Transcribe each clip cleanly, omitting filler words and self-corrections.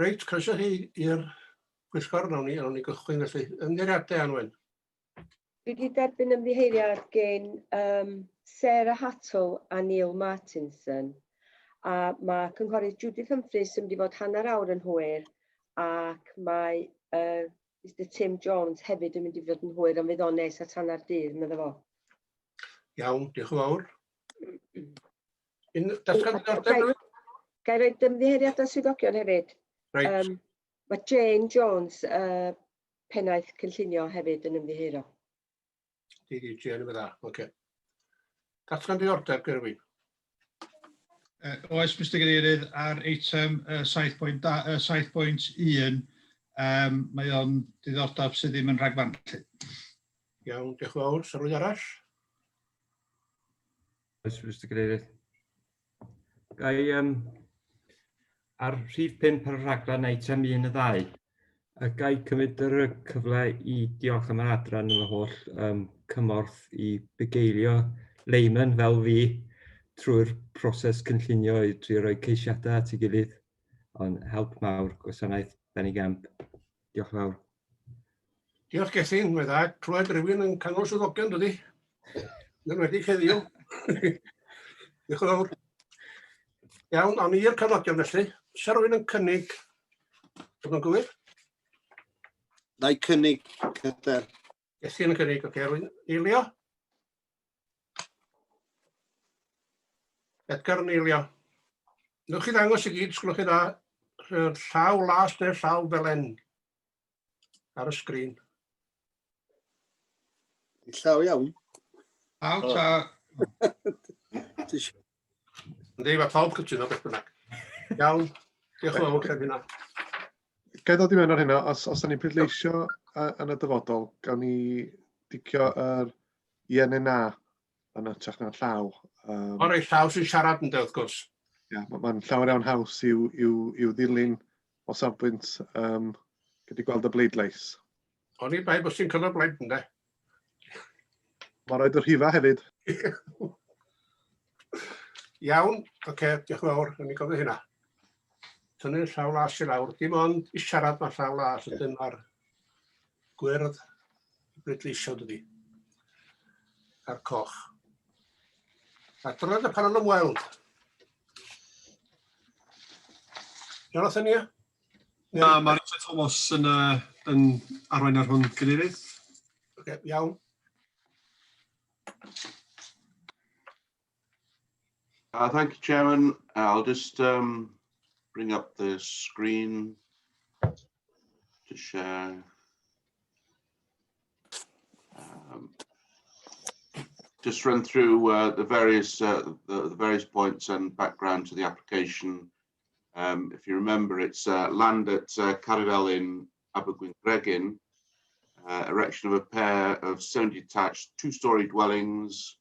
Reit, croeso chi i'r pwyllgor, nawn ni, nawn ni gychwyn felly. Ymddiheuriadau, Anwen. Dwi wedi derbyn ymddiheuriad gen um, Sarah Hattle a Neil Martinson a mae cynghorydd Judith Humphreys yn mynd i fod hanner awr yn hwyr ac mae uh, Mr Tim Jones hefyd yn mynd i fod yn hwyr ond fydd o'n nes at hanner dydd, medda fo. Iawn, diolch yn fawr. Un datgan diddordeb rhywun? Ga i roi ymddiheuriadau swyddogion hefyd? Reit. Um, mae Jane Jones, uh, pennaeth cynllunio hefyd yn ymddiheuro. Di, di, Jane yn dda, oce. Okay. Datgan diddordeb, Gerwyn. Uh, oes, Mr Gadeirydd, ar eitem uh, 7.1, um, mae o'n diddordeb sydd ddim yn rhagfarnllyd. Iawn, diolch yn fawr. Sylwyd arall? Oes, Mr Cadeirydd. Ga i, um, ar rhif 5 ar y rhaglen eitem 1 y 2, a ga i cymryd yr cyfle i diolch am yr adran am y holl um, cymorth i bugeilio layman fel fi trwy'r proses cynllunio i drio rhoi ceisiadau at ei gilydd. Ond help mawr, gwasanaeth benigamp. Diolch yn fawr. Diolch Gethin, mae dda clywed rhywun yn canol swyddogion, dydy? Yn enwedig heddiw. Diolch yn fawr. Iawn, awn i'r cofnodion felly. Sa rhywun yn cynnig bod yn gywir? Na i cynnig, Cadair. Gethin yn cynnig, oce. Okay. Rwy'n eilio? Edgar yn eilio. Newch chi ddangos i gyd, sgwlwch chi dda, llaw las neu'r llaw felen ar y sgrin. Llaw iawn. Llaw ta. Yndi, mae pawb cytuno beth bynnag. Iawn, diolch yn fawr am hynna. Ga i ddod i mewn ar hynna, os, os da ni'n pleidleisio yn y dyfodol, gawn ni dicio yr ie neu na yn hytrach na'r llaw. Um, o reit, llaw sy'n siarad yn wrth gwrs. Ie, yeah, mae'n llawer iawn haws i'w, i'w, i'w ddilyn o safbwynt um, gyda gweld y bleidlais. O'n i bai bod sy'n cynnal blaid ynde. Mae'n rhaid y rhifa hefyd. Iawn, oce, okay, diolch yn fawr, o'n i'n gofio hynna. Tynnu'r llaw las i lawr, dim ond i siarad mae llaw las ydyn mae'r gwyrdd i bleidleisio dydi. A'r coch. A dyrnod y panel ymweld. Jonathan, ia? Na, mae Richard Thomas yn, uh, yn arwain ar hwn, cadeirydd. Okay, iawn. Thank you, Chairman. I'll just um, bring up the screen to share. Um, just run through uh, the various uh, the, the, various points and background to the application. Um, if you remember, it's uh, land at uh, Caravel in Abergwyngregyn, uh, erection of a pair of semi-detached two-storey dwellings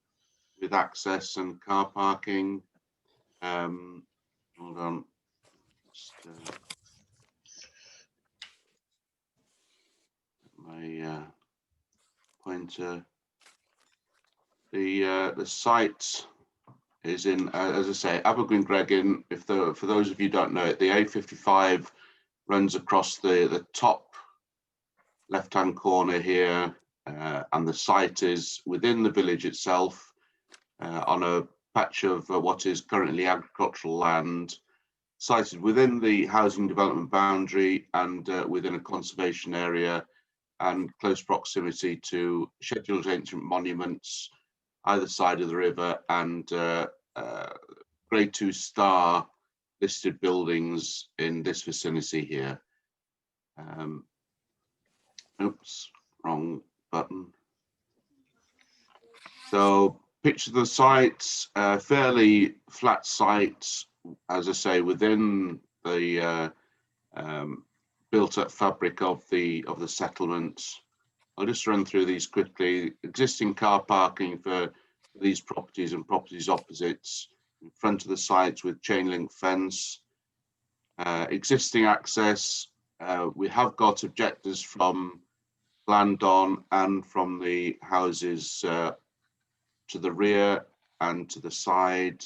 with access and car parking. Um, hold on. Just, uh, my uh, pointer. The uh, the site is in, uh, as I say, Abergwyngregyn. If the for those of you who don't know it, the A55 runs across the the top left-hand corner here, uh, and the site is within the village itself uh, on a patch of uh, what is currently agricultural land, sited within the housing development boundary and uh, within a conservation area and close proximity to scheduled ancient monuments either side of the river and uh, uh, grade two star listed buildings in this vicinity here. Um, oops, wrong button. So picture the site, uh, fairly flat site, as I say, within the uh, um, built up fabric of the of the settlement. I'll just run through these quickly. Existing car parking for these properties and properties opposites in front of the site with chain link fence. Uh, existing access, uh, we have got objectors from Blandon and from the houses uh, to the rear and to the side.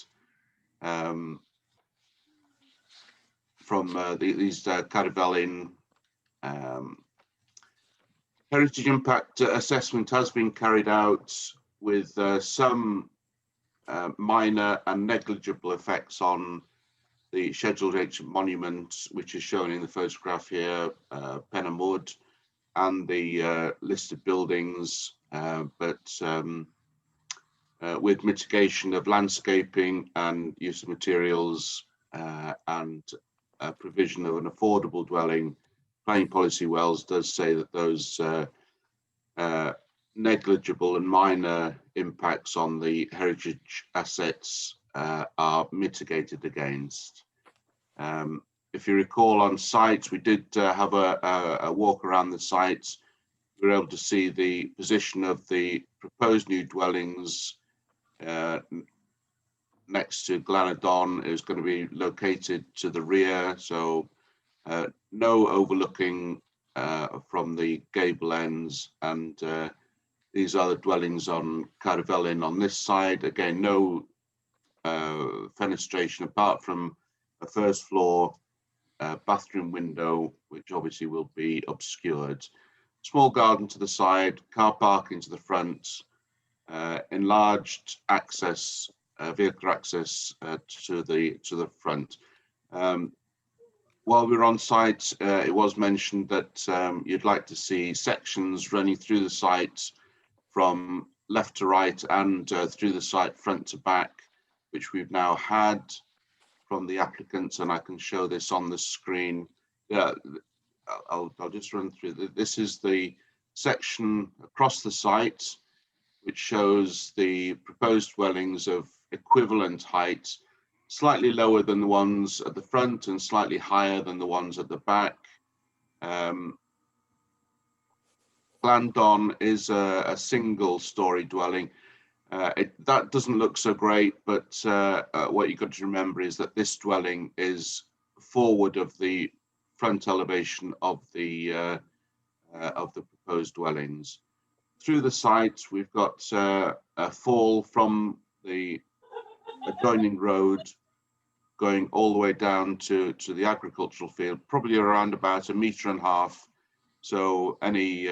Um, from these Caerfelin. Heritage impact assessment has been carried out with some minor and negligible effects on the scheduled ancient monument, which is shown in the photograph here, Pen Wood, and the listed buildings, but with mitigation of landscaping and use of materials and provision of an affordable dwelling. Planning Policy Wales does say that those negligible and minor impacts on the heritage assets are mitigated against. If you recall on site, we did have a walk around the site. We were able to see the position of the proposed new dwellings next to Glanadon is going to be located to the rear, so no overlooking from the gable ends, and these are the dwellings on Caerfelin on this side. Again, no fenestration apart from a first floor bathroom window, which obviously will be obscured. Small garden to the side, car parking to the front, enlarged access, vehicle access to the front. While we were on site, it was mentioned that you'd like to see sections running through the site from left to right and through the site front to back, which we've now had from the applicants, and I can show this on the screen. Yeah, I'll just run through. This is the section across the site, which shows the proposed dwellings of equivalent height, slightly lower than the ones at the front and slightly higher than the ones at the back. Glandon is a single story dwelling. That doesn't look so great, but what you've got to remember is that this dwelling is forward of the front elevation of the proposed dwellings. Through the site, we've got a fall from the adjoining road going all the way down to the agricultural field, probably around about 1.5 meters. So any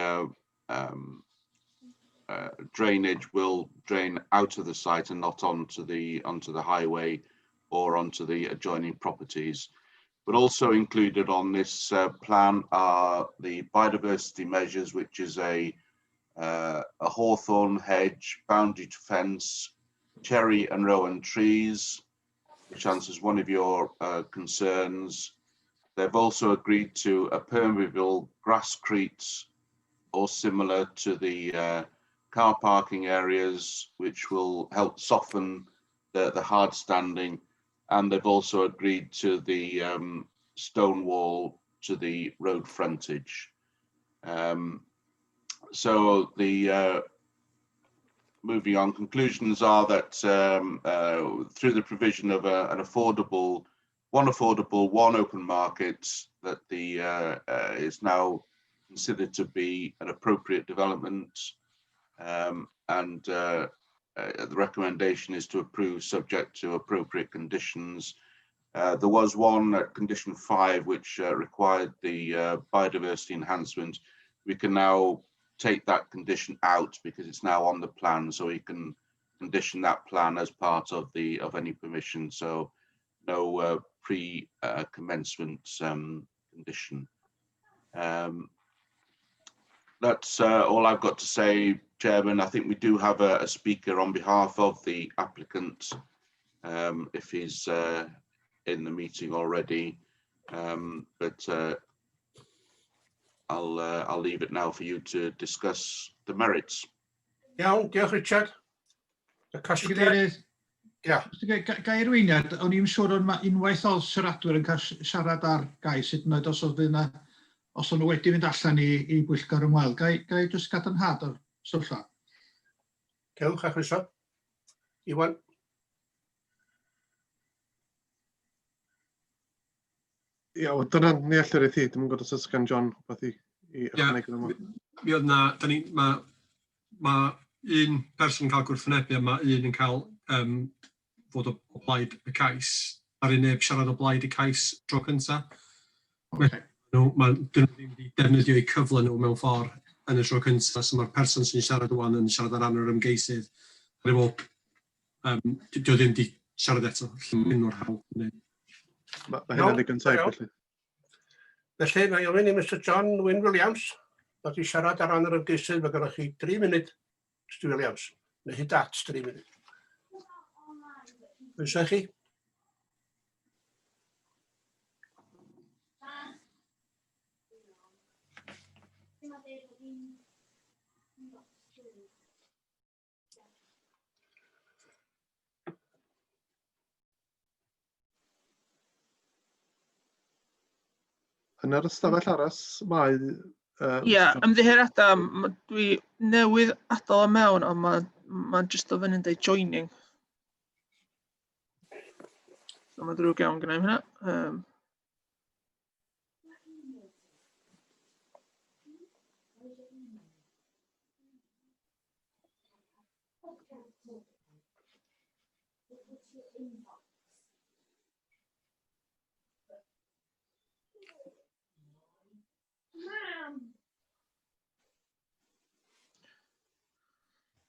drainage will drain out of the site and not onto the highway or onto the adjoining properties. But also included on this plan are the biodiversity measures, which is a hawthorn hedge, boundary fence, cherry and rowan trees, which answers one of your concerns. They've also agreed to a permeable grasscrete or similar to the car parking areas, which will help soften the hard standing. And they've also agreed to the stone wall to the road frontage. So the moving on, conclusions are that through the provision of an affordable, one affordable, one open market, that the is now considered to be an appropriate development, and the recommendation is to approve subject to appropriate conditions. There was one at condition 5 which required the biodiversity enhancement. We can now take that condition out because it's now on the plan, so we can condition that plan as part of the any permission. So no pre-commencement condition. That's all I've got to say, Chairman. I think we do have a speaker on behalf of the applicant, if he's in the meeting already, but I'll leave it now for you to discuss the merits. Iawn, diolch Richard. Y casgliad. Ia. Ga i arweiniad, o'n i'n siŵr o'n unwaith oedd siaradwyr yn cael siarad ar gais, hyd yn oed os oedd yna, os o'n nhw wedi fynd allan i bwyllgor ymweld. Ga i jyst gadarnhad o'r sefyllfa? Cewch a chroeso. Iwan. Ia, wel, dyna nealltwriaeth i. Dwi'm yn gwybod os oes gan John rhywbeth i ychwanegu iddo fo. Mi oedd na, da ni, ma un person yn cael gwrthwynebu a mae un yn cael fod o blaid y cais. Ddaru neb siarad o blaid y cais tro cynta. Okay. Nhw, ma, dyn nhw ddim wedi defnyddio eu cyfle nhw mewn ffordd yn y tro cynta, so mae'r person sy'n siarad wan yn siarad ar ran yr ymgeisydd. A dwi'n meddwl, dio ddim wedi siarad eto, felly mae'n nhw'r hawl. Mae ma hynna'n ddigon teg, felly. Felly, mae ofyn i Mr John Wyn Williams ddod i siarad ar ran yr ymgeisydd. Mae gennych chi 3 munud, Mr Williams, neu hyd at 3 munud. Croeso i chi. Yn yr ystafell aros mae... Ie, yeah, ymddiheuriadau, dwi newydd adael o mewn, ond mae'n ma jyst o fyny'n dweud joining. So mae'n ddrwg iawn gyda hynna.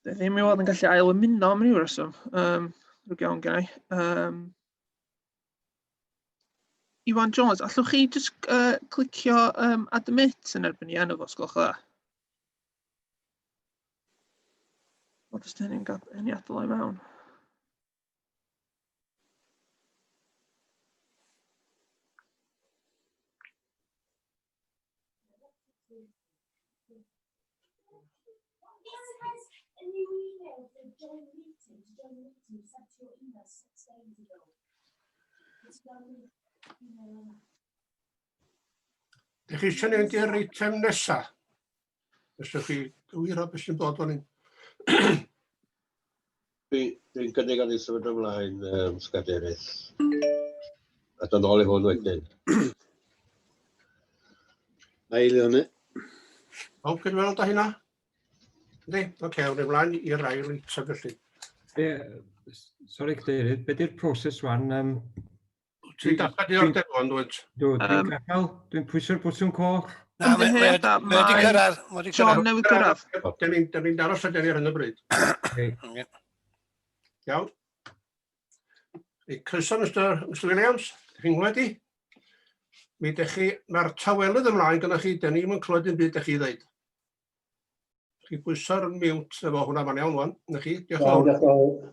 Dwi ddim i weld yn gallu ail ymuno am ryw reswm. Drwg iawn gen i. Iwan Jones, allwch chi jyst clicio admit yn erbyn i enw fo, os gwelwch dda? Wel, jyst hynny'n hynny adael o'i mewn. Dych chi eisiau mynd i'r eitem nesaf? Yswch chi gywiro beth sy'n bod fan hyn? Dwi'n cynnig ar ei symud ymlaen, Sgadeirydd. A dod nôl i hwn wedyn. Na i hynny. Pawb cydweld â hynna? Yndi? Oce, awn ni ymlaen i'r ail eitem felly. Be, sori Cadeirydd, be di'r proses wan? Ti'n darllen diddordeb o'n dwyt? Dwi, dwi'n gadael, dwi'n pwyso'r bwtwn coch. Na, mae wedi cyrraedd. Mae wedi John newydd gyrraedd. Dyn ni'n aros ar dyn ni ar hyn o bryd. Iawn. Croeso, Mr Williams. Dych chi'n nghlywed i? Mi dych chi, mae'r tawelydd ymlaen gyda chi, dyn ni'm yn clywed dim byd dych chi ddeud. Chi bwyso'r mute efo hwnna, mae'n iawn wan. Na chi, diolch yn fawr. Diolch yn fawr.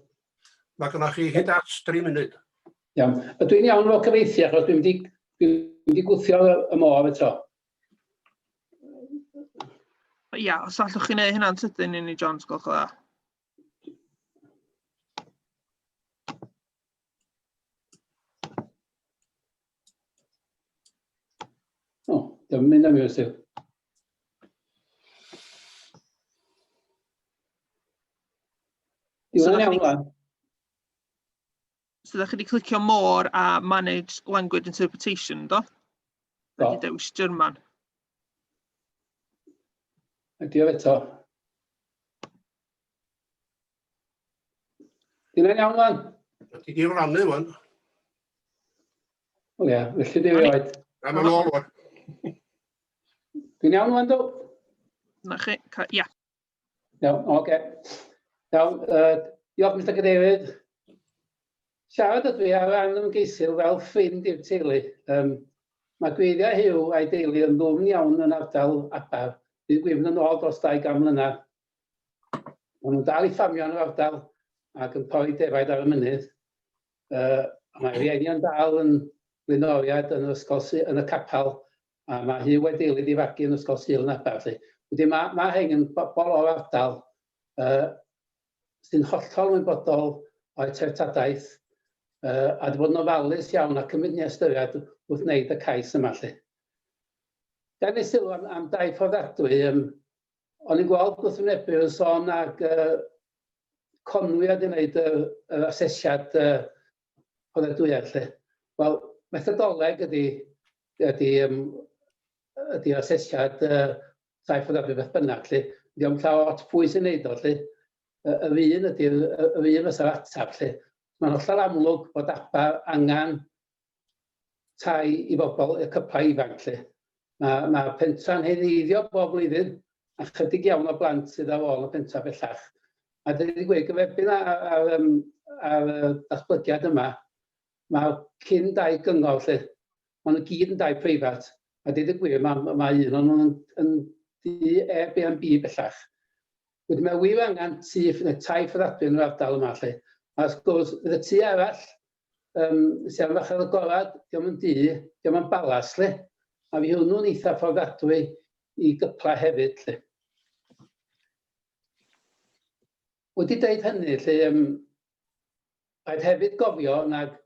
Mae gyda chi hyd at 3 munud. Iawn. Ydw i'n iawn efo cyfieithu achos dwi'n mynd i, mynd i gwthio y môr eto. Ia, os allwch chi wneud hynna'n sydyn i ni, John, gwelwch yn dda. O, dwi'n mynd am i oes. Di hwnna'n iawn wan? So, ddech chi wedi clicio more a manage language interpretation, do? Do. Wedi dewis German. Ydy o eto. Di hwnna'n iawn wan? Di di rannu wan. O ia, felly di rioed. Na, mae'n ôl wan. Dwi'n iawn wan, do? Na chi, ia. Iawn, oce. Iawn, diolch Mr Cadeirydd. Siarad ydw i ar ran ymgeisydd fel ffrind i'r teulu. Mae gwreiddiau Huw a'i deulu yn ddwfn iawn yn ardal Aber, bydd Gwifn yn ôl dros 200 mlynedd. Maen nhw'n dal i ffarmio yn yr ardal ac yn pori defaid ar y mynydd. Mae rhieni yn dal yn flaenoriaid yn yr ysgol yn y capel, a mae Huw a'i deulu wedi fagu yn ysgol Sul yn Aber. Felly. Wedyn mae, mae hein yn bobl o'r ardal sy'n hollol ymwybodol o'u treftadaeth a wedi bod yn ofalus iawn a cymryd ni ystyried wrth wneud y cais yma. Felly. Gan ei sylw am, am dai fforddiadwy, o'n i'n gweld gwrthwynebu yn sôn ag Conwy wedi wneud yr, yr asesiad fforddiadwyedd lle. Wel, methodoleg ydy, ydy, ydy asesiad tai fforddiadwy beth bynnag lle. Dio'm llawer lot pwy sy'n neud o lle. Yr un ydy'r yr un fysa'r ateb lle. Mae'n hollol amlwg bod Aber angen tai i bobl, y cyplau ifanc 'lly. Mae, mae pentra'n heneiddio bob blwyddyn, a chydig iawn o blant sydd ar ôl y pentra bellach. A dweud y gwir, gyferbyn ar, ar, um, ar y datblygiad yma, mae cyn dau gyngor lle, maen nhw gyd yn dau preifat, a dweud y gwir, mae, mae un o'n nhw'n yn, yn dŷ Airbnb bellach. Wedyn mae wir angen tŷ, neu tai fforddiadwy yn yr ardal yma lle. A wrth gwrs, fydd y tŷ arall, um, sy'n ar farchnad agored, diolch yn dŷ, diolch yn balas lle. A fi hwnnw'n eitha fforddiadwy i gypla hefyd lle. Wedi dweud hynny, lle, um, rhaid hefyd gofio nag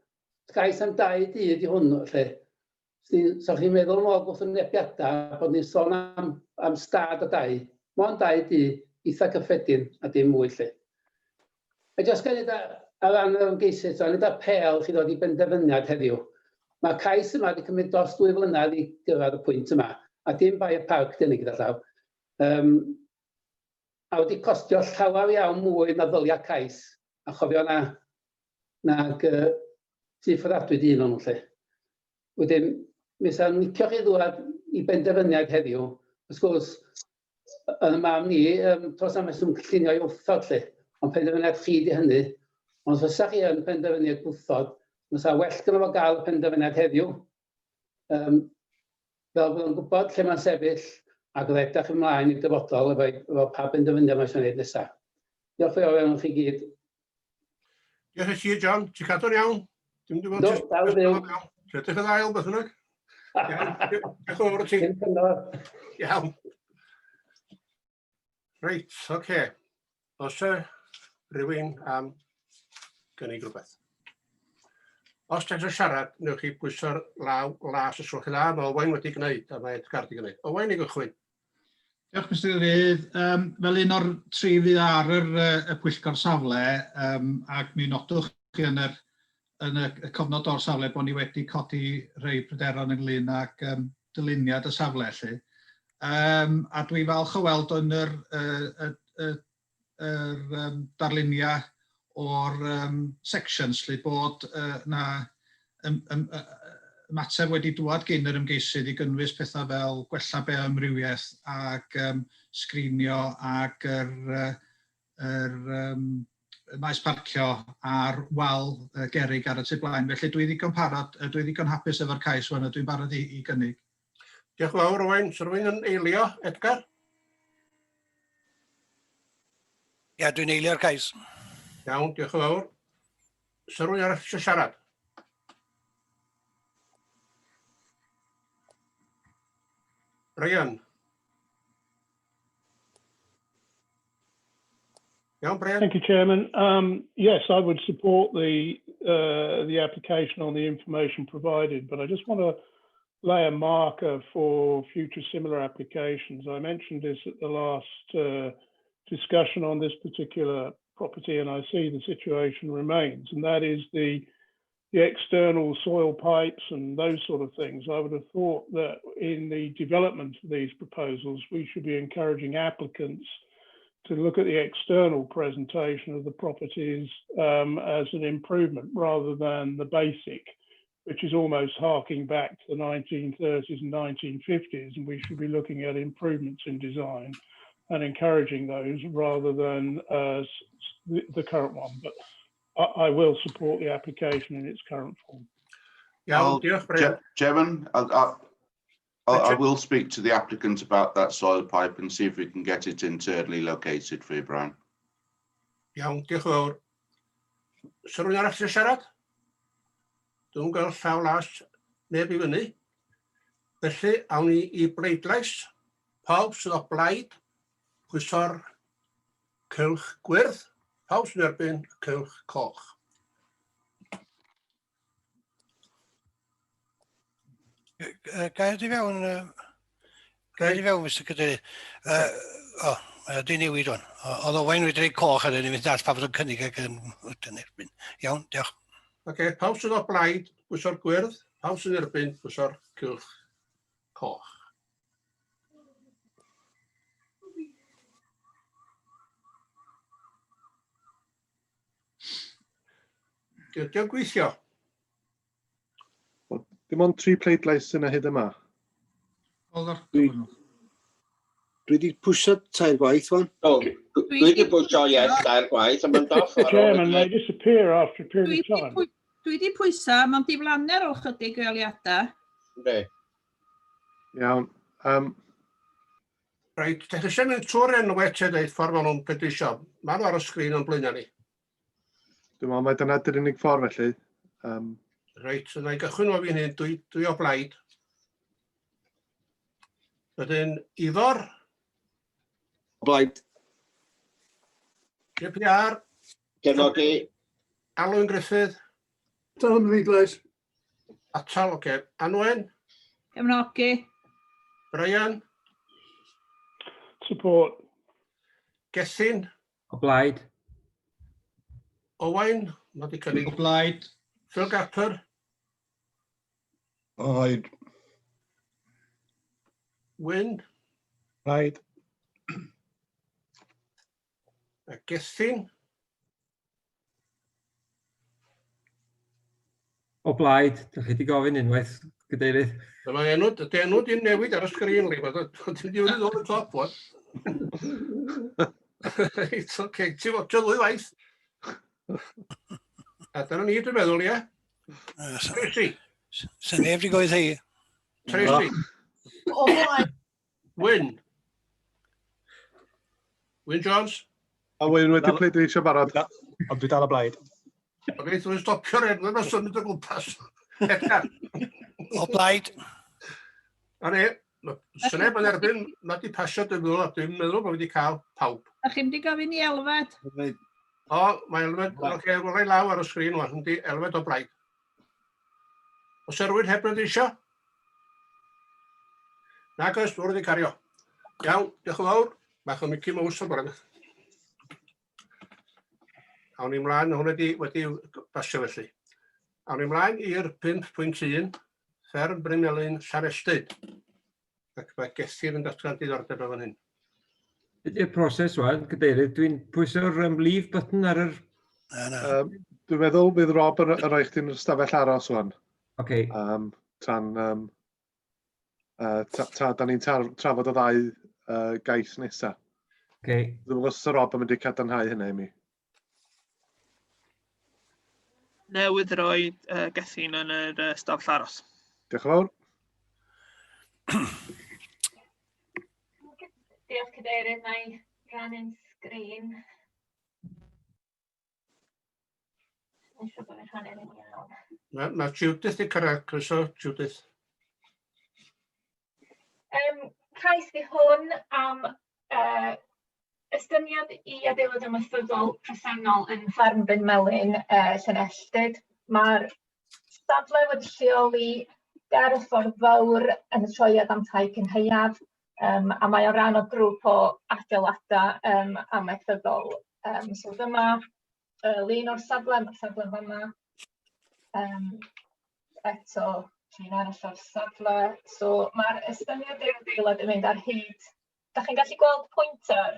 gais am dau dŷ ydi hwn, lle. So chi'n meddwl yn ôl gwrthwynebiadau bod ni'n sôn am, am stad o dai, mond dau dŷ eitha cyffredin a dim mwy lle. A jyst gan wneud ar ran yr ymgeisydd, so wneud apêl chi ddod i benderfyniad heddiw. Mae'r cais yma wedi cymryd dros ddwy flynedd i gyrraedd y pwynt yma, a dim bai y parc dyn ni gyda llaw. Um, a wedi costio llawer iawn mwy na ddylia cais, a chofio na, nag uh, tu fforddiadwy di un o'n nhw lle. Wedyn, mi sa'n licio chi ddwad i benderfyniad heddiw. Wrth gwrs, yn y mam ni, um, dros am reswm cynllunio i wrthod lle, ond penderfyniad chi di hynny. Ond os fysa chi yn penderfynu gwrthod, fysa well gyda fo gael y penderfyniad heddiw. Um, fel bod o'n gwybod lle mae'n sefyll ac oedd edrych ymlaen i'r dyfodol efo, efo pa benderfyniad mae eisiau gwneud nesaf. Diolch yn fawr iawn chi gyd. Diolch i ti, John. Ti'n cadw'n iawn? Dim wedi bod... Do, dal yn fyw. Ti'n edrych yn ail, beth bynnag. Iawn, diolch yn fawr i ti. Dim cyngor. Iawn. Reit, oce. Okay. Os e rhywun am gynnig rhywbeth. Os ti'n eisiau siarad, newch chi bwyso'r law las os gwelwch chi dda. Mae Owain wedi gwneud, a mae Edgar wedi gwneud. Owain i gychwyn. Diolch, Mr Cadeirydd. Um, fel un o'r tri fydd ar yr, y pwyllgor safle, um, ac mi nodwch chi yn, yr, yn y, y cofnod o'r safle bod ni wedi codi rhai pryderon ynglyn ag um, dyluniad y safle. Lly. Um, a dwi'n falch o weld yn yr, y, y, y, yr um, darluniau o'r um, sections lle bod uh, na um, um, ymateb wedi dŵad gyn yr ymgeisydd i gynnwys pethau fel gwella bioamrywiaeth ac um, sgrinio ac yr, yr um, maes parcio a'r wal uh, gerig ar y tu blaen. Felly dwi ddigon parod, dwi ddigon hapus efo'r cais wan a dwi'n barod i, i gynnig. Diolch yn fawr, Owain. Sir rhywun yn eilio, Edgar? Ia, dwi'n eilio'r cais. Iawn, diolch yn fawr. Sir rhywun arall eisiau siarad? Brian. Iawn, Brian. Thank you, Chairman. Um, yes, I would support the uh, the application on the information provided, but I just want to lay a marker for future similar applications. I mentioned this at the last uh, discussion on this particular property, and I see the situation remains, and that is the the external soil pipes and those sort of things. I would have thought that in the development of these proposals, we should be encouraging applicants to look at the external presentation of the properties um, as an improvement rather than the basic, which is almost harking back to the 1930s and 1950s. And we should be looking at improvements in design and encouraging those rather than uh, the, the current one. But I, I will support the application in its current form. Iawn, diolch Brian. Chairman, I, I, I will speak to the applicant about that soil pipe and see if we can get it internally located for you, Brian. Iawn, diolch yn fawr. Sir rhywun arall eisiau siarad? Dwi'n gweld llaw las neb i fyny. Felly, awn ni i bleidlais. Pawb sydd o blaid, pwyso'r cylch gwyrdd. Pawb sy'n erbyn cylch coch. Gael di fewn, gael di fewn, Mr Cadeirydd. Uh, o, mae o di newid o'n. Oedd Owain wedi rhoi coch ar hyn i fynd all pa fod yn cynnig ac yn yn erbyn. Iawn, diolch. Oce, okay, pawb sydd o blaid, pwyso'r gwyrdd. Pawb sy'n erbyn, pwyso'r cylch coch. Dydy o'n gweithio? Wel, dim Dim ond tri pleidlais sy'n hyd yma. Dwi wedi pwysio tair gwaith, wan. O, dwi wedi pwysio yes tair gwaith, a mae'n off ar ôl Chairman, they disappear after a period Dwi of 'di time. dwi 'di pwyso, mae'n diflannu ar ôl chydig o eiliadau. Yndi. Iawn. Reit, dych chi eisiau mynd trwy'r enwau te dweud ffordd maen nhw'n pleidleisio. Maen nhw ar y sgrin o'n blaenau ni. Dwi'n meddwl mai dyna di'r unig ffordd felly. Reit, yna i gychwyn o fi'n hyn, dwi o blaid. Wedyn, Ifor. O blaid. JPR. Cefnogi. Alwyn Griffith. Dal ym mhleidlais. Atal, oce. Okay. Anwen. Cefnogi. Brian. Support. Gethin. O blaid. Owain, mae di cynnig. O blaid. Phil Gapper. Blaid. Wyn. Blaid. A Gethin. O blaid. Dych chi wedi gofyn unwaith, Cadeirydd. Dyma enw, dy enw di'n newid ar y sgrin, li. Ti'n di wedi ddod y top, wan. Reit, oce. Ti'n fotio ddwy waith. A dyna ni, dwi'n meddwl, ie? Tracy. Sy'n neb wedi gweud hi. Tracy. O blaid. Wyn. Wyn Jones. A Wyn wedi pleidleisio barod. Ond dwi dal o blaid. Reit, dwi'n stopio'r enw yma symud o gwmpas. Edgar. O blaid. A ne, sneb yn erbyn, mae di pasio dwi'n meddwl, a dwi'n meddwl bod wedi cael pawb. Da chi'n mynd i gofyn i Elfed? O, mae Elfed, oce, okay, welai law ar y sgrin wan, yndi, Elfed o blaid. Os er rhywun heb bleidleisio? Nag oes, dwi'n wedi cario. Iawn, diolch yn fawr. Bach o Mickey Mouse o'r bore yma. Awn ni mlaen, hwnna wedi basio felly. Awn ni mlaen i'r 5.1, Fferm Bryn Melyn, Llanelltyd. Ac mae Gethin yn datgan diddordeb yn fan hyn. Ydy'r proses wan, Cadeirydd, dwi'n pwyso'r leave button ar yr... Na, na. Dwi'n meddwl bydd Rob yn rhoi chdi'n yr ystafell aros wan. Oce. Tan, ta, da ni'n trafod y ddau gais nesaf. Oce. Dwi'n meddwl os Rob yn mynd i cadarnhau hynny i mi. Newydd roi Gethin yn yr stafell aros. Diolch yn fawr. Diolch Cadeirydd, na i rannu'n sgrin. Dwi'n siŵr bod fi'n rhannu'n iawn. Mae Judith wedi cyrraedd, croeso Judith. Cais fi hwn am estyniad i adeilad amaethyddol presennol yn Fferm Bryn Melyn, Llanelltyd. Mae'r safle wedi lleoli ger y ffordd fawr yn y troiad am tai cynhaeaf, a mae o ran o grŵp o adeiladau amaethyddol. So dyma lun o'r safle, mae'r safle yn fan'na. Eto, llun arall o'r safle. So mae'r estyniad i'r adeilad yn mynd ar hyd. Da chi'n gallu gweld pointer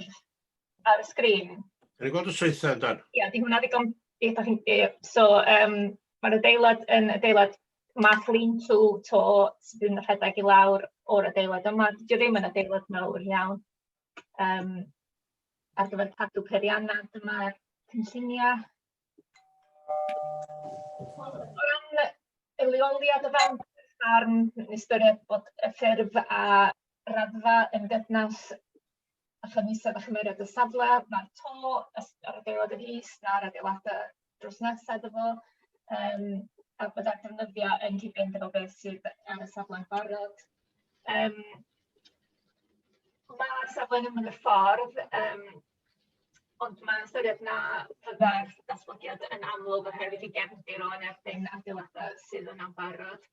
ar y sgrin? Dwi'n ni'n gweld y saethau yndan? Ia, di hwnna ddigon... Ie, da chi'n... Ie. So, mae'r adeilad yn adeilad math lean-to to sydd yn rhedeg i lawr o'r adeilad yma. Dydy o ddim yn adeilad mawr iawn. Ar gyfer cadw peiriannau, dyma'r cynlluniau. O ran y leoliad o fewn ffarm, yn ystyried bod y ffurf a raddfa yn gydnaws a chynhwysedd a chymeriad y safle, mae'r to yr adeilad yn is na'r adeiladau drws nesaf iddo fo, a byddai'r defnyddio yn cyd-fynd efo beth sydd ar y safle'n barod. Mae'r safle'n ymyl y ffordd, ond mae'n ystyried na fyddai'r datblygiad yn amlwg oherwydd ei gefndir o yn erbyn adeiladau sydd yna'n barod.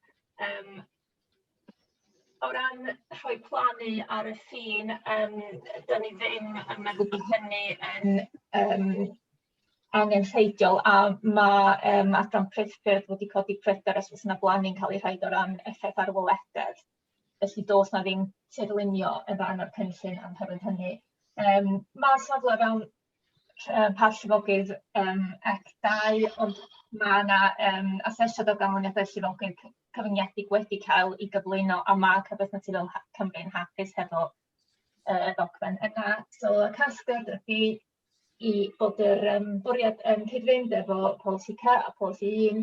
O ran rhoi plannu ar y ffin, dyn ni ddim yn meddwl bod hynny yn angenrheidiol, a ma' adran priffyrdd wedi codi pryder os fysa 'na blannu'n cael ei rhoid o ran effaith ar welededd. Felly does 'na ddim tirlunio yn rhan o'r cynllun am oherwydd hynny. Ma'r safle fewn parth llifogydd ec 2, ond ma' 'na asesiad o ganlyniadau llifogydd cyfyngiedig wedi cael ei gyflwyno a mae Cyfoeth Naturiol Cymru'n hapus hefo y ddogfen yna. So y casgliad ydy i bod yr um, bwriad yn cyd-fynd efo polisi C a polisi 1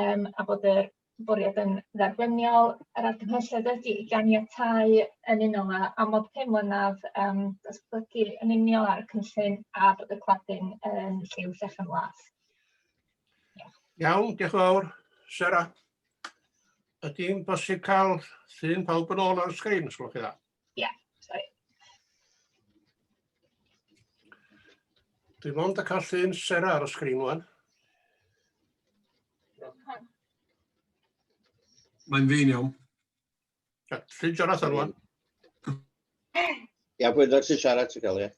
um, a bod yr bwriad yn dderbyniol. Yr argymhelliad ydy i ganiatáu yn unol â amod 5 mlynedd um, datblygu yn union ar y cynllun a bod y cladin yn lliw llechen las. Iawn, diolch yn fawr. Sarah, ydy'n bosib cael llun pawb yn ôl ar y sgrin, os gwelwch chi dda? Ie, yeah, sori. Dwi mond yn cael llun Sarah ar y sgrin wan. Mae'n fi'n iawn. Ja, llun Jonathan wan. Ia, pwy ddod sy'n siarad ti'n cael, ie.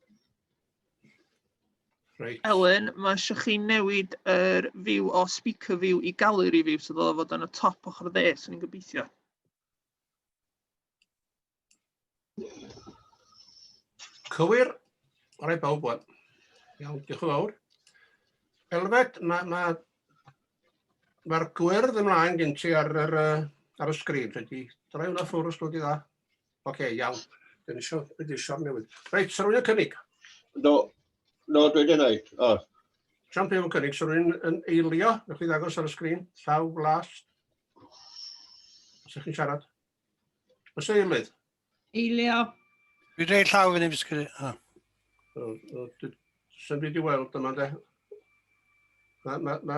Reit. Ellen, mae eisiau chi newid yr view o speaker view i gallery view, so ddylai fod yn y top ochr dde, swn i'n gobeithio. Cywir. Orau bawb wan. Iawn, diolch yn fawr. Elfed, mae ma, mae'r gwyrdd ymlaen gen ti ar, yr, ar y sgrin. Rhaid i droi hwnna ffwrdd os dwi dda. Oce, okay, iawn. Dwi'n eisiau, dwi'n eisiau'r newydd. Reit, sy'n rhywun yn cynnig? No, no, dwi wedi gwneud. O. John Pugh yn cynnig, sy'n rhywun yn eilio, newch chi ddangos ar y sgrin, llaw glas. Os ydych chi'n siarad. Oes e eilydd? Eilio. Dwi'n rhaid llaw fyny, Mr. Cadeirydd. Sy'n byd i weld yma, de. Mae ma, ma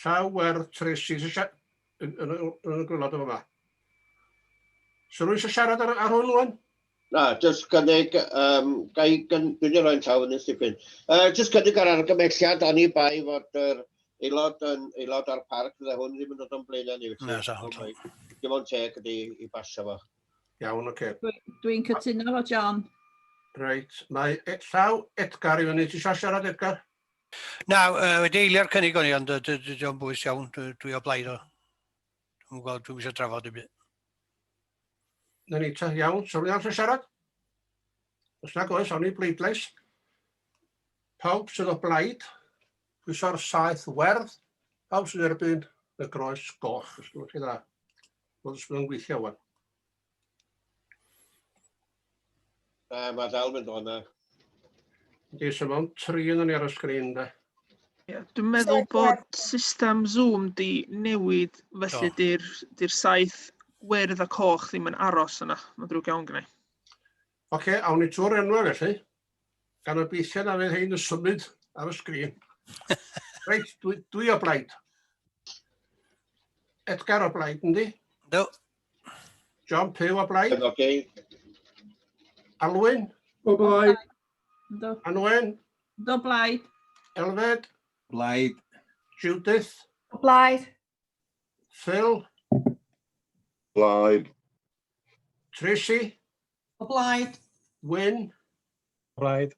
llaw werdd Tracy yn, yn, yn y gwylod yma. So rwy'n eisiau siarad ar, ar hwn wan? Na, jyst cynnig, um, gai, gyn, dwi wedi rhoi'n llaw yn y stipyn. Uh, jyst cynnig ar argymhelliad, oni bai fod yr aelod yn aelod o'r parc, fydde hwn ddim yn dod o'n blaenau ni. Na, sa, hollol. Dim ond teg ydi i basio fo. Iawn, oce. Okay. Dwi'n dwi cytuno fo John. Reit, mae e, llaw Edgar i fyny. Ti eisiau siarad, Edgar? Na, uh, wedi eilio'r cynnig o'n i, ond dydy o'n bwys iawn, dwi, dwi o blaid o. Dwi'n gweld, dwi'n eisiau trafod i byd. Na ni, ta, iawn. So, rwy'n eisiau siarad? Os nag oes, awn ni bleidlais. Pawb sydd o blaid, pwyso'r saeth werdd. Pawb sydd erbyn y groes goch, os gwelwch chi dda. Wel, os bydd yn gweithio wan. Na, mae dal mynd o'na. Yndi, so mewn tri yn ni ar y sgrin, de. Ie, dwi'n meddwl bod system Zoom di newid, felly di'r di saeth wyrdd a coch ddim yn aros yna. Mae'n drwg iawn gennau. Oce, okay, awn ni trwy'r enwau felly. Gan obeithio na fydd hein yn symud ar y sgrin. Reit, dwi, dwi o blaid. Edgar o blaid, yndi? Do. John Pugh o blaid. Cefnogi. Alwyn. O blaid. Do. Anwen. Do blaid. Elfed. Blaid. Judith. O blaid. Phil. Blaid. Tracy. O blaid. Wyn. Blaid.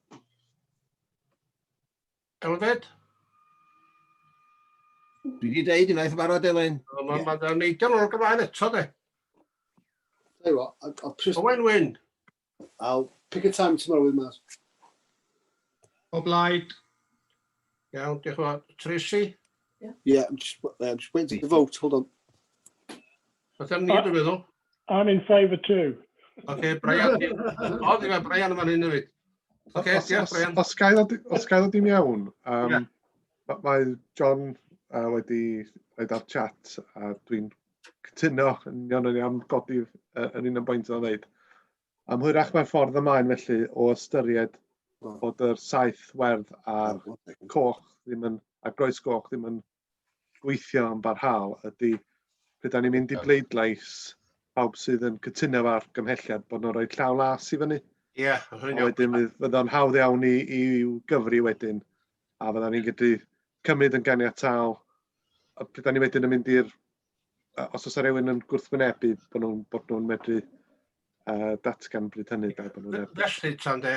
Elfed? Dwi wedi deud unwaith yn barod, Elin. Mae'n ma, ma neidio nôl gymlaen eto, de. Tell you what, I'll just... Owen Wyn. I'll pick a time tomorrow with Maz. O blaid. Iawn, diolch yn fawr. Tracy? Yeah, yeah I'm just, I'm just waiting to vote. Hold on. Beth am ni, dwi'n meddwl? I'm in favour too. Oce, Brian. O, ddim yn Brian yma'n hyn hefyd. Oce, diolch, Brian. Os gael os gael ddod i mewn, um, yeah. mae John uh, wedi rhaid ar chat a dwi'n cytuno yn union yn am godi uh, yn un o'n bwynt o'n dweud. Am hwyrach mae'r ffordd ymlaen felly o ystyried bod yr saeth werdd a'r coch ddim yn, a groes goch ddim yn gweithio yn barhaol ydy pryd da ni'n mynd i bleidlais, pawb sydd yn cytuno efo'r argymhelliad bod nhw'n rhoi llaw las i fyny. Ie, yeah, A wedyn fydd o'n hawdd iawn i, i'w gyfri wedyn, a fydda ni'n gallu cymryd yn ganiataol. A pryd da ni wedyn yn mynd i'r... Os oes rhywun yn gwrthwynebu, bod nhw'n bod nhw'n medru uh, datgan bryd hynny. Da, bod nhw'n Felly, tan de,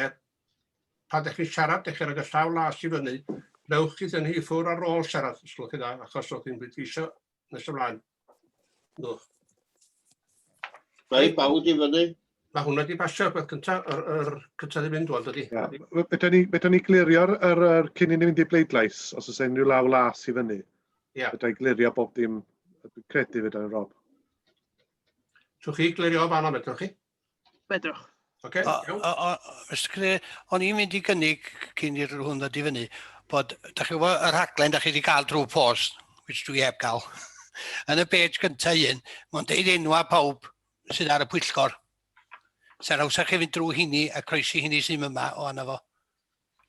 pan ydych chi'n siarad, ydych chi'n rhoi y llaw las i fyny, newch chi dynnu i ffwrdd ar ôl siarad, os gwelwch chi dda, achos o'ch chi'n bleidleisio nes ymlaen. No. Mae bawd i fyny. Mae hwnna wedi pasio, beth cyntaf, yr, yr cyntaf i fynd wan, dydy. Yeah. Fedra ni, fedra ni glirio'r yr, yr, cyn i ni fynd i bleidlais, os oes unrhyw law las i fyny. Ie. Fedra i glirio bob dim Dwi'n credu fydd o'n Rob. Trwch chi glirio fan am edrych chi? Fedrwch. Oce, iawn. Mr Cadeirydd, o'n i'n mynd i gynnig cyn i'r hwn ddod i fyny, bod, da chi'n gwybod y rhaglen da chi wedi cael drwy post, which dwi heb gael, yn y page gyntaf un, mae'n deud enwa pawb sydd ar y pwyllgor. Sa'r hawsa chi fynd drwy hynny a croesi hynny sy'n yma o anna fo.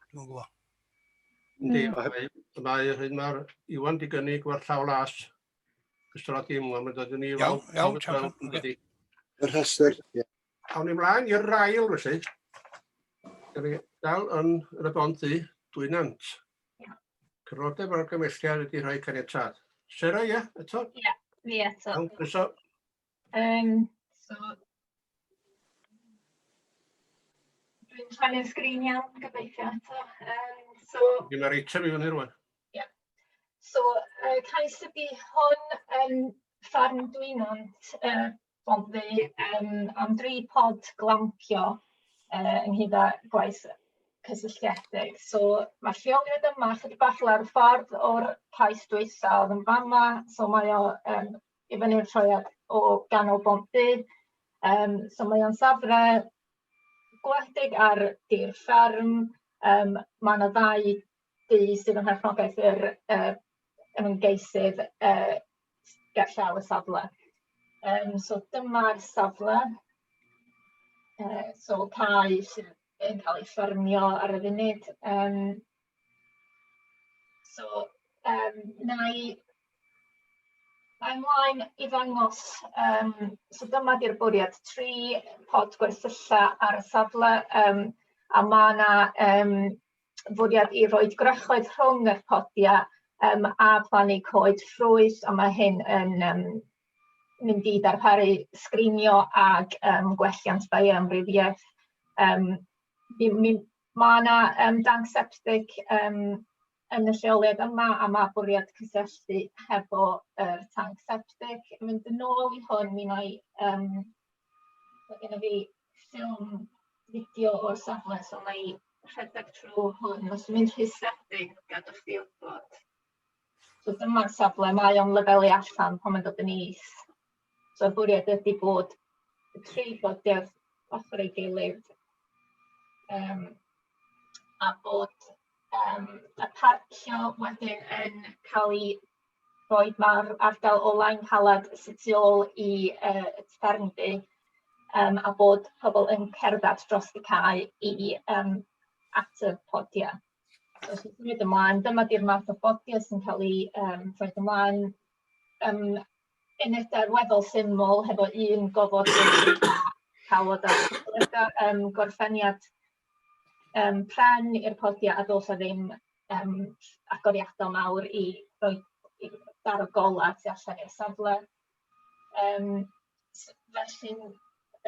Dwi'n gwybod. Yndi, mae mae hyn mae'r Iwan di gynnig mae'r llaw las. Cystal â dim, mae'n dod yn ni Iawn, iawn, champion, ocê. Y rhestr, ie. Awn ni mlaen i'r ail felly. Dyn ni dal yn, yn y bont ddu, Dwynant. Cyfrodeb o'r gymhelliad ydy rhoi caniatâd. Sarah, ie, eto? Ie, fi eto. Iawn, croeso. So, dwi'n rhannu'r sgrin iawn, gobeithio eto. So, Dwi'n mae'r eitem i fyny rwan. Yeah. So, cais ydy hwn yn ffarm Dwynant, Bontddu, am dri pod glampio ynghyd â gwaith cysylltiedig. So, mae'r lleoliad yma chydig bach lawr y ffordd o'r cais dwytha oedd yn fama, so mae o i fyny'r troiad o ganol Bontddu. So mae o'n safle gwledig ar dir fferm. Mae yna ddau dŷ sydd yn perchnogaeth yr yr ymgeisydd gerllaw y safle. So dyma'r safle. So cae sydd yn cael ei ffermio ar y funud. So wna i ymlaen i ddangos, so dyma 'di'r bwriad, 3 pod gwersylla ar y safle, a ma' 'na fwriad i roid gwrychoedd rhwng yr podia, a plannu coed ffrwyth, a ma' hyn yn mynd i ddarparu sgrinio ag gwelliant bioamrywiaeth. Mi mi ma' 'na danc septic yn y lleoliad yma, a ma' bwriad cysylltu hefo yr tanc septic. Mynd yn ôl i hwn, mi wna i, ma' genna fi ffilm fideo o'r safle, so wna i rhedeg trwy hwn. Os dwi'n mynd rhy sydyn, gadwch fi wybod. So dyma'r safle, mae o'n lefelu allan pan mae'n dod yn is. So y bwriad ydy bod y tri bodiad ochr ei gilydd, a bod y parcio wedyn yn cael ei roi mae'r ardal o lain calad sydd tu ôl i y ffermdy, a bod pobl yn cerdded dros y cae i at y podiau. So os ydych chi'n symud ymlaen, dyma di'r math o bodiau sy'n cael eu rhoi ymlaen. Unedau weddol syml hefo un gofod cawod a gorffeniad pren i'r podiau, a does 'na ddim agoriadau mawr i roi i daro golau tu allan i'r safle. Felly,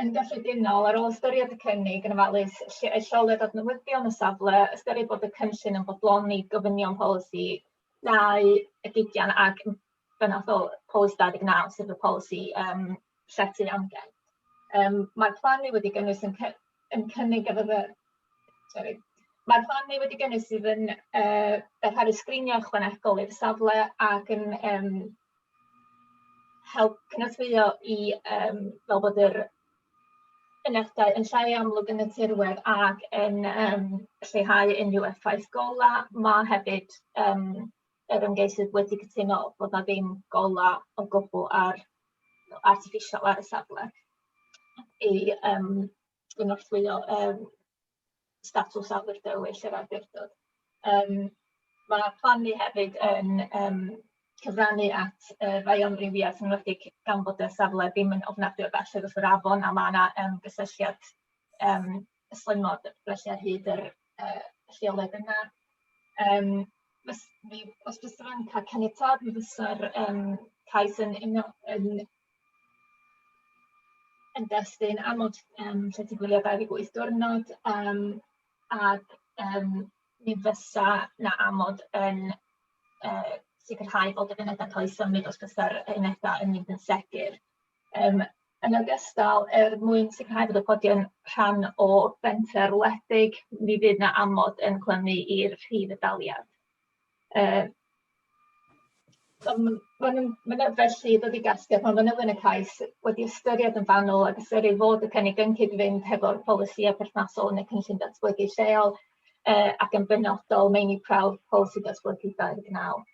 yn gyffredinol, ar ôl ystyried y cynnig yn ofalus, lleoliad adnewyddion y safle, ystyried bod y cynllun yn bodloni gofynion polisi 2 y Gigian ac yn benodol polisi 29, sef y polisi llety amgen. Mae'r plannu wedi gynnwys yn yn cynnig efo fy... Sori. Mae'r plannu wedi gynnwys sydd yn darparu sgrinio ychwanegol i'r safle ac yn help cynorthwyo i fel bod yr unedau yn llai amlwg yn y tirwedd ac yn lleihau unrhyw effaith golau. Mae hefyd yr ymgeisydd wedi cytuno bod 'na ddim golau o gwbl ar artiffisial ar y safle i gynorthwyo statws awyr dywyll yr awdurdod. Mae plannu hefyd yn cyfrannu at fioamrywiaeth, yn enwedig gan bod y safle ddim yn ofnadwy o bell oddi wrth yr afon, a ma' 'na gysylltiad ystlumod felly ar hyd yr lleoliad yna. Mi, os bysa fo'n cael caniatâd, mi fysa'r cais yn uno-, yn yn destun amod llety gwyliau 28 diwrnod, ac mi fysa 'na amod yn sicrhau bod yr unedau'n cael eu symud os bysa'r unedau yn mynd yn segur. Yn ogystal, er mwyn sicrhau bod y podiau'n rhan o fenter wledig, mi fydd 'na amod yn clymu i'r rhif y daliad. So, ma' nhw felly dod i gasgliad mae manylion y cais wedi ystyried yn fanwl ac ystyried fod y cynnig yn cyd-fynd hefo'r polisïau perthnasol yn y cynllun datblygu lleol ac yn benodol meini prawf polisi datblygu 29.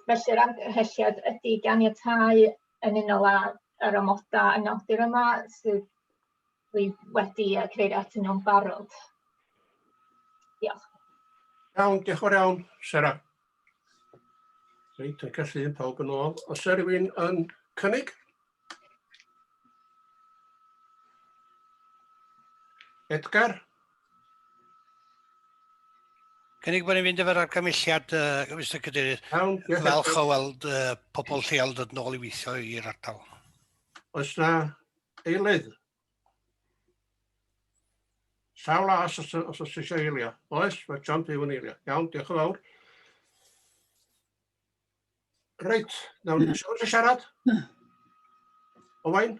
Felly'r argymhelliad ydy ganiatáu yn unol â'r amodau a nodir yma sydd dwi wedi cyfeirio atyn nhw'n barod. Diolch. Iawn, diolch yn fawr iawn, Sarah. Reit, yn cael llun pawb yn ôl. Os yw rhywun yn cynnig? Edgar? Cynnig bod ni'n fynd efo'r argymelliad, Mr Cadeirydd. Iawn, diolch. Falch o weld pobl lleol dod nôl i weithio i'r ardal. Oes na eilydd? Llaw las os oes eisiau eilio. Oes, mae John Pugh yn eilio. Iawn, diolch yn fawr. Reit, nawn ni eisiau siarad? Owain?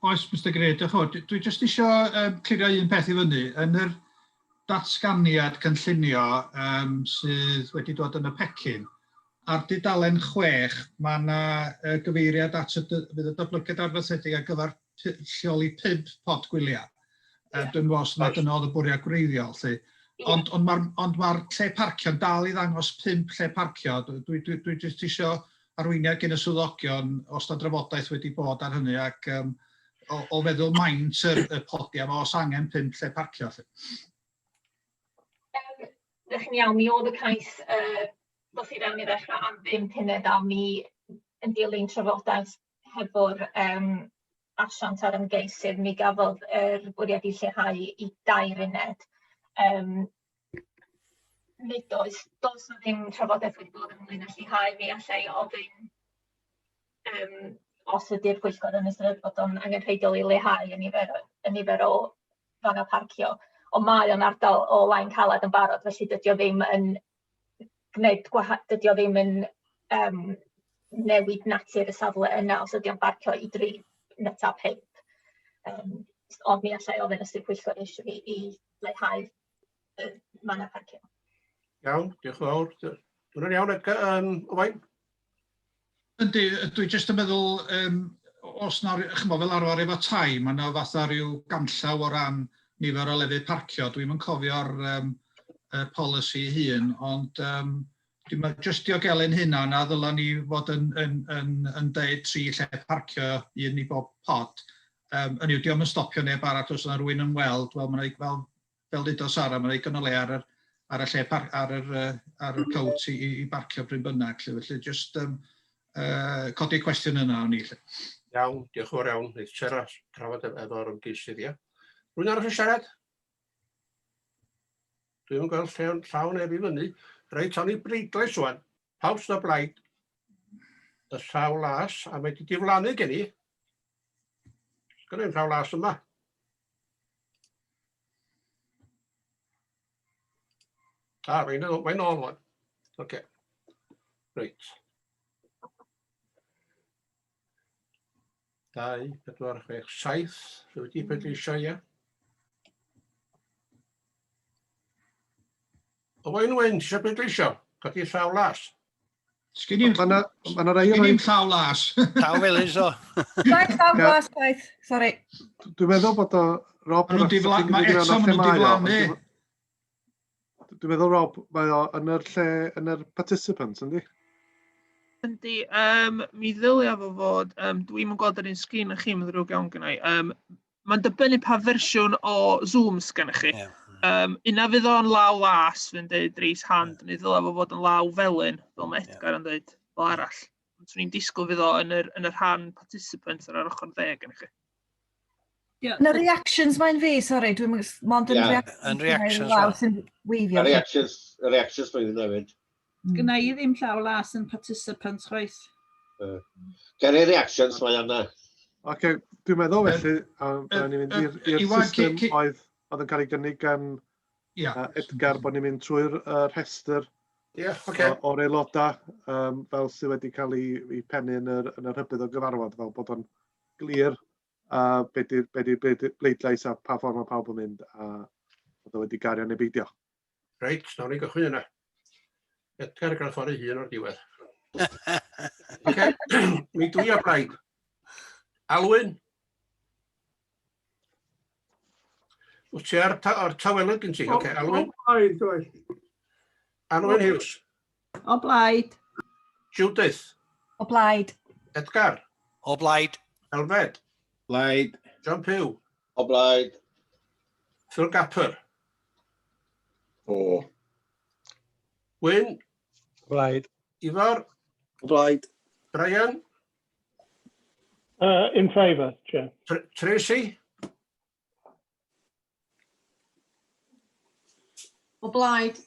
Oes, Mr Gray, diolch yn fawr. Dwi jyst eisiau clirio un peth i fyny. Yn yr datganiad cynllunio sydd wedi dod yn y pecyn, ar dudalen 6, mae yna gyfeiriad at y, fydd y datblygiad arfaethedig ar gyfer lleoli 5 pod gwyliau. Yeah. Dwi'n meddwl os na dyna oedd y bwriad gwreiddiol, 'lly. Ond, ond mae'r ond ma lle parcio'n dal i ddangos 5 lle parcio. Dwi jyst eisiau arweiniad gen y swyddogion os na drafodaeth wedi bod ar hynny ac o feddwl maint y podiau, mae os angen 5 lle parcio. 'Lly. Ydych chi'n iawn, mi oedd y cais ddoth i fewn i ddechrau am 5 uned a mi yn dilyn trafodaeth hefo'r asiant a'r ymgeisydd, mi gafodd yr bwriad i lleihau i 3 uned. Nid oes, does 'na ddim trafodaeth wedi bod ynglyn â lleihau, mi alla i ofyn os ydy'r pwyllgor yn ystyried bod o'n angenrheidiol i leihau y nifer o fannau parcio. Ond mae o'n ardal o lain caled yn barod, felly dydy o ddim yn gwneud dydy o ddim yn newid natur y safle yna os ydy o'n barcio i 3 neu ta 5. Ond mi allai ofyn os ydy'r pwyllgor eisiau fi i leihau y mannau parcio. Iawn, diolch yn fawr. Dwi'n iawn, Edgar, Owain? Yndi, dwi jyst yn meddwl, os na, chymod, fel arfer efo tai, mae yna fatha rhyw ganllaw o ran nifer o lefydd parcio. Dwi'm yn cofio'r y polisi ei hun, ond dwi'n meddwl jyst diogelu'n hunan a ddyla ni fod yn deud 3 lle parcio, un i bob pod. Hynny yw, dio'm yn stopio neb arall os yna rhywun yn weld, wel, mae'n fel, fel ddudodd Sara, mae'n ddigon o le ar y lle par, ar y coat i barcio pryd bynnag. 'Lly. Felly, just codi cwestiwn yna o'n i. 'Lly. Iawn, diolch yn fawr iawn. Neith Sarah trafod efo'r ymgeisydd, ia. Rwy'n arall yn siarad? Dwi'm yn gweld lle llaw neb i fyny. Reit, awn ni bleidlais wan. Pawb sydd o blaid y llaw las, a mae wedi diflannu gen i. Sgynna i'm llaw las yma. Ah, mae'n ôl wan. Oce. Reit. 2, 4, 6, 7. Rwy wedi pleidleisio, ie. Owain Wyn, ti eisiau pleidleisio? Codi llaw las. Sgyn i'm, Mae 'na ma 'na rai sgyn roi... i'm llaw las. Llaw felyn so. Right, llaw glas, gwaith. Sorry. Dwi'n meddwl bod o, Rob, Ma' nhw'n wrach, sa difla- ti'n ma' mynd i mewn eto o ma' lle nhw'n mae o, ond diflannu. Dwi'n meddwl, Rob, mae o yn yr lle, yn yr participants, yndi? Yndi, mi ddylia fo fod, dwi'm yn gweld yr un sgrin â chi, mae'n ddrwg iawn gynna i. Mae'n dibynnu pa fersiwn o Zoom sgennych chi. Una fydd o'n law las, fy'n deud raise hand, neu ddylia fo fod yn law felyn, fel mae Edgar yn deud, fel arall. Ond swn i'n disgwyl fydd o yn y rhan participants ar yr ochr dde gennych chi. Yn y reactions mae'n fi, sorry, dwi'n mond yn reactions. Yn reactions, Law wel. sy'n weifio. Y reactions, y reactions dwi'n hefyd. Gynna i ddim llaw las yn participants chwaith. Ger i reactions mae yna. Oce, dwi'n meddwl felly, a byddwn ni'n mynd i'r Iwan, system oedd yn cael ei gynnig gan Edgar, bod ni'n mynd trwy'r rhestr o'r aelodau fel sydd wedi cael ei pennu yn y rhybudd o gyfarfod, fel bod o'n glir be di'r be di, be di bleidlais a pa ffordd mae pawb yn mynd a bod o wedi gario neu beidio. Reit, nawn ni gychwyn yna. Edgar yn cael ffordd ei hun o'r diwedd. Oce, mi dwi o blaid. Alwyn? Wyt ti ar, ta, ar tawelwg gen ti? Oce, Alwyn. O blaid, oes. Alwyn Hughes. O blaid. Judith. O blaid. Edgar. O blaid. Elfed. Blaid. John Pugh. O blaid. Phil Gapper. O. Wyn. Blaid. Ifor. O blaid. Brian. In favour, Chair. Tr Tracy. O blaid.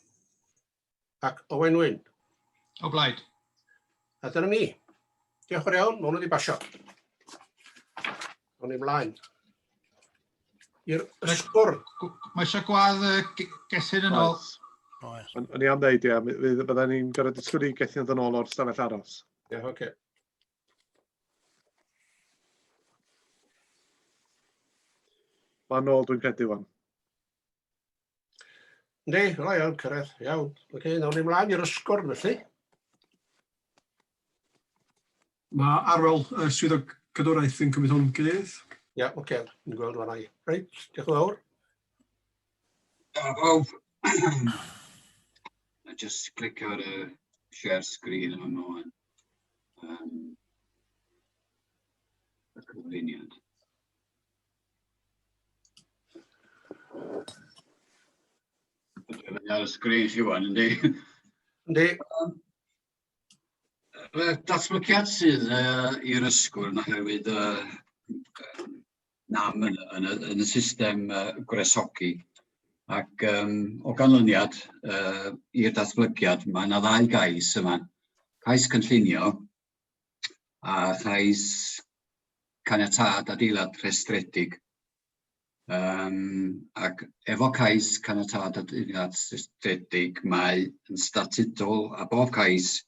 Ac Owen Wyn. O blaid. A dyna ni. Diolch yn fawr iawn, mae hwnnw wedi basio. O'n i mlaen. I'r ysgwr. Mae eisiau gwadd Gethin yn ôl. O'n i am ddeud, ie, fydden ni'n gorfod disgwyl i Gethin ddod yn ôl o'r stafell aros. Ie, oce. Okay. Mae'n ôl, dwi'n credu, wan. Yndi, o iawn, cyrraedd, iawn. Oce, okay, nawn ni mlaen i'r ysgwrn felly. Mae Arwel, y swyddog cadwraeth, yn cymryd hwn gilydd. Ia, oce, okay, ni'n gweld fan i. Reit, diolch yn fawr. Da bawb. I just click ar y share screen yma mlaen. Y cyflwyniad. Dwi'n ar y sgrin chi wan, yndi? Yndi. Y datblygiad sydd i'r ysgwrn oherwydd nam yn, yn, y, yn y system gwresogi. Ac um, o ganlyniad i'r datblygiad, mae yna ddau gais yma. Cais cynllunio a chais caniatâd adeilad rhestredig. Um, ac efo cais caniatâd adeilad rhestredig, mae yn statudol a bob cais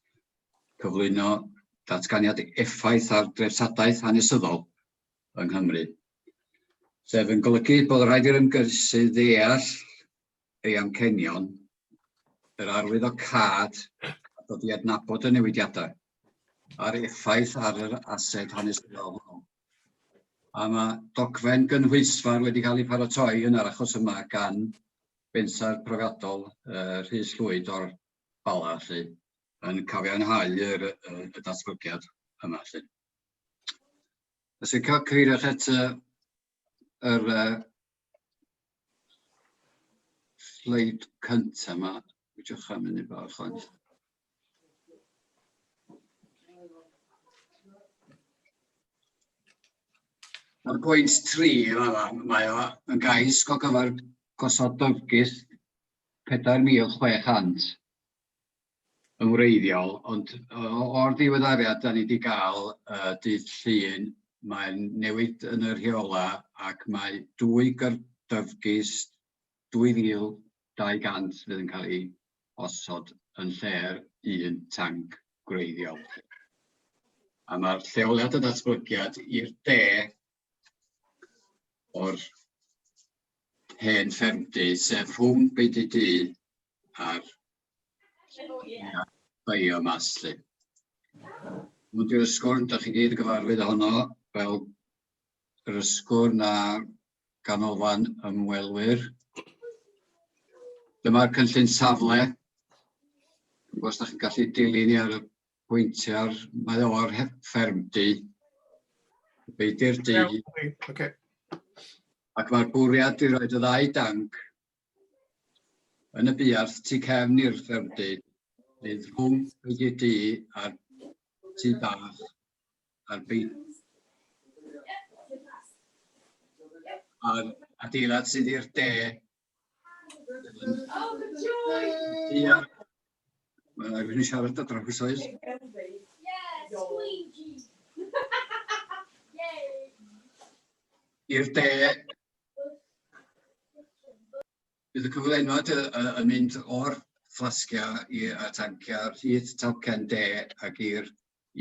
cyflwyno datganiad effaith ar dreftadaeth hanesyddol yng Nghymru. Sef yn golygu bod rhaid i'r ymgeisydd ddeall ei amcenion, yr arwyddocâd a dod i adnabod y newidiadau a'r effaith ar yr ased hanesyddol hwnnw. A mae dogfen gynhwysfawr wedi cael ei pharatoi yn yr achos yma gan bensaer profiadol uh, Rhys Llwyd o'r Bala, lly, yn cyfiawnhau yr, y, y datblygiad yma. Lly. Os yw'n cael cyfeirio at y, yr uh, sleid cyntaf yma, edrych am munud bach ond. Mae'r pwynt 3 yma, mae o yn gais go gyfer gosod dyfrgell 4,600 yn wreiddiol, ond o'r diweddariad da ni wedi gael uh, dydd Llun, mae'n newid yn y rheola ac mae dwy dyfgis 2,200 fydd yn cael ei osod yn lle'r un tanc gwreiddiol. A mae'r lleoliad y datblygiad i'r de o'r hen ffermdy, sef rhwng BDD a'r biomass 'lly. Hwn 'di'r ysgwrn, da chi gyd yn gyfarwydd ohono fel yr ysgwrn a ganolfan ymwelwyr. Dyma'r cynllun safle. Dwi'n gwybod os da chi'n gallu dilyn i ar y pwyntiau, mae o'r ffermdy, beidi'r du. Okay. Ac mae'r bwriad i roed y ddau danc Yn y buarth tu cefn i'r ffermdy, fydd rhwng y du a'r tŷ bach a'r bei... a'r adeilad sydd i'r de. Ia. Mae rhywun yn siarad ar draws oes? I'r de Bydd y cyflenwad yn mynd o'r fflasgiau i'r tanciau ar hyd talcen de ac i'r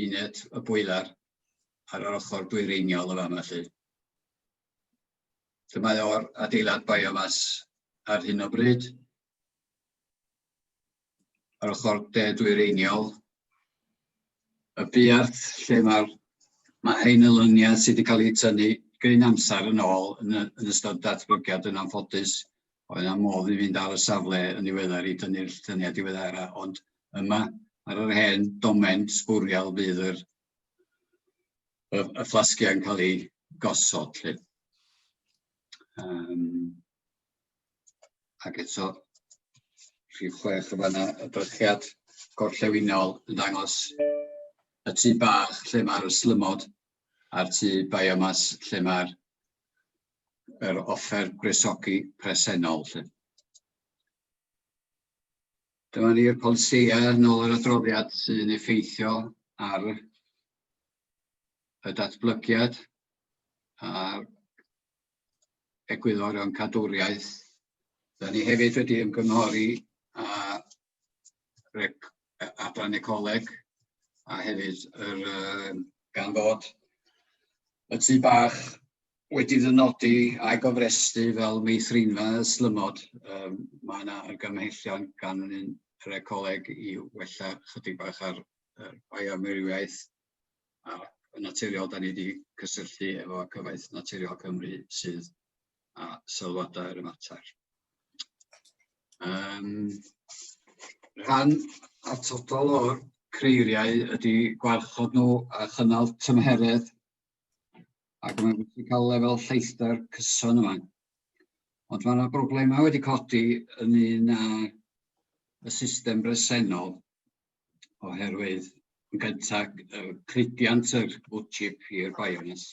uned y bwylar ar yr ochr dwyreiniol y fama 'lly. Lle mae o'r adeilad biomass ar hyn o bryd. ar ochr de dwyreiniol, y buarth lle mae'r mae ein elyniau sydd wedi cael eu tynnu gryn amser yn ôl yn, y, yn ystod datblygiad yn anffodus. Oedd yna modd i fynd ar y safle yn ddiweddar i dynnu'r lluniau diweddara, ond yma ar yr hen domen sbwriel fydd yr, y, y fflasgiau yn cael eu gosod. Lle. Um, ac eto rhif 6 yn fanna, y drychiad gorllewinol yn dangos y tŷ bach lle mae'r ystlumod a'r tŷ biomass lle mae'r yr offer gwresogi presennol. Lle. Dyma ni'r polisïau yn ôl yr adroddiad sy'n effeithio ar y datblygiad a'r egwyddorion cadwriaeth. Da ni hefyd wedi ymgynghori â rec, adran ecoleg a hefyd yr, uh, gan fod y tŷ bach wedi ddynodi a'i gofrestru fel meithrinfa ystlumod, um, mae yna argymhellion gan yr ecoleg i wella chydig bach ar yr bioamrywiaeth a yn naturiol da ni wedi cysylltu efo Cyfoeth Naturiol Cymru sydd â sylwadau ar y mater. Um, rhan atodol o'r creiriau ydy gwarchod nhw a chynnal tymheredd ac mae'n bwysig cael lefel lleithder cyson yma. Ond mae yna broblemau wedi codi yn un â y system bresennol oherwydd yn gyntaf cludiant yr wood chip i'r biomass.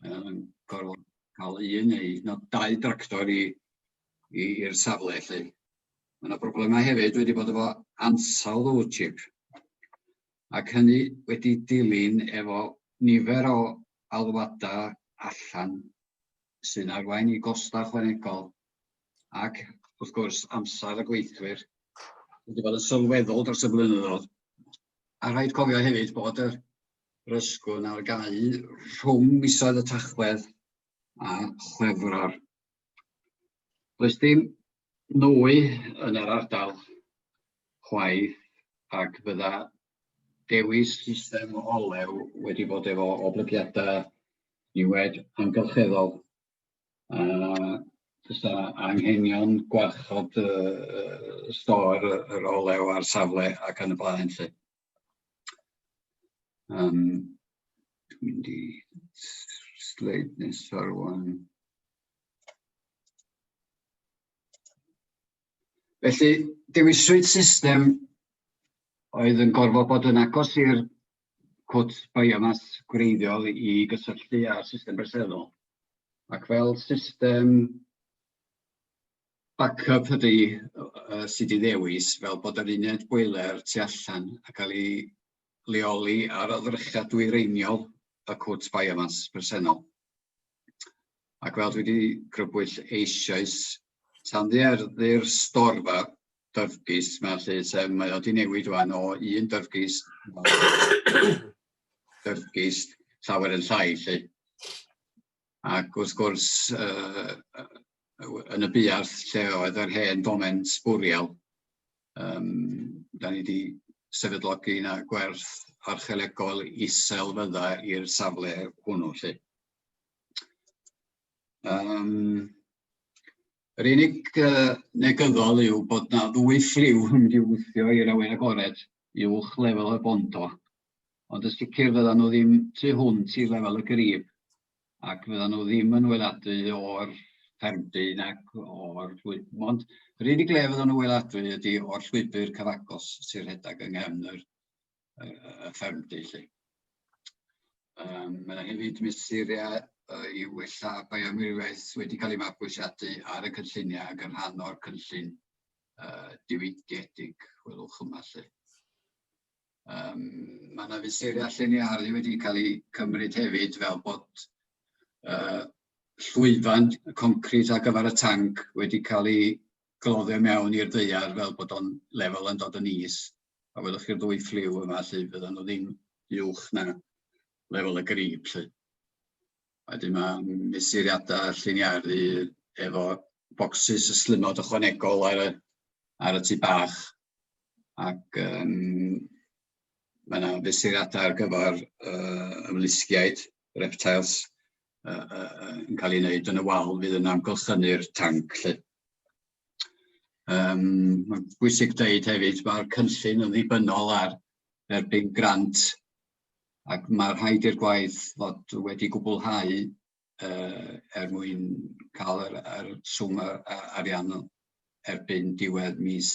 Mae'n gorfod cael un neu hyd yn oed dau dractor i i'r safle 'lly. Mae yna broblemau hefyd wedi bod efo ansawdd y wood chip ac hynny wedi dilyn efo nifer o alwadau allan sy'n arwain i gostau ychwanegol ac wrth gwrs amser y gweithwyr wedi bod yn sylweddol dros y blynyddoedd. A rhaid cofio hefyd bod yr ysgwn ar gau rhwng misoedd y Tachwedd a Chwefror. Does dim nwy yn yr ardal chwaith ac fydda dewis system olew wedi bod efo oblygiadau niwed amgylcheddol a fysa anghenion gwarchod y stôr yr olew ar safle ac yn y blaen 'lly. Um, dwi'n mynd i sleid nesaf rwan. Felly, dewiswyd system oedd yn gorfod bod yn agos i'r cwt biomass gwreiddiol i gysylltu â'r system bresennol. Ac fel system backup ydy uh, sydd wedi ddewis, fel bod yr uned boiler tu allan a cael ei leoli ar ddrychiad dwyreiniol y cwt biomass presennol. Ac fel dwi wedi crybwyll eisoes, tanddierddi'r storfa dyfrgis 'ma 'lly, sef mae o 'di newid ŵan o un dyfrgis dyfrgis llawer yn llai 'lly. Ac wrth gwrs uh, yn y buarth lle oedd yr hen domen sbwriel, um, da ni wedi sefydlogi na gwerth archeolegol isel fydda i'r safle hwnnw 'lly. Um, yr unig uh, negyddol yw bod na ddwy ffliw yn mynd i wthio i'r awyr agored uwch lefel y bondo, ond yn sicr fyddan nhw ddim tu hwnt i lefel y grib ac fyddan nhw ddim yn weladwy o'r ffermdy nac o'r llwybr. Mond yr unig le fyddan nhw weladwy ydy o'r llwybr cyfagos sy'n rhedeg yng nghefn yr, y, y ffermdy. Lly. Um, mae yna hefyd mesurau uh, i wella bioamrywiaeth wedi cael ei mabwysiadu ar y cynlluniau ac yn rhan o'r cynllun uh, diwygiedig, welwch yma lle. Um, mae yna fesurau lliniaru wedi cael eu cymryd hefyd fel bod uh, llwyfan concrit ar gyfer y tanc wedi cael ei gloddio mewn i'r ddaear fel bod o'n lefel yn dod yn is. A welwch chi'r ddwy ffliw yma lle fyddan nhw ddim uwch na lefel y grib 'lly. Wedyn mae mesuriadau lliniaru efo bocsys ystlumod ychwanegol ar y, ar y tŷ bach. Ac um, mae yna fesuriadau ar gyfer ymlusgiaid, reptiles, yn cael ei wneud yn y wal fydd yn amgylchynu'r tanc. Lle. Mae'n bwysig dweud hefyd, mae'r cynllun yn ddibynnol ar dderbyn grant ac mae rhaid i'r gwaith fod wedi gwblhau er mwyn cael yr, yr swm arian erbyn diwedd mis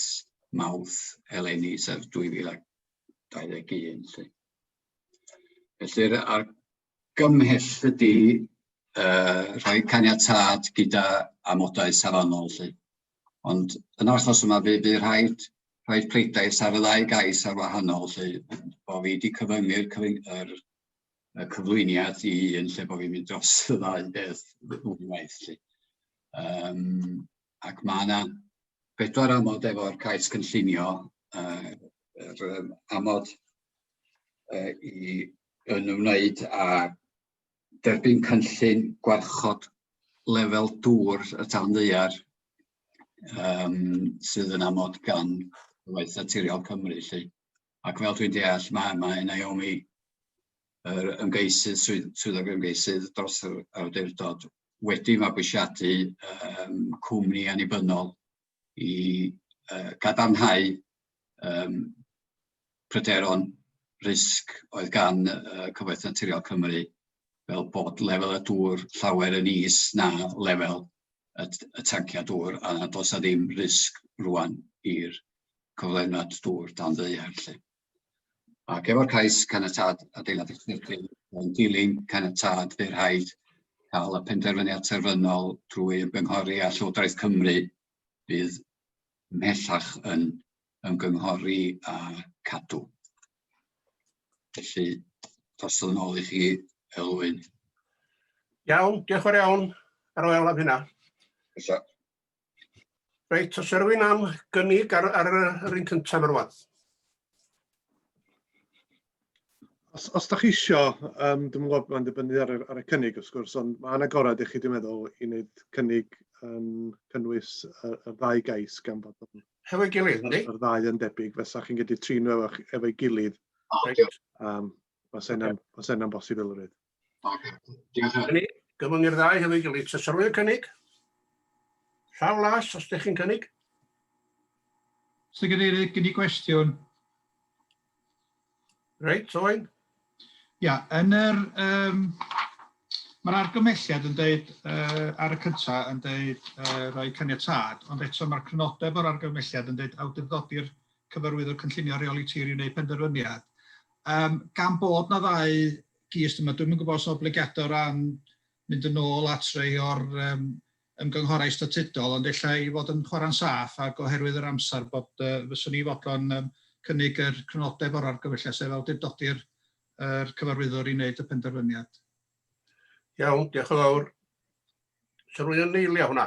Mawrth eleni, sef 2021. Felly. Felly'r argymhell ydy rhoi caniatâd gyda amodau safonol. Felly. Ond yn yr achos yma, fe fydd rhaid rhaid pleidlais ar y ddau gais ar wahanol, lle bo fi wedi cyfyngu'r cyfyng, yr, y cyflwyniad i un lle bo fi'n mynd dros y ddau beth ddwywaith. Lle. Ac mae yna bedwar amod efo'r cais cynllunio, yr amod i yn ymwneud â derbyn cynllun gwarchod lefel dŵr y tan ddaear sydd yn amod gan Cyfoeth Naturiol Cymru. Lly. Ac fel dwi'n deall, mae, mae Naomi, yr ymgeisydd, swyddog ymgeisydd dros yr awdurdod, wedi mabwysiadu cwmni annibynnol i gadarnhau pryderon risg oedd gan Cyfoeth Naturiol Cymru fel bod lefel y dŵr llawer yn is na lefel y, y tanciau dŵr a nad oes 'na ddim risg rwan i'r cyflenwad dŵr dan ddaear. Felly. Ac efo'r cais caniatâd adeilad estynedig, yn dilyn caniatâd fydd rhaid cael y penderfyniad terfynol drwy ymgynghori â Llywodraeth Cymru fydd ymhellach yn ymgynghori â Cadw. Felly, drosodd yn ôl i chi, Elwyn. Iawn, diolch yn fawr iawn, Arwel, am hynna. Fysa. Reit, os rhywun am gynnig ar, ar yr un cyntaf rwan. Os, os da chi isio, dwi'n gwybod mae'n dibynnu ar, ar y cynnig wrth gwrs, ond mae'n agored i chi, dwi'n meddwl, i wneud cynnig yn cynnwys y, y ddau gais gan fod yn... Hefo'i gilydd, yndi? Yr ddau yn debyg, fysa chi'n gallu trin nhw efo, efo'i gilydd. Reit. Mae okay. Yna'n bosibilrwydd. Okay. Diolch. Ni, gyfyngu'r ddau hefo'i gilydd. Oes rhywun yn cynnig? Llaw las, os ydych chi'n cynnig. Mr Cadeirydd, gen i gwestiwn. Reit, Owain. Ia, yn yr... Um, Mae'r argymhelliad yn dweud, ar y cyntaf, yn dweud rhoi caniatâd, ond eto mae'r crynodeb o'r argymhelliad yn dweud awdurdodi'r cyfarwyddwr cynllunio rheoli tir i wneud penderfyniad. Um, gan bod na ddau gist yma, dwi'm yn gwybod os oblygiadau o ran mynd yn ôl at rei o'r um, ymgynghorai statudol, ond ella i fod yn chwarae'n saff ac oherwydd yr amser bod uh, fyswn i fodlon um, cynnig yr crynodeb o'r argyfylliad, sef awdurdodi'r yr cyfarwyddwr i wneud y penderfyniad. Iawn, diolch yn fawr. Sir rwy'n yn eilio hwnna?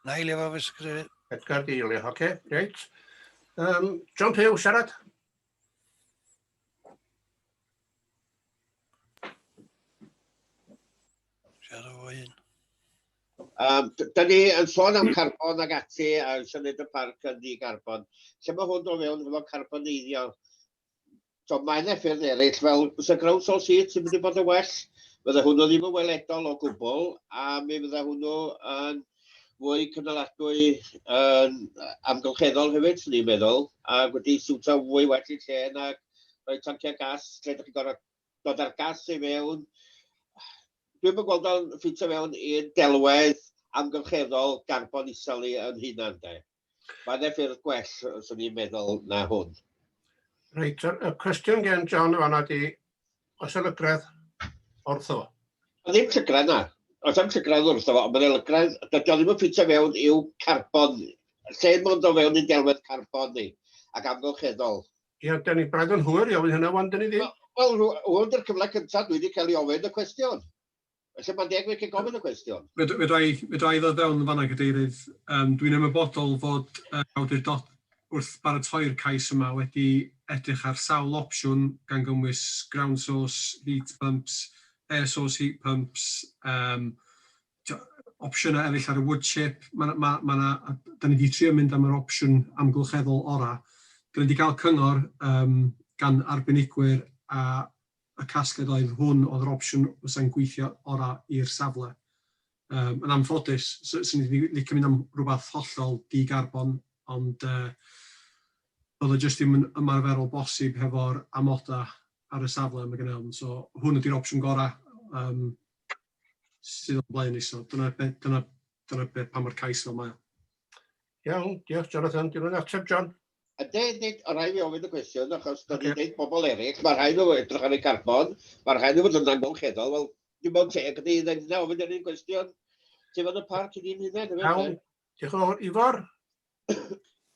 Na eilio fo, Mr Cadeirydd. Edgar di eilio, oce, okay, reit. John Pugh, siarad. Siarad o un. Da ni yn sôn am carbon ag ati, a eisiau gwneud y parc yn ddi-garbon. Lle mae hwn dod fewn efo carboneiddio? So, mae yna ffyrdd eraill fel fysa ground source heat sy'n mynd i bod yn well. Fydda hwnnw ddim yn weledol o gwbl, a mi fydda hwnnw yn fwy cynaladwy yn amgylcheddol hefyd, swn i'n meddwl, a wedi siwtio fwy well i lle na rhoi tanciau gas lle ydych chi'n gorfod dod â'r gas i fewn. Dwi'm yn gweld o'n ffitio fewn i'r delwedd amgylcheddol garbon isel i yn hunan, de. Mae yna ffyrdd gwell, swn i'n meddwl, na hwn. Reit, y cwestiwn gen John yn fanna di, oes 'na lygredd wrtho fo? Ddim llygredd na. Oes am llygredd wrtho fo, ond mae'n lygredd, dydy o ddim yn ffitio fewn i'w carbon, lle mae'n dod fewn i'n delwedd carbon ni, ac amgylcheddol. Ia, da ni braidd yn hwyr i ofyn hynna wan, dyn ni ddim. Wel, hwn di'r cyfle cyntaf dwi wedi cael ei ofyn y cwestiwn. Felly mae'n deg fi gofyn y cwestiwn. Fedra i, fedra i ddod fewn yn fanna, Cadeirydd. Dwi'n ymwybodol fod yr awdurdod wrth baratoi'r cais yma wedi edrych ar sawl opsiwn gan gynnwys ground source heat pumps, air source heat pumps, opsiynau eraill ar y wood chip. Mae 'na, ma, ma 'na, da ni wedi trio mynd am yr opsiwn amgylcheddol orau. Da ni wedi cael cyngor gan arbenigwyr a y casgliad oedd hwn oedd yr opsiwn fysa'n gweithio orau i'r safle. Yn anffodus, 'swn i wedi licio mynd am rhywbeth hollol di-garbon, ond oedd o jyst ddim yn ymarferol bosib hefo'r amodau ar y safle mae gen i ofn. So hwn ydy'r opsiwn gorau sydd o'n blaen ni. So dyna, be, dyna, dyna be, pa mae'r cais fel mae o. Iawn, diolch Jonathan. Di rhywun ateb, John? Ydy, nid, o rhaid fi ofyn y cwestiwn, achos da ni'n deud bobl eraill, mae rhaid nhw edrych ar eu carbon, mae rhaid nhw fod yn amgylcheddol, wel, dim ond teg ydy, dda ni'n ofyn yr un cwestiwn, ti fod y parc i ni'n hunain, Iawn, diolch yn fawr. Ifor?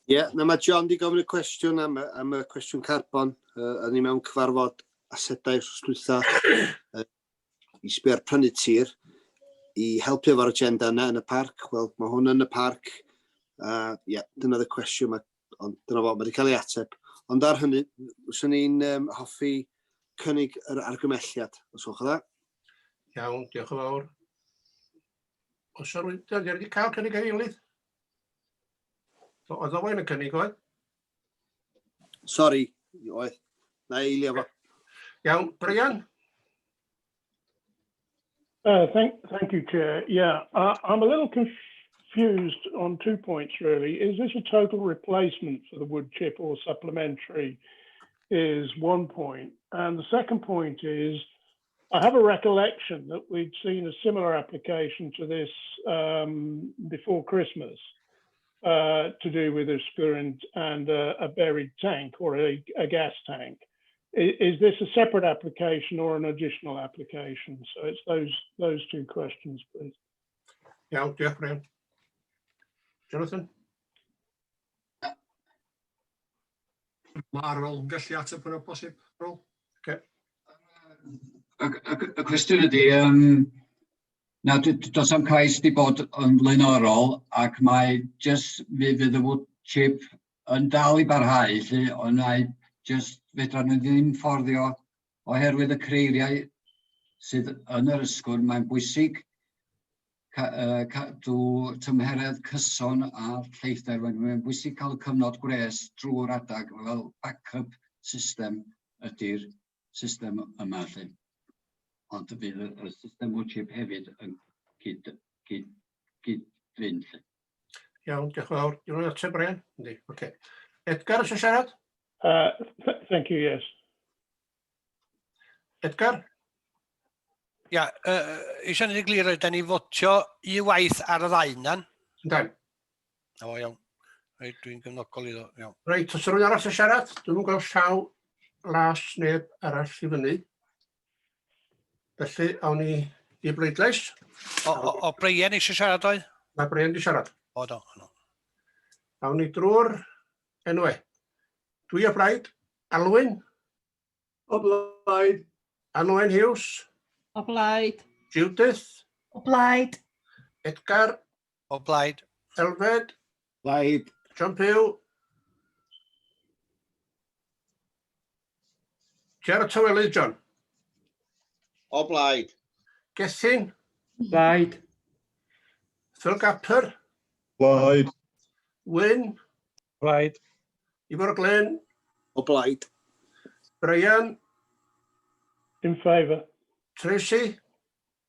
Ie, yeah, na mae John di gofyn y cwestiwn am y cwestiwn carbon. O'n i mewn cyfarfod asedau wrth dwytha i sbio ar prynu tir i helpu efo'r agenda yna yn y parc. Wel, mae hwn yn y parc. Ie, yeah, dyna y cwestiwn, mae, ond dyna fo, mae wedi cael ei ateb. Ond ar hynny, fyswn i'n hoffi cynnig yr argymelliad, os gwelwch yn dda. Iawn, diolch yn fawr. Os yw rhywun wedi cael cynnig ei gilydd? Oedd Owain yn cynnig, oedd? Sorry, oedd. Na eilio fo. Iawn, Brian? Thank you, Chair. Yeah, I'm a little confused on 2 points, really. Is this a total replacement for the wood chip or supplementary is one point. And the second point is, I have a recollection that we'd seen a similar application to this before Christmas to do with Ysgwrn and a buried tank or a gas tank. Is this a separate application or an additional application? So it's those two questions, please. Iawn, diolch Brian. Jonathan? Mae Arwel yn gallu ateb hwnna posib, Arwel? Okay. Y cwestiwn ydy, na, does am cais di bod yn flaenorol ac mae jyst mi fydd y wood chip yn dal i barhau, lly, ond mae jyst fedra nhw ddim fforddio oherwydd y creiriau sydd yn yr Ysgwrn. Mae'n bwysig cadw tymheredd cyson a lleithder. Mae'n bwysig cael y cyfnod gwres drwy'r adag fel backup system ydy'r system yma. Lly. Ond fydd y system wood chip hefyd yn cyd-fynd. Lly. Iawn, diolch yn fawr. Dwi'n ateb, Brian? Yndi, oce. Edgar, eisiau siarad? Thank you, yes. Edgar? Ia, eisiau ni glir, da ni fotio i waith ar y ddau nan? Yndan. O, iawn. Reit, dwi'n gefnogol iddo, iawn. Reit, os rhywun arall eisiau siarad, dwi'n gweld llaw las neb arall i fyny. Felly, awn ni i bleidlais. O Brian eisiau siarad oedd? Mae Brian di siarad. O, do. No. Awn ni drwy'r enwau. Dwi o blaid. Alwyn. O blaid. Anwen Hughes. O blaid. Judith. O blaid. Edgar. O blaid. Elfed. Blaid. John Pugh. Ti ar y tywelydd, John? O blaid. Gethin. Blaid. Phil Gapper. Blaid. Wyn. Blaid. Ifor Glyn. O blaid. Brian. In favour. Tracy.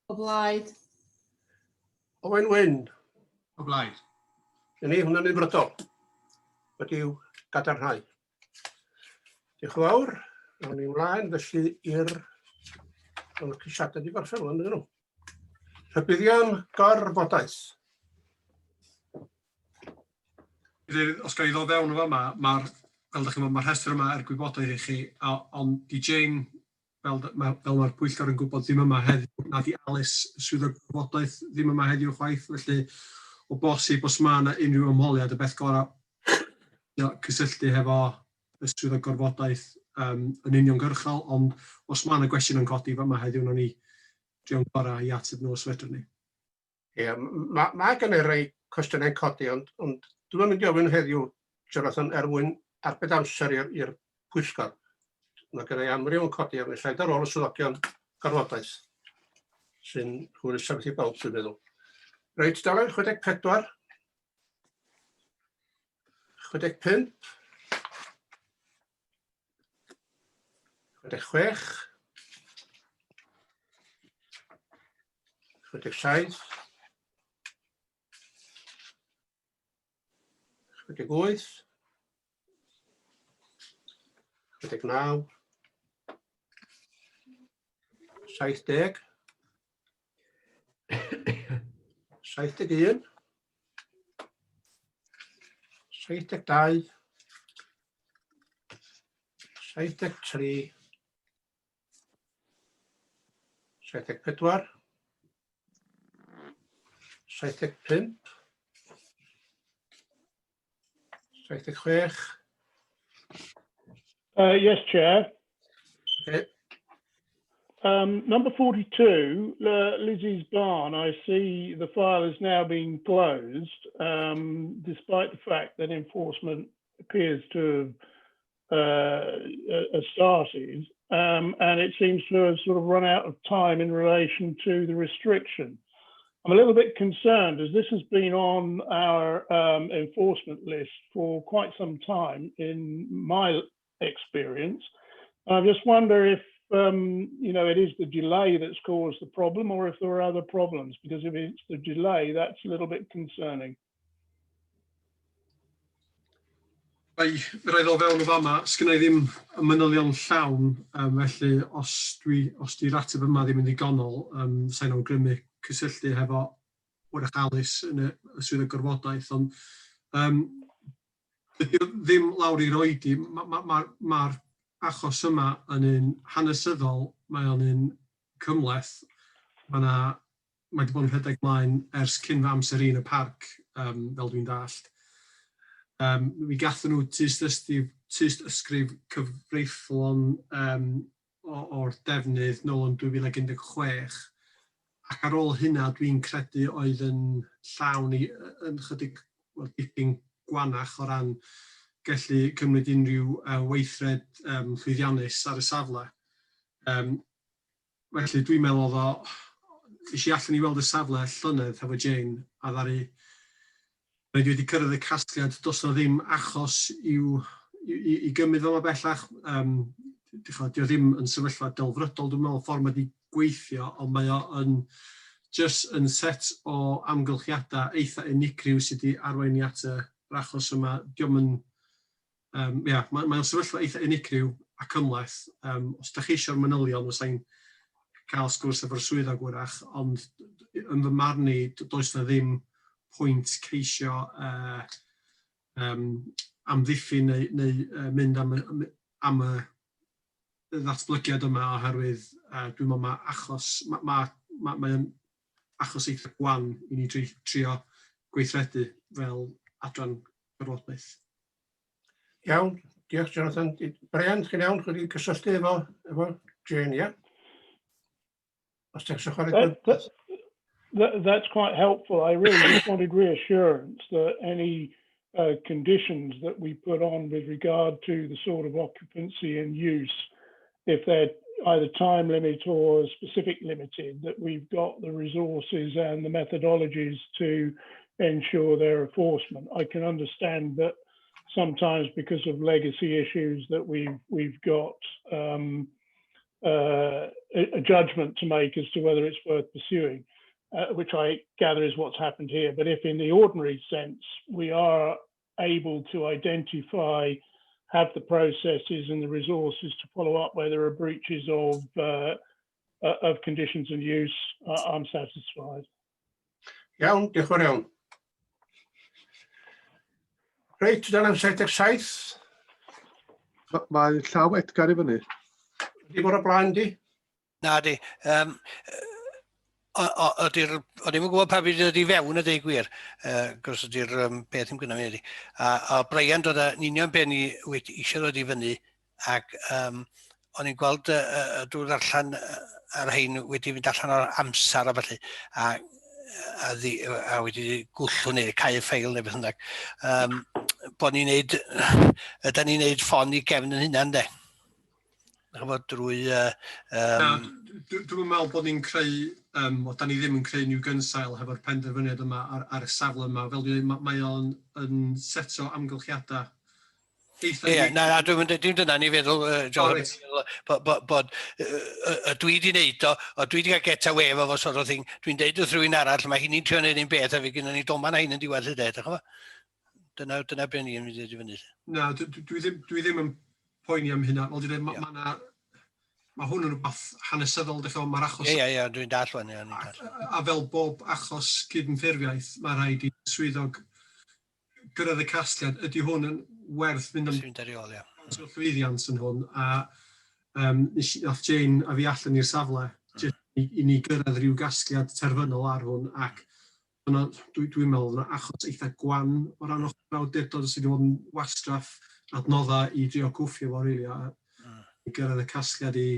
O blaid. Owain Wyn. O blaid. Dyna ni, hwnna'n unfrydol. Wedi'w gadarnhau. Diolch yn fawr. Awn ni ymlaen felly i'r... Ond y ceisiadau wedi gorffen rwan, ydyn nhw. Rhybuddion gorfodaeth. Os gael i ddod fewn o fama, mae'r, fel ydych chi'n gwybod, mae'r rhestr yma er gwybodaeth i chi, ond di Jane, fel mae'r pwyllgor yn gwybod, ddim yma heddiw, na di Alice, y swyddog gwybodaeth, ddim yma heddiw chwaith, felly o bosib, os mae yna unrhyw ymholiad, y beth gorau cysylltu hefo y swyddog gorfodaeth yn uniongyrchol, ond os mae yna gwestiwn yn codi fama heddiw, nawn ni drio'n gorau i ateb nhw os fedrwn ni. Ie, ma gen i rai cwestiynau'n codi, ond dwi'm yn mynd i ofyn heddiw, Jonathan, er mwyn arbed amser i'r pwyllgor. Mae gen i amryw yn codi, a mi allai ar ôl y swyddogion gorfodaeth, sy'n hwylus beth i bawb, dwi'n meddwl. Reit, dalen 64. 65. 66. 67. 68. 69. 70. 71. 72. 73. 74. 75. 76. Yes, Chair. Okay. Number 42, Lizzie's Barn, I see the file has now been closed, despite the fact that enforcement appears to have started, and it seems to have sort of run out of time in relation to the restriction. I'm a little bit concerned as this has been on our enforcement list for quite some time in my experience. I just wonder if it is the delay that's caused the problem or if there are other problems, because if it's the delay, that's a little bit concerning. Rai, rai ddod fewn o fama, sgynna i ddim y manylion llawn, felly os di'r ateb yma ddim yn ddigonol, sa'n awgrymu cysylltu hefo wrach Alice yn y swyddog gorfodaeth, ond dydy o ddim lawr i'r oedi. Ma achos yma yn un hanesyddol, mae o'n un cymhleth, mae wedi bod yn rhedeg mlaen ers cyn fy amser i yn y parc, fel dwi'n dallt. Mi gathon nhw tyst ysgrif cyfreithlon o'r defnydd nôl yn 2016, ac ar ôl hynna dwi'n credu oedd yn llawn i yn chydig, wel, dipyn gwanach o ran gallu cymryd unrhyw weithred llwyddiannus ar y safle. Felly dwi'n meddwl oedd o, es i allan i weld y safle llynedd hefo Jane, a ddaru dwi wedi cyrraedd y casgliad does 'na ddim achos i gymryd yma bellach. Dio ddim yn sefyllfa delfrydol, dwi'n meddwl, ffordd mae wedi gweithio, ond mae o yn just yn set o amgylchiadau eitha unigryw sydd wedi arwain ni at yr achos yma. Dio'm yn, ia, mae o'n sefyllfa eitha unigryw a cymhleth. Os da chi eisiau'r manylion, fysai'n cael sgwrs efo'r swyddog wrach, ond yn fy marn i, does na ddim pwynt ceisio amddiffyn neu mynd am y ddatblygiad yma oherwydd dwi'n meddwl mae achos, mae o'n achos eitha gwan i ni trio gweithredu fel adran gorfodaeth. Iawn, diolch Jonathan. Brian, chi'n iawn, chi wedi cysylltu efo Jane, ia? Os ti'n eisiau chwarae That's quite helpful. I really just wanted reassurance that any conditions that we put on with regard to the sort of occupancy and use, if they're either time limit or specific limited, that we've got the resources and the methodologies to ensure their enforcement. I can understand that sometimes because of legacy issues that we've got a judgment to make as to whether it's worth pursuing, which I gather is what's happened here. But if in the ordinary sense we are able to identify, have the processes and the resources to follow up where there are breaches of conditions and use, I'm satisfied. Iawn, diolch yn fawr iawn. Reit, tudalen 77. Mae llaw Edgar i fyny. Di bod o blaen di? Na di. Ydy'r, o'n i'm yn gwybod pa byd ydi fewn y deud gwir, cos ydy'r beth ddim gynna fi ydi. A Brian dod â'n union be ni wedi eisiau dod i fyny, ac o'n i'n gweld drwy ddarllen ar hein wedi fynd allan o'r amser a felly, a wedi gwllw neu cau y ffeil neu beth bynnag. Bod ni'n neud, ydan ni'n neud ffon i gefn yn hunan de. Ch'mod, drwy Na, dwi'n meddwl bod ni'n creu Um, o, da ni ddim yn creu new gynsail hefo'r penderfyniad yma ar, ar y safle yma. Fel dwi'n dweud, mae o'n yn set o amgylchiadau eitha... Ie, na, na, dwi'n mynd, dim dyna ni feddwl, John, O, reit. bod, bod, bod dwi wedi wneud o, o dwi wedi cael get away efo fo sort of thing, dwi'n deud wrth rhywun arall, mae hi'n trio wneud un beth a fi gynnon ni doman a hyn yn diwedd lle de, dych chi'n Dyna, dyna be ni'n mynd i ddweud i fyny. Na, dwi, dwi, ddim, dwi ddim yn poeni am hynna. Fel dwi'n dweud, mae ma 'na mae hwn yn rhywbeth hanesyddol, dych chi'n mae'r achos... Ie, ie, ie, dwi'n dall wan, ie, dwi'n dall. A, a fel bob achos cydymffurfiaeth, mae rhaid i swyddog gyrraedd y casgliad, ydy hwn yn werth mynd am... Mynd ar ei ôl, ie. Llwyddiant yn hwn, a um, nes, nath Jane a fi allan i'r safle, mm. i, i ni gyrraedd rhyw gasgliad terfynol ar hwn, ac yna, dwi'n dwi meddwl yna achos eitha gwan o ran ochr awdurdod sydd wedi bod yn wastraff adnoddau i drio cwffio fo, rili, a i gyrraedd y casgliad i,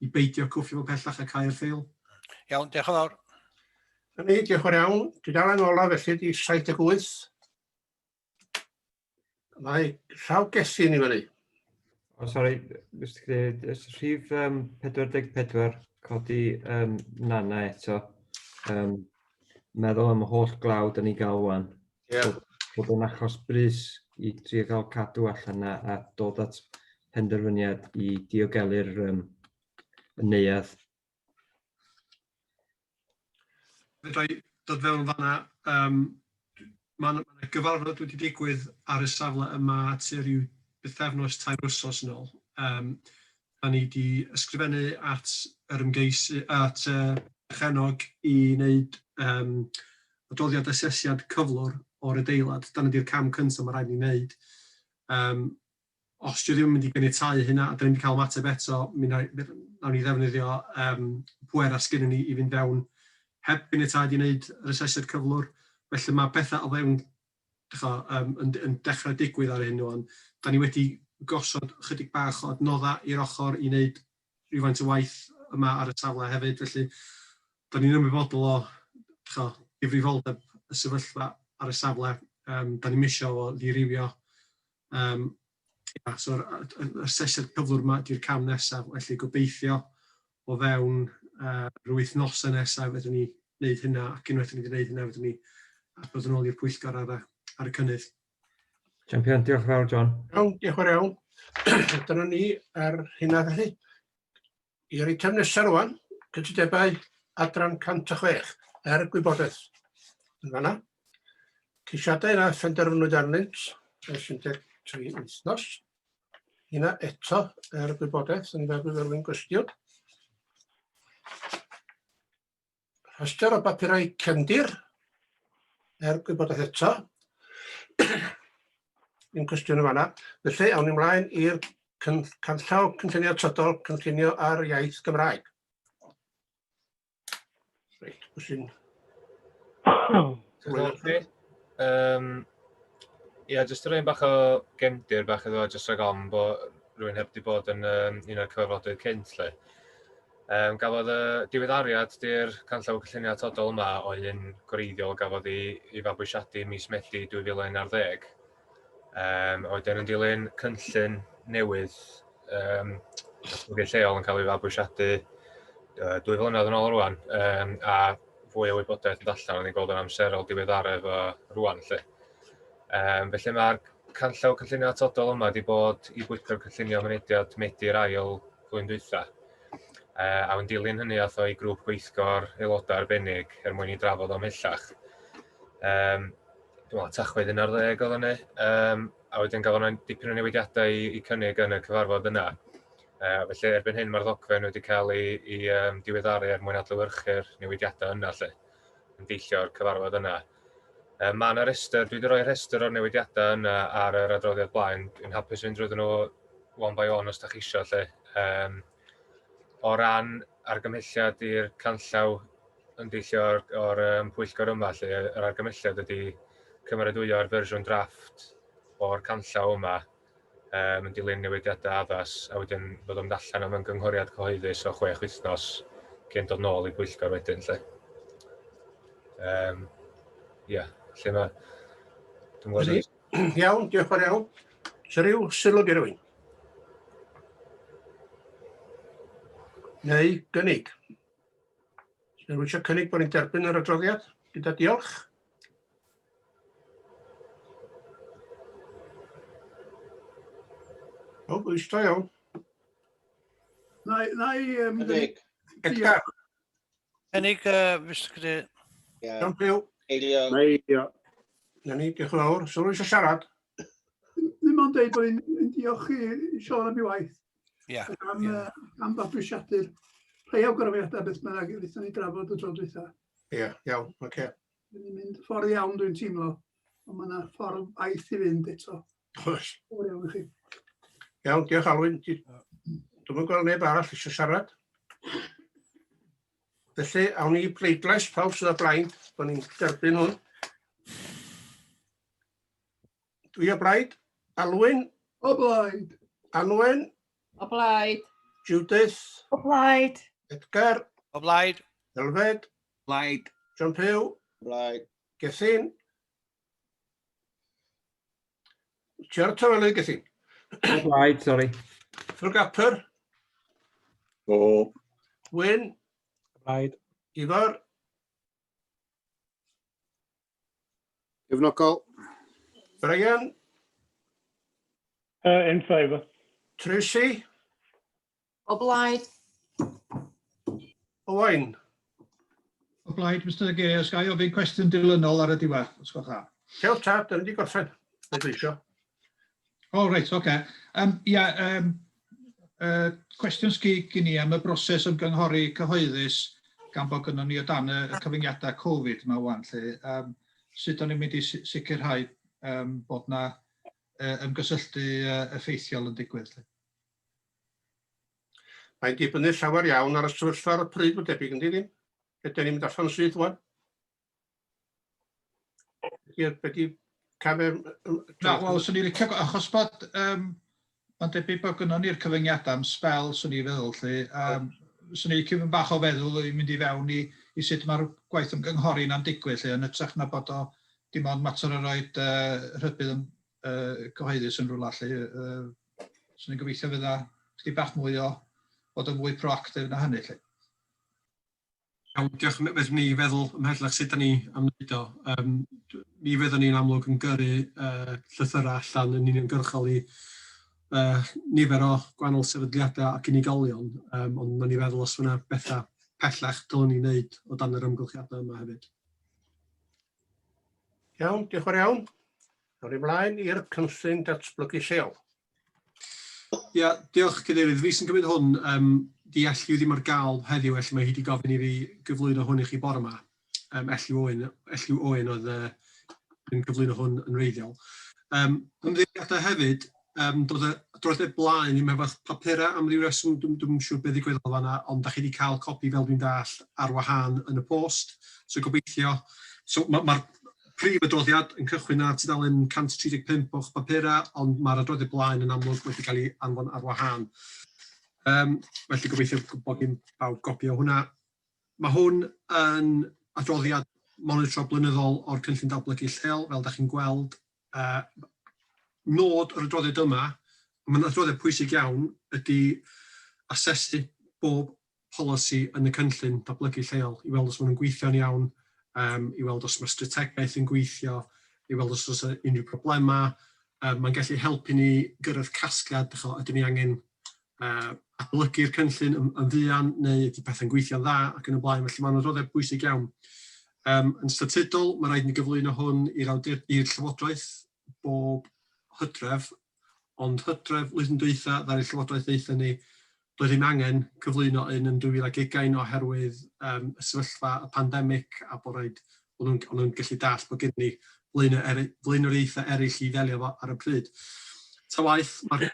i beidio cwffio fo pellach a cau'r ffeil. Iawn, diolch yn fawr. Na ni, diolch yn fawr iawn. Tudalen ola felly di 78. Mae llaw Gethin i fyny. O, sori, Mr Cadeirydd, ys rhif um, 44, codi um, nana eto. Um, meddwl am y holl glaw da ni gael wan. Yeah. Bod, bod o'n achos brys i drio gael cadw allan a, a dod at penderfyniad i diogelu'r um, y neuadd. Fedra i dod fewn fanna. Um, Mae yna ma gyfarfod wedi digwydd ar y safle yma tua rhyw bythefnos, tair wsos yn ôl. Um, da ni wedi ysgrifennu at yr ymgeisi, at y perchennog i wneud um, adroddiad asesiad cyflwr o'r adeilad. Dyna di'r cam cyntaf mae rhaid ni wneud. Um, os dio ddim yn mynd i ganiatáu hynna, a da ni'n cael ymateb eto, mi nawn ni ddefnyddio um, pwerau sgynnon ni i fynd fewn heb ganiatâd i wneud yr asesiad cyflwr. Felly mae pethau o fewn dych um, yn, yn dechrau digwydd ar hyn o'n. Da ni wedi gosod chydig bach o adnoddau i'r ochr i wneud rhywfaint o waith yma ar y safle hefyd, felly da ni'n ymwybodol o dych difrifoldeb y sefyllfa ar y safle. Um, da ni'n misio o ddirywio. Um, ia, so'r yr asesiad cyflwr yma di'r cam nesaf, felly gobeithio o fewn uh, rhyw wythnosau nesaf fedrwn ni wneud hynna, ac unwaith ni wedi gwneud hynna fedrwn ni adrodd yn ôl i'r pwyllgor ar, y, ar y cynnydd. Champion, diolch yn fawr, John. Iawn, diolch yn fawr iawn. Dyna ni ar hynna felly. I'r eitem nesaf rwan, cytundebau adran 106, er gwybodaeth. Yn fanna. Ceisiadau na phenderfynwyd arnynt ers 13 wythnos. Hynna eto er gwybodaeth yn fel rhywun gwestiwn. Rhestr o bapurau cefndir, er gwybodaeth eto. Un cwestiwn yn fanna. Felly, awn ni ymlaen i'r canllaw cynllunio atodol, cynllunio ar iaith Gymraeg. Reit, pwy sy'n... Um, ia, jyst rhywun bach o gefndir bach iddo, jyst rhag ofn bod rhywun heb di bod yn um, un o'r cyfarfodydd cynt, lle. Um, gafodd y diweddariad di'r canllaw cynllunio atodol yma o un gwreiddiol gafodd ei, ei fabwysiadu mis Medi 2011. Um, a wedyn yn dilyn cynllun newydd um, datblygu lleol yn cael ei fabwysiadu uh, dwy flynedd yn ôl rwan, um, a fwy o wybodaeth yn allan, o'n i'n gweld yn amserol diweddaru efo rwan, lle. Um, felly mae'r canllaw cynllunio atodol yma wedi bod i bwyllgor cynllunio mynediad Medi'r ail flwyddyn dwytha. Uh, a yn dilyn hynny ath o i grŵp gweithgor aelodau arbennig er mwyn i drafod o ymhellach. Um, dwi'n meddwl Tachwedd 11 oedd hynny. Um, a wedyn gafon nhw dipyn o newidiadau i, i cynnig yn y cyfarfod yna. Uh, felly erbyn hyn mae'r ddogfen wedi cael ei, ei um, diweddaru er mwyn adlewyrchu'r newidiadau yna lle, yn deillio o'r cyfarfod yna. Um, mae yna rhestr, dwi wedi rhoi rhestr o'r newidiadau yna ar yr adroddiad blaen. Dwi'n hapus fynd drwyddyn nhw one by one os da chi isio lle. Um, o ran argymhelliad i'r canllaw yn deillio o'r, or, um, pwyllgor yma, lle yr argymhelliad ydy cymeradwyo'r fersiwn drafft o'r canllaw yma um, yn dilyn newidiadau addas, a wedyn fod o'n mynd allan am ymgynghoriad cyhoeddus o chwech wythnos cyn dod nôl i bwyllgor wedyn, lle. Um, ia, lle mae... Dwi'n gwybod... Iawn, diolch fawr iawn. Oes rhyw sylw i rywun? Neu gynnig? Rwy'n eisiau cynnig bod ni'n derbyn yr adroddiad gyda diolch. O, bwysau iawn. Na, na i... Cynnig. Edgar. Cynnig, Mr Cadeirydd. John Pugh. Eilio. Na eilio. Na ni, diolch yn fawr. So rwy'n eisiau siarad? Ddim ond deud bod ni'n diolch i Siôn am ei waith. Ia. Am, yeah. Am fabwysiadu'r rhai awgrymiadau beth bynnag wnaethon ni drafod y tro dwytha. Ie, yeah, iawn, oce. Okay. Ni'n mynd ffordd iawn dwi'n teimlo, ond mae yna ffordd aeth i fynd eto. Oes. Fawr iawn i chi. Iawn, diolch Alwyn. Dwi'm yn gweld neb arall eisiau siarad. Felly, awn ni i pleidlais, pawb sydd â blaid, bod ni'n derbyn hwn. Dwi o blaid. Alwyn. O blaid. Anwen. O blaid. Judith. O blaid. Edgar. O blaid. Elfed. Blaid. John Pugh. Blaid. Gethin. Ti ar y tawelu, Gethin? O blaid, sori. Ffrwg Apur. O. Wyn. Blaid. Ifor. Cefnogol. Brian. In favour. Tracy. O blaid. Owain. O blaid, Mr Cadeirydd, os ga i ofyn cwestiwn dilynol ar y diwedd, os gwelwch dda. Diolch tad, da ni wedi gorffen. Pleidleisio. O, reit, oce. Okay. Ia, cwestiwn sgi gen i am y broses ymgynghori cyhoeddus gan bod gynnon ni o dan y, y cyfyngiadau Covid yma wan, lle. Sut o'n i'n mynd i sicrhau bod na ymgysylltu effeithiol yn digwydd? Lle? Mae'n dibynnu llawer iawn ar y sefyllfa ar y pryd, mae'n debyg, yndi ddim? Ydyn ni'n mynd allan syth wan? Be di cam... Na, wel, swn i'n licio, achos bod, mae'n debyg bod gynnon ni'r cyfyngiadau am sbel, swn i'n feddwl, lle. Swn i'n licio fynd bach o feddwl i mynd i fewn i, i sut mae'r gwaith ymgynghori na'n digwydd, lle, yn hytrach na bod o dim ond mater o roed rhybudd yn, cyhoeddus yn rhywle, lle. Swn i'n gobeithio fydda chydig bach mwy o fod yn fwy proactif na hynny, lle. Iawn, diolch. Fedrwn ni feddwl ymhellach sut da ni am wneud o. Mi fyddwn ni'n amlwg yn gyrru llythyrau allan yn uniongyrchol i nifer o gwahanol sefydliadau ac unigolion, ond nawn ni feddwl os yna bethau pellach dylwn ni wneud o dan yr amgylchiadau yma hefyd. Iawn, diolch yn fawr iawn. Awn ni mlaen i'r cynllun datblygu lleol. Ia, diolch Cadeirydd. Fi sy'n cymryd hwn, di Elliw ddim ar gael heddiw, felly mae hi wedi gofyn i fi gyflwyno hwn i chi bore yma. Elliw Owen, Elliw Owen oedd yn cyflwyno hwn yn wreiddiol. Ymddiheuriadau hefyd, doedd y adroddiad blaen ddim efo papurau am ryw reswm, dwi'm dwi siŵr beth ddigwyddodd fanna, ond da chi wedi cael copi fel dwi'n dall ar wahân yn y post, so gobeithio. So mae'r ma prif adroddiad yn cychwyn ar tudalen 135 o'ch papurau, ond mae'r adroddiad blaen yn amlwg wedi cael ei anfon ar wahân. Felly gobeithio bod gen bawb gopi o hwnna. Mae hwn yn adroddiad monitro blynyddol o'r cynllun datblygu lleol, fel da chi'n gweld. Nod yr adroddiad yma, mae'n adroddiad pwysig iawn, ydy asesu bob polisi yn y cynllun datblygu lleol i weld os maen nhw'n gweithio'n iawn, i weld os mae strategaeth yn gweithio, i weld os oes unrhyw problemau. Mae'n gallu helpu ni gyrraedd casgliad, dych ydyn ni angen adolygu'r cynllun yn, yn fuan neu ydy pethau'n gweithio'n dda ac yn y blaen. Felly mae'n adroddiad bwysig iawn. Yn statudol, mae rhaid ni gyflwyno hwn i'r Llywodraeth bob hydref, ond hydref flwyddyn dwytha, ddaru Llywodraeth ddeutha ni, doedd ddim angen cyflwyno un yn 2020 oherwydd y sefyllfa, y pandemig, a bod rhaid, o'n nhw'n o'n nhw'n gallu dallt bod gen ni flaenoriaethau eraill i ddelio efo ar y pryd. Ta waeth, mae'r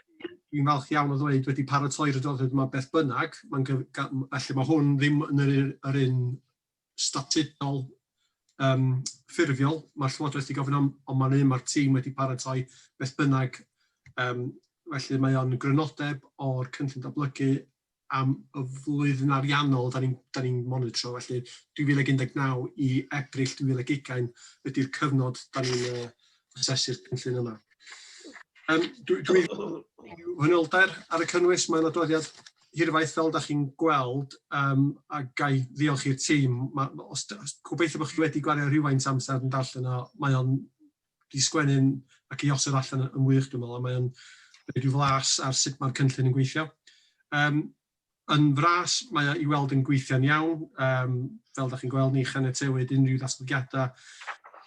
dwi'n falch iawn o ddweud wedi paratoi'r adroddiad yma beth bynnag, mae'n felly mae hwn ddim yn yr, yr un statudol ffurfiol, mae'r Llywodraeth wedi gofyn am, ond mae'n un mae'r tîm wedi paratoi beth bynnag. Felly mae o'n grynodeb o'r cynllun datblygu am y flwyddyn ariannol da ni'n ni monitro, felly 2019 i Ebrill 2020 ydy'r cyfnod da ni'n asesu'r cynllun yma. Dwi fanylder ar y cynnwys, mae'n adroddiad Hirfaith fel da chi'n gweld, a gai ddiolch i'r tîm, ma, os, os, gobeithio bod chi wedi gwario rhywfaint amser yn darllen o, mae o'n di sgwennu'n ac i osod allan yn wych dwi'n meddwl, a mae o'n rhoi rhyw flas ar sut mae'r cynllun yn gweithio. Yn fras, mae o i weld yn gweithio'n iawn. Fel da chi'n gweld, ni chaniatewyd unrhyw ddatblygiadau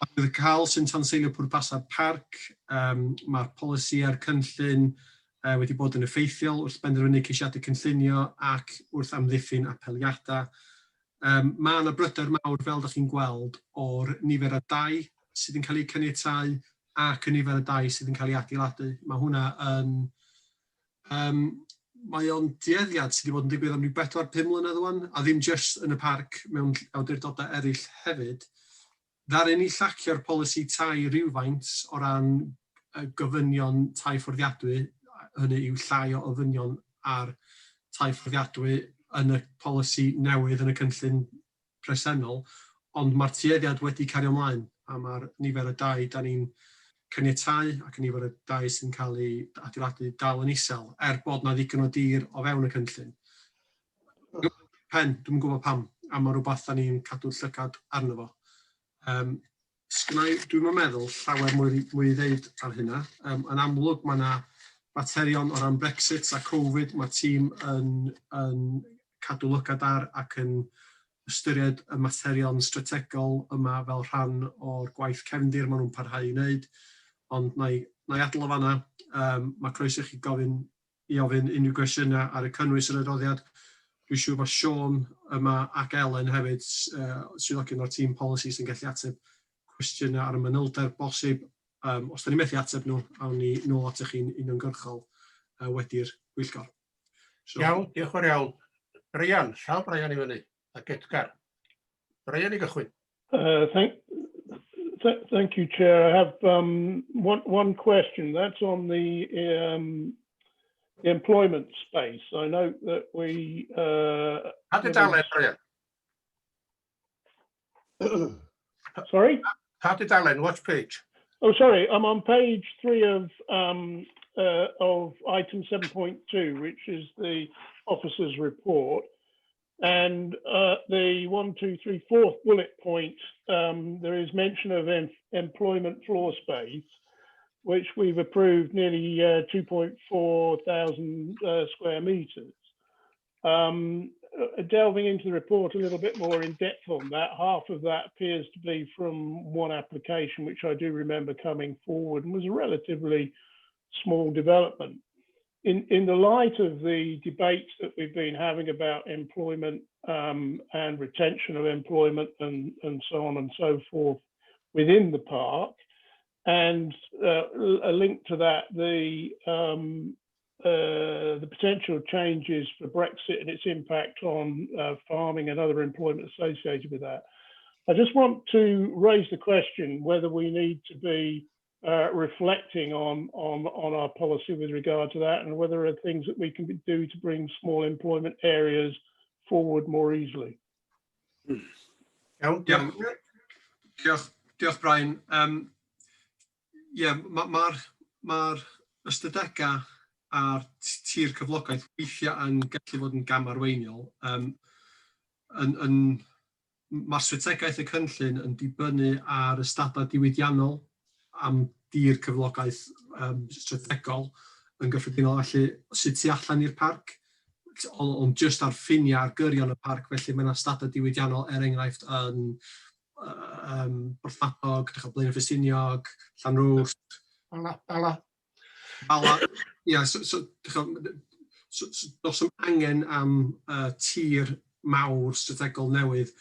arwyddocaol sy'n tanseilio pwrpasau'r parc. Mae'r polisi a'r cynllun wedi bod yn effeithiol wrth benderfynu ceisiadau cynllunio ac wrth amddiffyn apeliadau. Mae yna bryder mawr, fel da chi'n gweld, o'r nifer o dai sydd yn cael eu caniatáu ac y nifer o dai sydd yn cael ei adeiladu. Mae hwnna yn... Mae o'n dueddiad sydd wedi bod yn digwydd am ryw 4-5 mlynedd wan, a ddim jyst yn y parc, mewn awdurdodau eraill hefyd. Ddaru ni llacio'r polisi tai rywfaint o ran gofynion tai fforddiadwy, hynny yw llai o ofynion ar tai fforddiadwy yn y polisi newydd yn y cynllun presennol, ond mae'r tueddiad wedi cario ymlaen, a mae'r nifer o dai da ni'n caniatáu ac y nifer o dai sy'n cael ei adeiladu dal yn isel, er bod na ddigon o dir o fewn y cynllun. Pen, dwi'm yn gwybod pam, a mae rhywbeth da ni'n cadw llygad arno fo. Sgynna i, dwi'm yn meddwl llawer mwy, mwy i ddeud ar hynna. Yn amlwg mae yna faterion o ran Brexit a Covid, mae tîm yn cadw lygad ar ac yn ystyried y materion strategol yma fel rhan o'r gwaith cefndir maen nhw'n parhau i wneud. Ond na i, na i adael o fanna. Mae croeso i chi gofyn i ofyn unrhyw gwestiynau ar y cynnwys yr adroddiad. Dwi'n siŵr bod Siôn yma ac Elen hefyd, swyddogion o'r tîm polisi sy'n gallu ateb cwestiynau ar y manylder bosib. Os da ni'n methu ateb nhw, awn ni nôl atoch chi'n uniongyrchol wedi'r pwyllgor. So, Iawn, diolch yn fawr iawn. Brian, llaw Brian i fyny, ac Edgar. Brian i gychwyn. Thank you, Chair. I have one question. That's on the employment space. I note that we Pa dudalen, Brian? Sorry? Pa dudalen, what page? Oh, sorry. I'm on page 3 of item 7.2, which is the officer's report. And the one, two, three, fourth bullet point, there is mention of employment floor space, which we've approved nearly 2.4 thousand square meters. Delving into the report a little bit more in depth on that, half of that appears to be from one application, which I do remember coming forward and was a relatively small development. In the light of the debates that we've been having about employment and retention of employment and so on and so forth within the park, and a link to that, the potential changes for Brexit and its impact on farming and other employment associated with that. I just want to raise the question whether we need to be reflecting on our policy with regard to that, and whether there are things that we can do to bring small employment areas forward more easily. Iawn, diolch. Diolch, diolch Brian. Ie, yeah, mae'r ma, ma ystadegau a'r tir cyflogaeth weithiau yn gallu fod yn gamarweiniol. Mae'r strategaeth y cynllun yn dibynnu ar ystadau diwydiannol am dir cyflogaeth strategol yn gyffredinol, felly sydd tu allan i'r parc, ond just ar ffiniau ar gyrion y parc, felly mae yna ystadau diwydiannol er enghraifft yn Porthmadog, dechrau Blaenau Ffestiniog, Llanrwst. Bala, Bala. Bala, ia, so, so, does 'm angen am tir mawr strategol newydd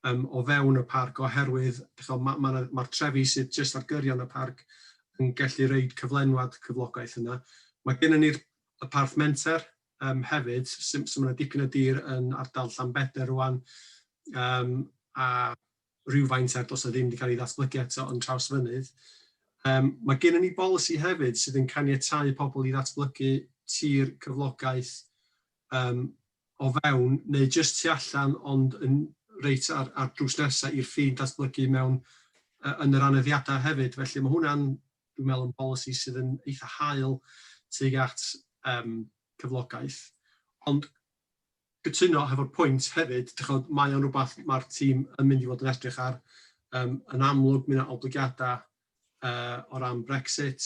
o fewn y parc oherwydd mae'r ma, ma, ma trefi sydd jyst ar gyrion y parc yn gallu rhoid cyflenwad cyflogaeth yna. Mae gennym ni'r y parth menter hefyd, sy'n so, so dipyn o dir yn ardal Llanbedr rwan, a rhywfaint er does 'na ddim wedi cael ei ddatblygu eto yn Trawsfynydd. Mae gennym ni bolisi hefyd sydd yn caniatáu pobl i ddatblygu tir cyflogaeth o fewn neu jyst tu allan ond yn reit ar drws nesaf i'r ffin datblygu mewn yn yr aneddiadau hefyd. Felly mae hwnna'n, dwi'n meddwl, yn bolisi sydd yn eitha hael tuag at cyflogaeth. Ond cytuno hefo'r pwynt hefyd, dych ch'mod, mae o'n rhywbeth mae'r tîm yn mynd i fod yn edrych ar. Yn amlwg, mae yna oblygiadau o ran Brexit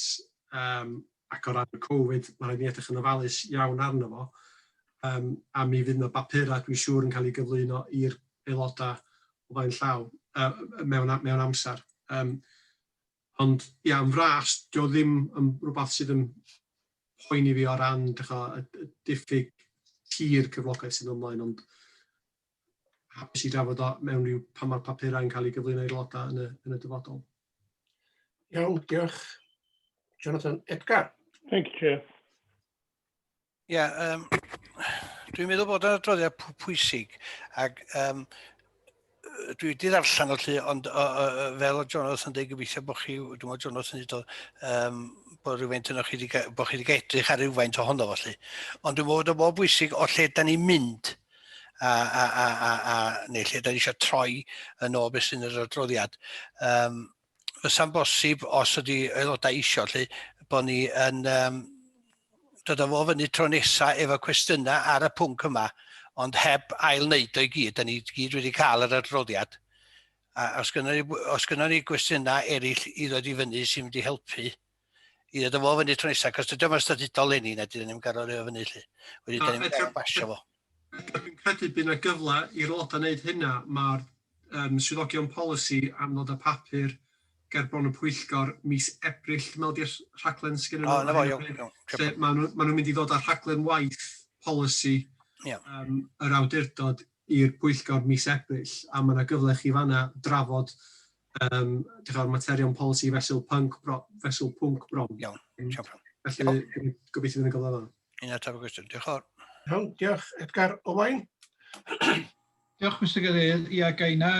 ac o ran Covid, mae rhaid i ni edrych yn ofalus iawn arno fo. A mi fydd yna bapurau, dwi'n siŵr, yn cael ei gyflwyno i'r aelodau o flaen llaw mewn, mewn amser. Ond ia, yn fras, dio ddim yn rhywbeth sydd yn poeni fi o ran dych ch'mo', y diffyg tir cyflogaeth sydd ymlaen, ond hapus i drafod o mewn rhyw pan mae'r papurau yn cael ei gyflwyno i'r aelodau yn y dyfodol. Iawn, diolch. Jonathan Edgar. Thank you, Chair. Ie, yeah, dwi'n meddwl bod yn adroddiad pwysig ac dwi wedi ddarllen o lly, ond fel o Jonathan yn dweud, gobeithio bod chi, dwi'n meddwl Jonathan yn dweud, bod rhywfaint yno chi wedi, bod chi wedi edrych ar rhywfaint ohono fo lly. Ond dwi'n meddwl bod o mor bwysig o lle da ni'n mynd, a neu lle da ni eisiau troi yn ôl beth sy'n yr adroddiad. Fysa'n bosib, os ydy aelodau isio, lly, bod ni yn dod â fo fyny tro nesa efo cwestiynau ar y pwnc yma, ond heb ail wneud o i gyd, da ni gyd wedi cael yr adroddiad. A os gynnon ni, os gynnon ni gwestiynau eraill i ddod i fyny sy'n mynd i helpu i ddod â fo fyny tro nesa, cos dydy o'm yn statudol leni, na dyn ni'n gorfod rhoi o fyny lly. Wedyn, da ni'n gorfod basio fo. Dwi'n credu bydd yna gyfle i'r aelodau wneud hynna. Mae'r swyddogion polisi am ddod â papur ger bron y pwyllgor mis Ebrill, dwi'n meddwl di'r rhaglen sydd gen nhw. O, na fo, iawn, iawn. Lle maen nhw, maen nhw'n mynd i ddod â rhaglen waith polisi yr awdurdod i'r pwyllgor mis Ebrill, a mae yna gyfle chi fanna drafod dych materion polisi fesul pwnc, bro, fesul pwnc bron. Iawn, iawn. Felly, gobeithio fydd yn gyfle fanna. Un ateb y gwestiwn. Diolch yn fawr. Iawn, diolch. Edgar Owain. Diolch, Mr Cadeirydd. Ia, ga inna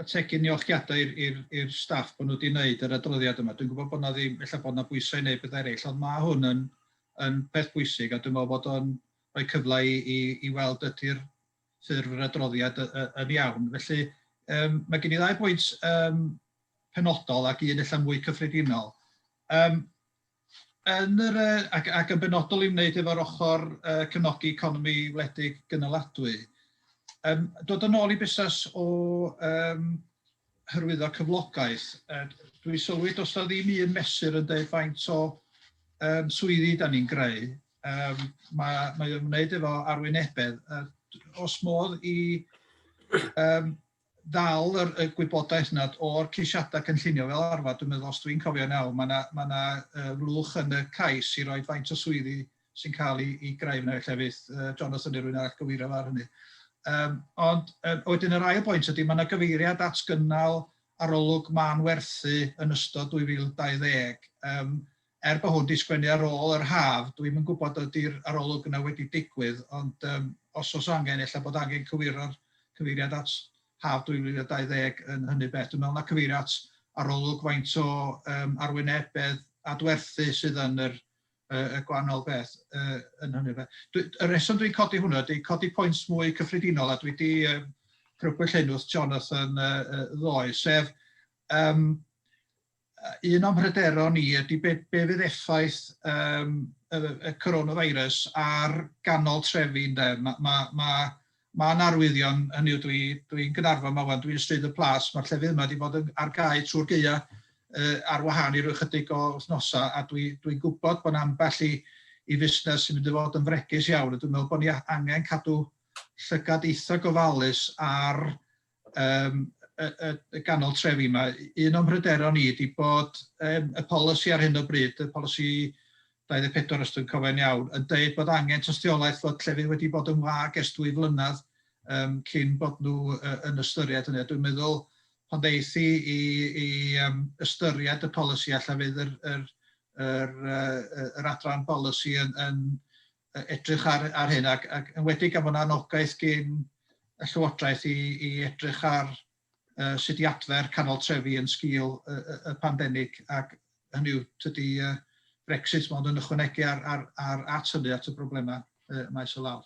ategu'n niolchiadau i'r staff bod nhw wedi gwneud yr adroddiad yma. Dwi'n gwybod bod 'na ddim, ella bod 'na bwysau i wneud pethau eraill, ond mae hwn yn peth bwysig a dwi'n meddwl bod o'n rhoi cyfle i weld ydy'r ffurf yr adroddiad yn iawn. Felly, mae gen i ddau bwynt penodol ac un ella mwy cyffredinol. Yn yr, ac yn benodol i wneud efo'r ochr cefnogi economi wledig gynaladwy, dod yn ôl i busnes o hyrwyddo cyflogaeth, dwi sylwi does 'na ddim un mesur yn deud faint o swyddi da ni'n greu. Mae o'n wneud efo arwynebedd. Oes modd i ddal y gwybodaeth yna o'r ceisiadau cynllunio fel arfer, dwi'n meddwl os dwi'n cofio'n iawn, mae yna ma 'na, flwch yn y cais i roi faint o swyddi sy'n cael ei greu yna, felly fydd Jonathan neu rywun arall gywiro fo ar hynny. Ond wedyn yr ail bwynt ydy, mae yna gyfeiriad at gynnal arolwg mân werthu yn ystod 2020. Er bod hwn 'di sgwennu ar ôl yr haf, dwi'm yn gwybod ydy'r arolwg yna wedi digwydd, ond os oes angen, ella bod angen cywiro'r cyfeiriad at haf 2020 yn hynny beth. Dwi'n meddwl na cyfeirio at arolwg faint o arwynebedd adwerthu sydd yn yr y gwahanol beth yn hynny beth. Y rheswm dwi'n codi hwnna ydy codi pwynt mwy cyffredinol, a dwi wedi crybwyll hyn wrth Jonathan ddoe, sef un o'm mhryderon i ydy be fydd effaith y coronavirus ar ganol trefi, ynde. Mae ma, ma, ma 'na arwyddion, hynny yw dwi'n dwi Gaernarfon 'ma wan, dwi'n Stryd y Plas, mae'r llefydd yma wedi bod yn, ar gau trwy'r gaea ar wahân i ryw chydig o wythnosau, a dwi'n dwi gwybod bod 'na ambell i fusnes sy'n mynd i fod yn fregus iawn, a dwi'n meddwl bod ni angen cadw llygad eitha gofalus ar y, y, y ganol trefi yma. Un o'm mhryderon i ydy bod y polisi ar hyn o bryd, y polisi 24 os dwi'n cofio'n iawn, yn deud bod angen tystiolaeth fod llefydd wedi bod yn wag ers 2 flynedd cyn bod nhw yn ystyried hynny. Dwi'n meddwl pan ddeith i ystyried y polisi alla fydd yr adran bolisi yn edrych ar hyn ac yn wedi gan fod yna anogaeth gyn y Llywodraeth i edrych ar sut i adfer canol trefi yn sgil y pandemig, ac hynny yw, tydi Brexit mond yn ychwanegu ar at hynny, at y broblemau maes o law.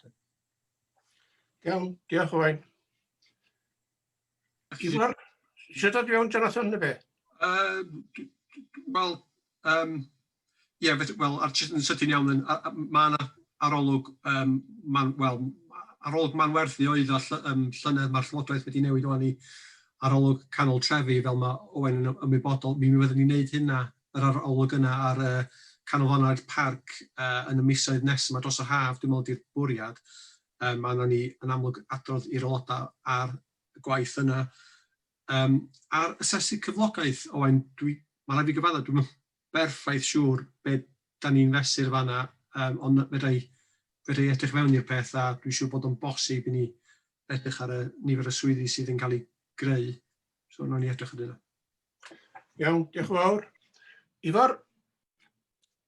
Iawn, diolch Owain. Ifor, eisiau dod i fewn Jonathan neu be? Wel, ie, yeah, wel, ar yn sydyn iawn, mae yna arolwg, um, man, wel, arolwg manwerthu oedd o llynedd, mae'r Llywodraeth wedi newid o'n i arolwg canol trefi, fel mae Owen yn ymwybodol. Mi fyddwn ni'n gwneud hynna, yr arolwg yna ar y canolfannau'r parc yn y misoedd nesaf yma dros yr haf, dwi'n meddwl di'r bwriad. Um, a wnawn ni yn amlwg adrodd i'r aelodau ar y gwaith yna. Um, ar asesu cyflogaeth, Owain, dwi, mae rhaid fi gyfadda, dwi'n berffaith siŵr be da ni'n fesur fanna, um, ond fedra i, fedra i edrych fewn i'r peth a dwi'n siŵr bod o'n bosib i ni edrych ar y nifer o swyddi sydd yn cael ei greu. So, wnawn ni edrych ar hynna. Iawn, diolch yn fawr. Ifor?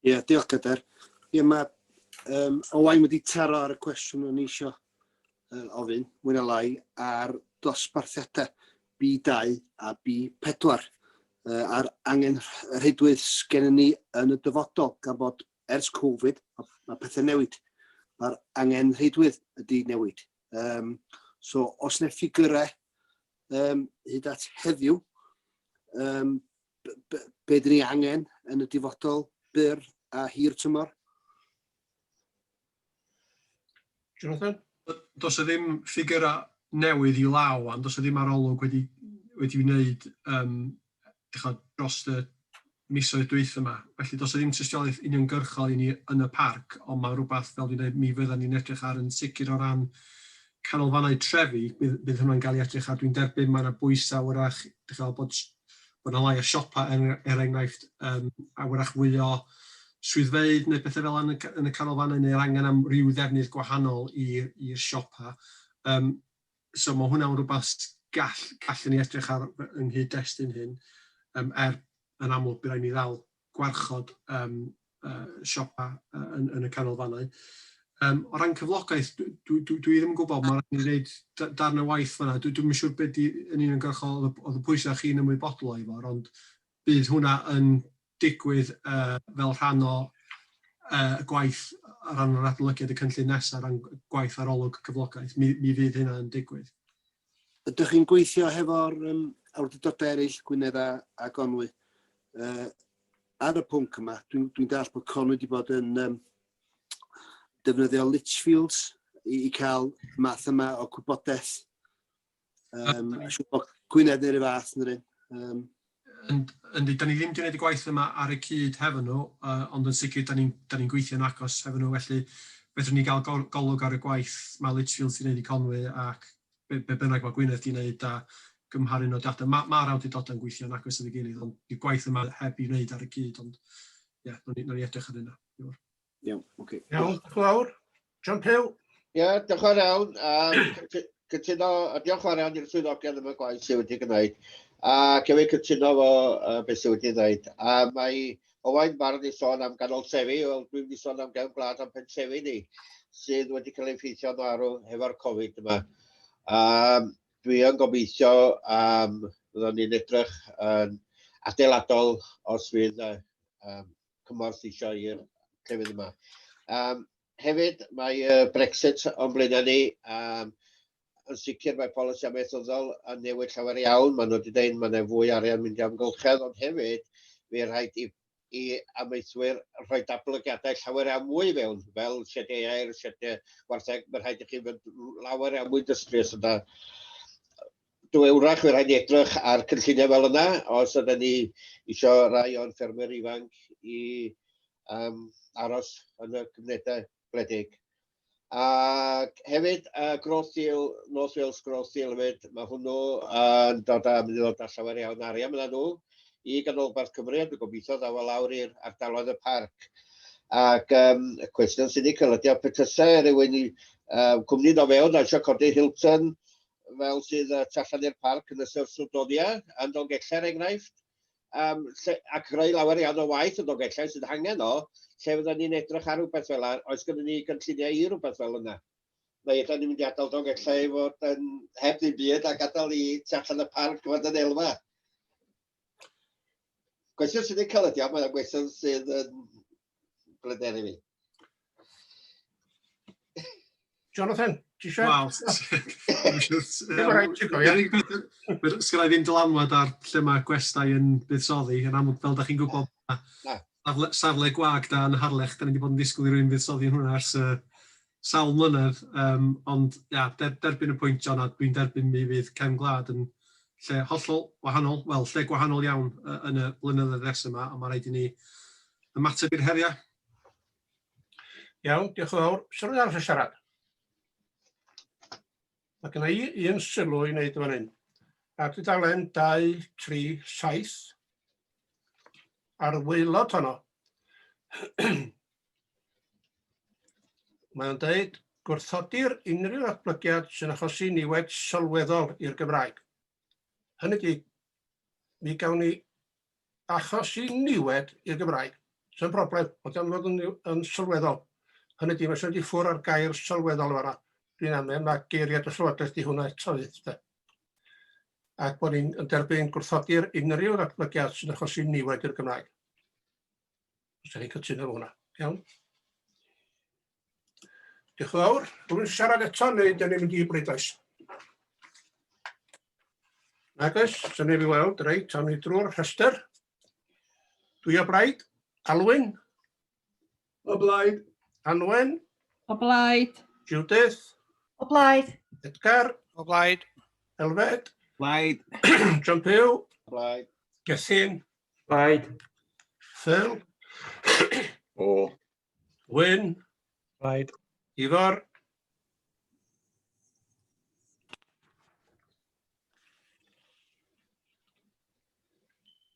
Ie, yeah, diolch Gader. Ie, yeah, mae Owain wedi taro ar y cwestiwn o'n i eisiau ofyn, mwy na lai, ar dosbarthiadau B2 a B4 a'r angen rheidwydd sgennym ni yn y dyfodol, gan bod ers Covid, mae pethau newid. Mae'r angen rheidwydd ydy newid. Um, so, os na ffigurau um, hyd at heddiw, um, be, be dyn ni angen yn y dyfodol byr a hir tymor? Jonathan? Does e ddim ffigurau newydd i law, ond does e ddim arolwg wedi, wedi wneud um, dros y misoedd dwytha yma. Felly does e ddim tystiolaeth uniongyrchol i ni yn y parc, ond mae rhywbeth, fel dwi'n dweud, mi fyddan ni'n edrych ar yn sicr o ran canolfannau trefi, bydd, bydd hwnna'n cael ei edrych ar. Dwi'n derbyn mae yna bwysau wrach, dych bod, bod yna lai o siopa er, er enghraifft, um, a wrach fwy o swyddfeydd neu pethau fel yna yn, yn y canolfannau neu'r angen am ryw ddefnydd gwahanol i'r siopa. Um, so mae hwnna'n rhywbeth gall, gallwn ni edrych ar yng nghyd-destun hyn, um, er yn amlwg bydd rhaid ni ddal gwarchod um, siopa yn, yn y canolfannau. Um, o ran cyflogaeth, dwi, dwi, dwi, dwi ddim yn gwybod, mae'n rhaid ni wneud darn o waith fanna. Dwi, dwi'n siŵr beth di yn uniongyrchol oedd y pwysau chi'n ymwybodol o'i fod, ond bydd hwnna yn digwydd uh, fel rhan o uh, gwaith o ran yr adolygiad y cynllun nesaf, ran gwaith arolwg cyflogaeth. Mi, mi fydd hynna yn digwydd. Ydych chi'n gweithio hefo'r um, awdurdodau eraill, Gwynedd a, a Gonwy, uh, ar y pwnc yma? Dwi'n dwi deall bod Conwy wedi bod yn um, defnyddio Litchfields i, i cael math yma o gwybodaeth. Um, a siŵr bod Gwynedd neu'r fath yn un. Um, Yndi, da ni ddim wedi gwneud y gwaith yma ar y cyd hefo nhw, uh, ond yn sicr da ni'n ni gweithio'n agos hefo nhw, felly fedrwn ni gael golwg ar y gwaith mae Litchfield sy'n gwneud i Conwy ac be, be bynnag mae Gwynedd di wneud a gymharu nodiadau. Mae'r ma, ma awdurdodau'n gweithio'n agos efo'i gilydd, ond di'r gwaith yma heb i wneud ar y cyd, ond ie, yeah, nawn ni edrych ar hynna. Iawn, oce. Okay. Iawn, diolch yn fawr. John Pugh. Ie, yeah, diolch yn fawr iawn. Um, cytuno, a diolch yn fawr iawn i'r swyddogion am y gwaith sydd wedi gwneud. A hefyd cytuno fo uh, beth sydd wedi gwneud. A mae Owain Barn i sôn am ganol trefi, wel dwi'n mynd i sôn am gefn gwlad am pentrefi ni, sydd wedi cael ei effeithio'n arw hefo'r Covid yma. Um, dwi yn gobeithio um, fyddwn ni'n edrych yn adeiladol os fydd uh, um, cymorth eisiau i'r llefydd yma. Um, hefyd, mae uh, Brexit o'n blaenau ni. Um, yn sicr mae polisi amaethyddol yn newid llawer iawn. Maen nhw wedi dweud mae yna fwy arian mynd i amgylchedd, ond hefyd fe rhaid i, i amaethwyr rhoi datblygiadau llawer iawn mwy fewn, fel siediau aer, siediau gwartheg, mae'n rhaid i chi fynd lawer iawn mwy industrious yna. Dwi wrach fe rhaid ni edrych ar cynlluniau fel yna, os ydyn ni eisiau rai o'n ffermwyr ifanc i um, aros yn y cymunedau gwledig. Ac hefyd, uh, Growth Deal, North Wales Growth Deal hefyd, mae hwnnw yn dod â, mynd i ddod â llawer iawn arian yna nhw i ganolbarth Cymru, a dwi'n gobeithio ddaw o lawr i'r ardaloedd y parc. Ac um, y cwestiwn sydd wedi cael ydy, petasau rhywun i um, cwmni do fewn a eisiau codi Hilton fel sydd uh, tu allan i'r parc yn y Sir Swdonia, yn Dolgellau er enghraifft, um, lle, ac rhoi lawer iawn o waith yn Dolgellau sydd hangen o, lle fydden ni'n edrych ar rhywbeth fel yna, oes gennym ni gynlluniau i rhywbeth fel yna? Neu ydyn ni'n mynd i adael Dolgellau i fod yn heb ddim byd a gadael i tu allan y parc fod yn elwa? Cwestiwn sydd wedi cael ydi, ond mae'n gwestiwn sydd yn bryderu fi. Jonathan, ti eisiau? Wel, sgynna i ddim dylanwad ar lle mae gwestai yn buddsoddi, yn amlwg, fel da chi'n gwybod, Safle, safle gwag da yn Harlech, da ni wedi bod yn disgwyl i rywun fuddsoddi yn hwnna ers sawl mlynedd, ond ia, derbyn y pwynt John, a dwi'n derbyn mi fydd cefn gwlad yn lle hollol wahanol, wel, lle gwahanol iawn yn y blynyddoedd nesaf yma, ond mae rhaid i ni ymateb i'r heriau. Iawn, diolch yn fawr. Sy'n rhywun arall yn siarad? Mae gen i un sylw i wneud fan hyn. Ar dudalen 2, 3, 7, ar waelod honno, mae o'n dweud gwrthodir unrhyw ddatblygiad sy'n achosi niwed sylweddol i'r Gymraeg. Hynny ydy, mi gawn ni achosi niwed i'r Gymraeg. Sy'n broblem, ond am fod yn, yn sylweddol. Hynny ydy, mae eisiau mynd i ffwrdd ar gair sylweddol fanna. Dwi'n amau, mae geiriad y Llywodraeth di hwnna eto fydd. De. Ac bod ni'n derbyn gwrthodi'r unrhyw ddatblygiad sy'n achosi niwed i'r Gymraeg. Os ydych chi'n cytuno efo hwnna. Iawn. Diolch yn fawr. Rwy'n siarad eto neu dyn ni'n mynd i bleidlais? Nag oes, sy'n ei fi weld, reit, awn ni drwy'r rhestr. Dwi o blaid. Alwyn? O blaid. Anwen? O blaid. Judith? O blaid. Edgar? O blaid. Elfed? Blaid. John Pugh? Blaid. Gethin? Blaid. Phil? O. Wyn? Blaid. Ifor?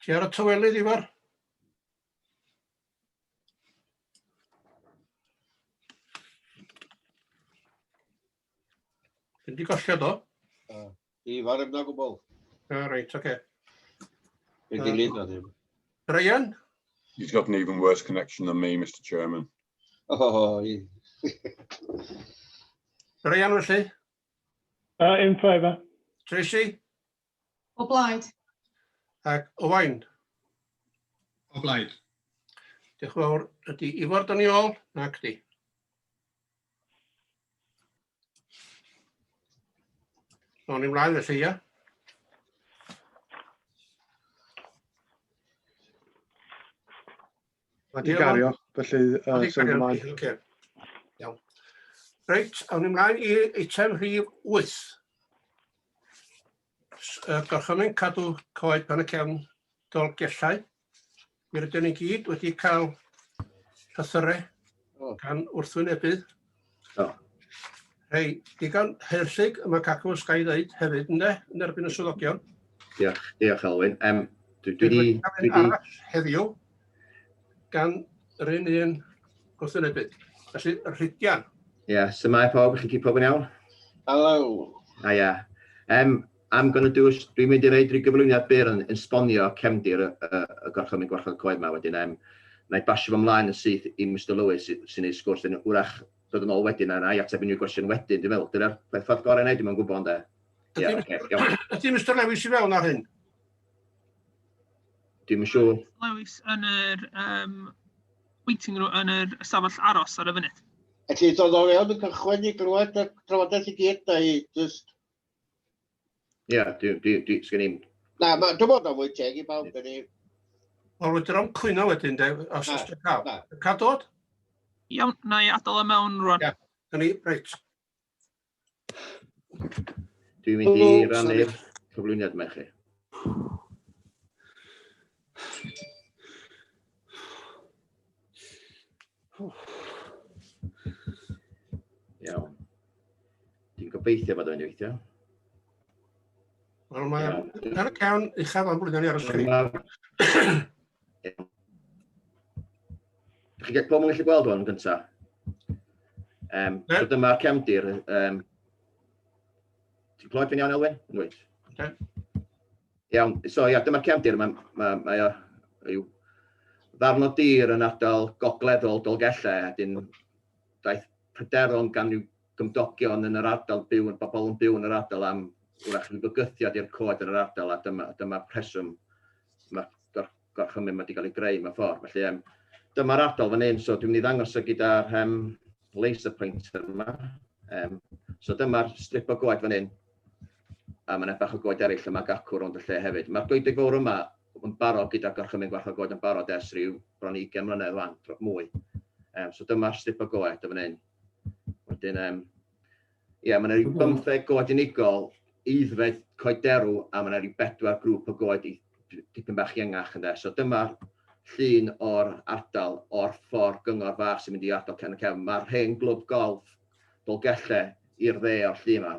Ti ar y tywelydd, Ifor? Dwi'n di gollio do? Uh, Ifor yn gwbl. Ah, reit, oce. Okay. Dwi'n dilyn o ddim. Brian? He's got an even worse connection than me, Mr Chairman. Oh, Brian, felly? In favour. Tracy? O blaid. Ac Owain? O blaid. Diolch yn fawr. Ydy Ifor dyn ni ôl? Nac di. O'n i mlaen felly, ia? Mae di gario, felly uh, symud ymlaen. Okay. Iawn. Reit, awn ni mlaen i eitem rhif 8. Gorchymyn cadw coed pen y cefn Dolgellau. Mi rydyn ni gyd wedi cael llythyrau gan wrthwynebydd. Do. Hei, digon haerllug yma cacw ysgau i ddeud hefyd, ynddo, yn erbyn y swyddogion. Diolch, diolch Elwyn. Um, dwi, dwi, dwi, dwi, arall heddiw gan yr un un gwrthwynebydd. Felly, Rhydian. Ie, yeah, so mae pawb, chi'n cyd pawb yn iawn? Hello. A ia. Um, I'm gonna do, dwi'n mynd i reid rhyw gyflwyniad byr yn, yn sbonio cefndir y, y, y gorchymyn gwarchod coed yma wedyn. Um, na i basio fo ymlaen yn syth i Mr Lewis sy'n ei sgwrs yn wrach dod yn ôl wedyn a na i ateb unrhyw gwestiwn wedyn, dwi'n meddwl. Dyna'r peth ffordd gorau i wneud, dwi'n gwybod, ynde? Ie, oce, iawn. Ydy Mr Lewis i fewn ar hyn? Dwi'm yn siŵr. Lewis yn yr um, waiting room, yn yr ystafell aros ar y funud. Felly, dod o fewn y cychwyn i glywed y trafodaeth i gyd, neu just... Ie, yeah, dwi, dwi, dwi, sgen i'm... Na, ma, dwi'n meddwl fwy teg i bawb, dyn ni. Wel, wedyn o'n cwyno wedyn, de, os oes ti'n cael. Cael dod? Iawn, na i adael y mewn rwan. Ie, yeah, ni, reit. Dwi'n mynd i rannu'r cyflwyniad yma i chi. Iawn. Dwi'n gobeithio bod o'n mynd i weithio. Wel, mae ar y cawn uchaf am blwyddyn ar y sgrin. Dych chi'n pobl yn gallu gweld hwn yn gyntaf? So dyma'r cefndir. Ti'n clywed fi'n iawn, Elwyn? Yn wyt? Okay. Iawn, so ia, dyma'r cefndir. Mae, mae, mae o yw ddarn o dir yn ardal gogleddol Dolgellau, a dyn daeth pryderon gan ryw gymdogion yn yr ardal byw, bobl yn byw yn yr ardal am wrach rhyw fygythiad i'r coed yn yr ardal, a dyma, dyma'r rheswm mae'r gor gorchymyn wedi cael ei greu mewn ffordd. Felly, dyma'r ardal fan hyn, so dwi'n mynd i ddangos o gyda'r laser pointer yma. So dyma'r strip o goed fan hyn, a mae yna bach o goed eraill yma gacw rownd y lle hefyd. Mae'r goedwig fawr yma, yn barod gyda gorchymyn gwarchod goed yn barod ers rhyw bron i 20 mlynedd wan, mwy. So dyma'r strip o goed o fan hyn. Wedyn, ie, yeah, mae yna rhyw 15 goed unigol, aeddfed coed derw, a mae yna rhyw bedwar grŵp o goed i dipyn bach iengach ynde. So dyma'r llun o'r ardal, o'r ffordd gyngor fach sy'n mynd i ardal Cefn y Cefn. Mae'r hen glwb golff Dolgellau i'r dde o'r llun yma.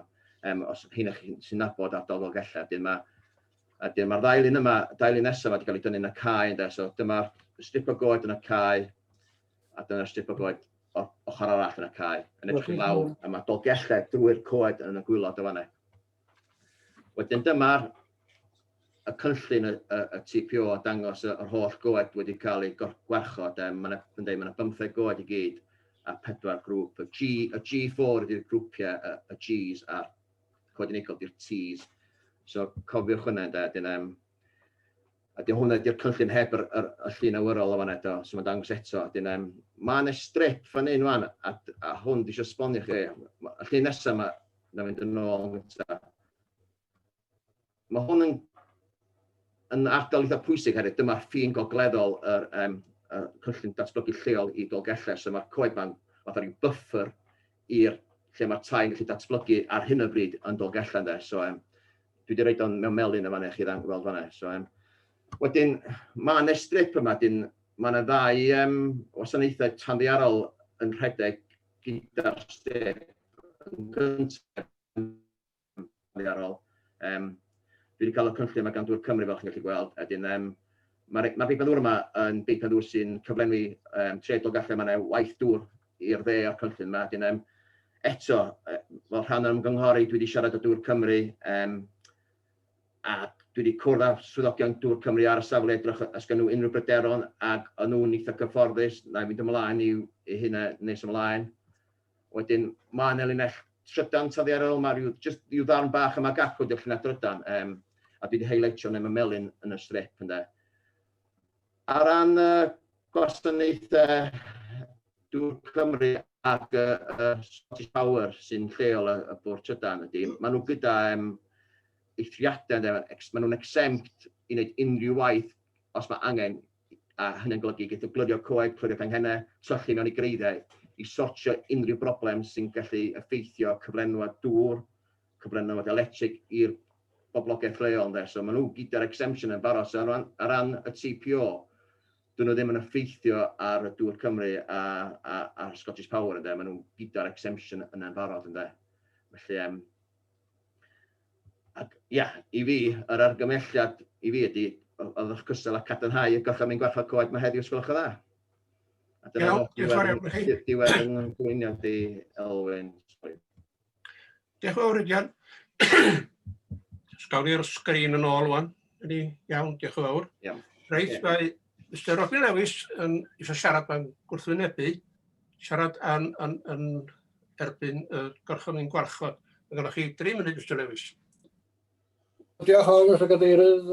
Os rheina chi sy'n nabod ardal Dolgellau, wedyn mae A wedyn mae'r ddau lun yma, dau lun nesaf wedi cael ei dynnu yn y cae ynde. So dyma'r strip o goed yn y cae, a dyna'r strip o goed o'r ochr arall yn y cae, yn edrych i lawr, a mae dolgellau drwy'r coed yn y gwylod o fanna. Wedyn dyma'r y cynllun y, y, y TPO a dangos yr holl goed wedi cael ei gwarchod. Mae yna ma 15 goed i gyd a pedwar grŵp. Y, G, y G4 ydy'r grwpiau, y, y Gs a'r coed unigol ydy'r Ts. So cofiwch hwnna ynde, dyn, a dyn hwnna ydy'r cynllun heb yr, yr, y llun awyrol o fan eto, so mae'n dangos eto. Dyn, mae yna strip fan hyn wan, a, a hwn di eisiau sbonio chi. Y llun nesaf yma, na fynd yn ôl yn gyntaf. Mae hwn yn, yn ardal eitha pwysig hefyd. Dyma'r ffin gogleddol yr, um, y cynllun datblygu lleol i Dolgellau. So mae'r coed ma'n fatha rhyw buffer i'r lle mae'r tai yn gallu datblygu ar hyn o bryd yn Dolgellau. Ynde? So, dwi wedi rhaid o'n mewn melyn yma neu chi weld fanna. So, wedyn, mae yna strip yma, dyn, mae yna ddau wasanaethau tanddiarol yn rhedeg gyda'r strip yn gyntaf ddaearol. Dwi wedi cael y cynllun yma gan Dŵr Cymru, fel chi'n gallu gweld. Wedyn, mae'r ma beipen ddŵr yma yn beipen ddŵr sy'n cyflenwi tre Dolgellau. Mae yna waith dŵr i'r dde o'r cynllun yma. Wedyn, eto, fel rhan o'r ymgynghori, dwi wedi siarad â Dŵr Cymru, a dwi wedi cwrdd â swyddogion Dŵr Cymru ar y safle edrych os gen nhw unrhyw bryderon, ac o'n nhw'n eitha cyfforddus, na i fynd ymlaen i'w i hynna nes ymlaen. Wedyn, mae yna linell trydan taddiarol, mae rhyw, just rhyw ddarn bach yma gacw di'r llinell drydan, a dwi wedi highlightio neu mae melyn yn y strip ynde. Ar ran gwasanaethau Dŵr Cymru ac Scottish Power sy'n lleol y bwrdd trydan ydy, maen nhw gyda eithriadau, ynde, maen nhw'n exempt i wneud unrhyw waith os mae angen, a hynny'n golygu geith o glirio coed, clirio canghennau, tyllu mewn i greiddiau i sortio unrhyw broblem sy'n gallu effeithio cyflenwad dŵr, cyflenwad electric i'r boblogaeth leol. Ynde? So maen nhw gyda'r exemption yn barod. So ar ran y TPO, dyn nhw ddim yn effeithio ar y Dŵr Cymru a, a, a Scottish Power, ynde? Maen nhw gyda'r exemption yna'n barod, ynde? Felly, ac ia, i fi, yr argymhelliad i fi ydy, oeddech cystal a cadarnhau y gorchymyn gwarchod coed mae heddiw, os gwelwch yn dda. A dyna Iawn, diolch yn fawr iawn i chi. Diwedd yng nghyflwyniad i Elwyn. Sorry. Diolch yn fawr, Rhydian. Os gawn ni'r sgrin yn ôl wan. Ydy, iawn, diolch yn fawr. Iawn. Reit, mae Mr Robin Lewis yn eisiau siarad mae'n gwrthwynebu, siarad yn, yn, yn erbyn y gorchymyn gwarchod. Mae gennych chi dri munud, Mr Lewis. Diolch yn fawr, Mr Cadeirydd.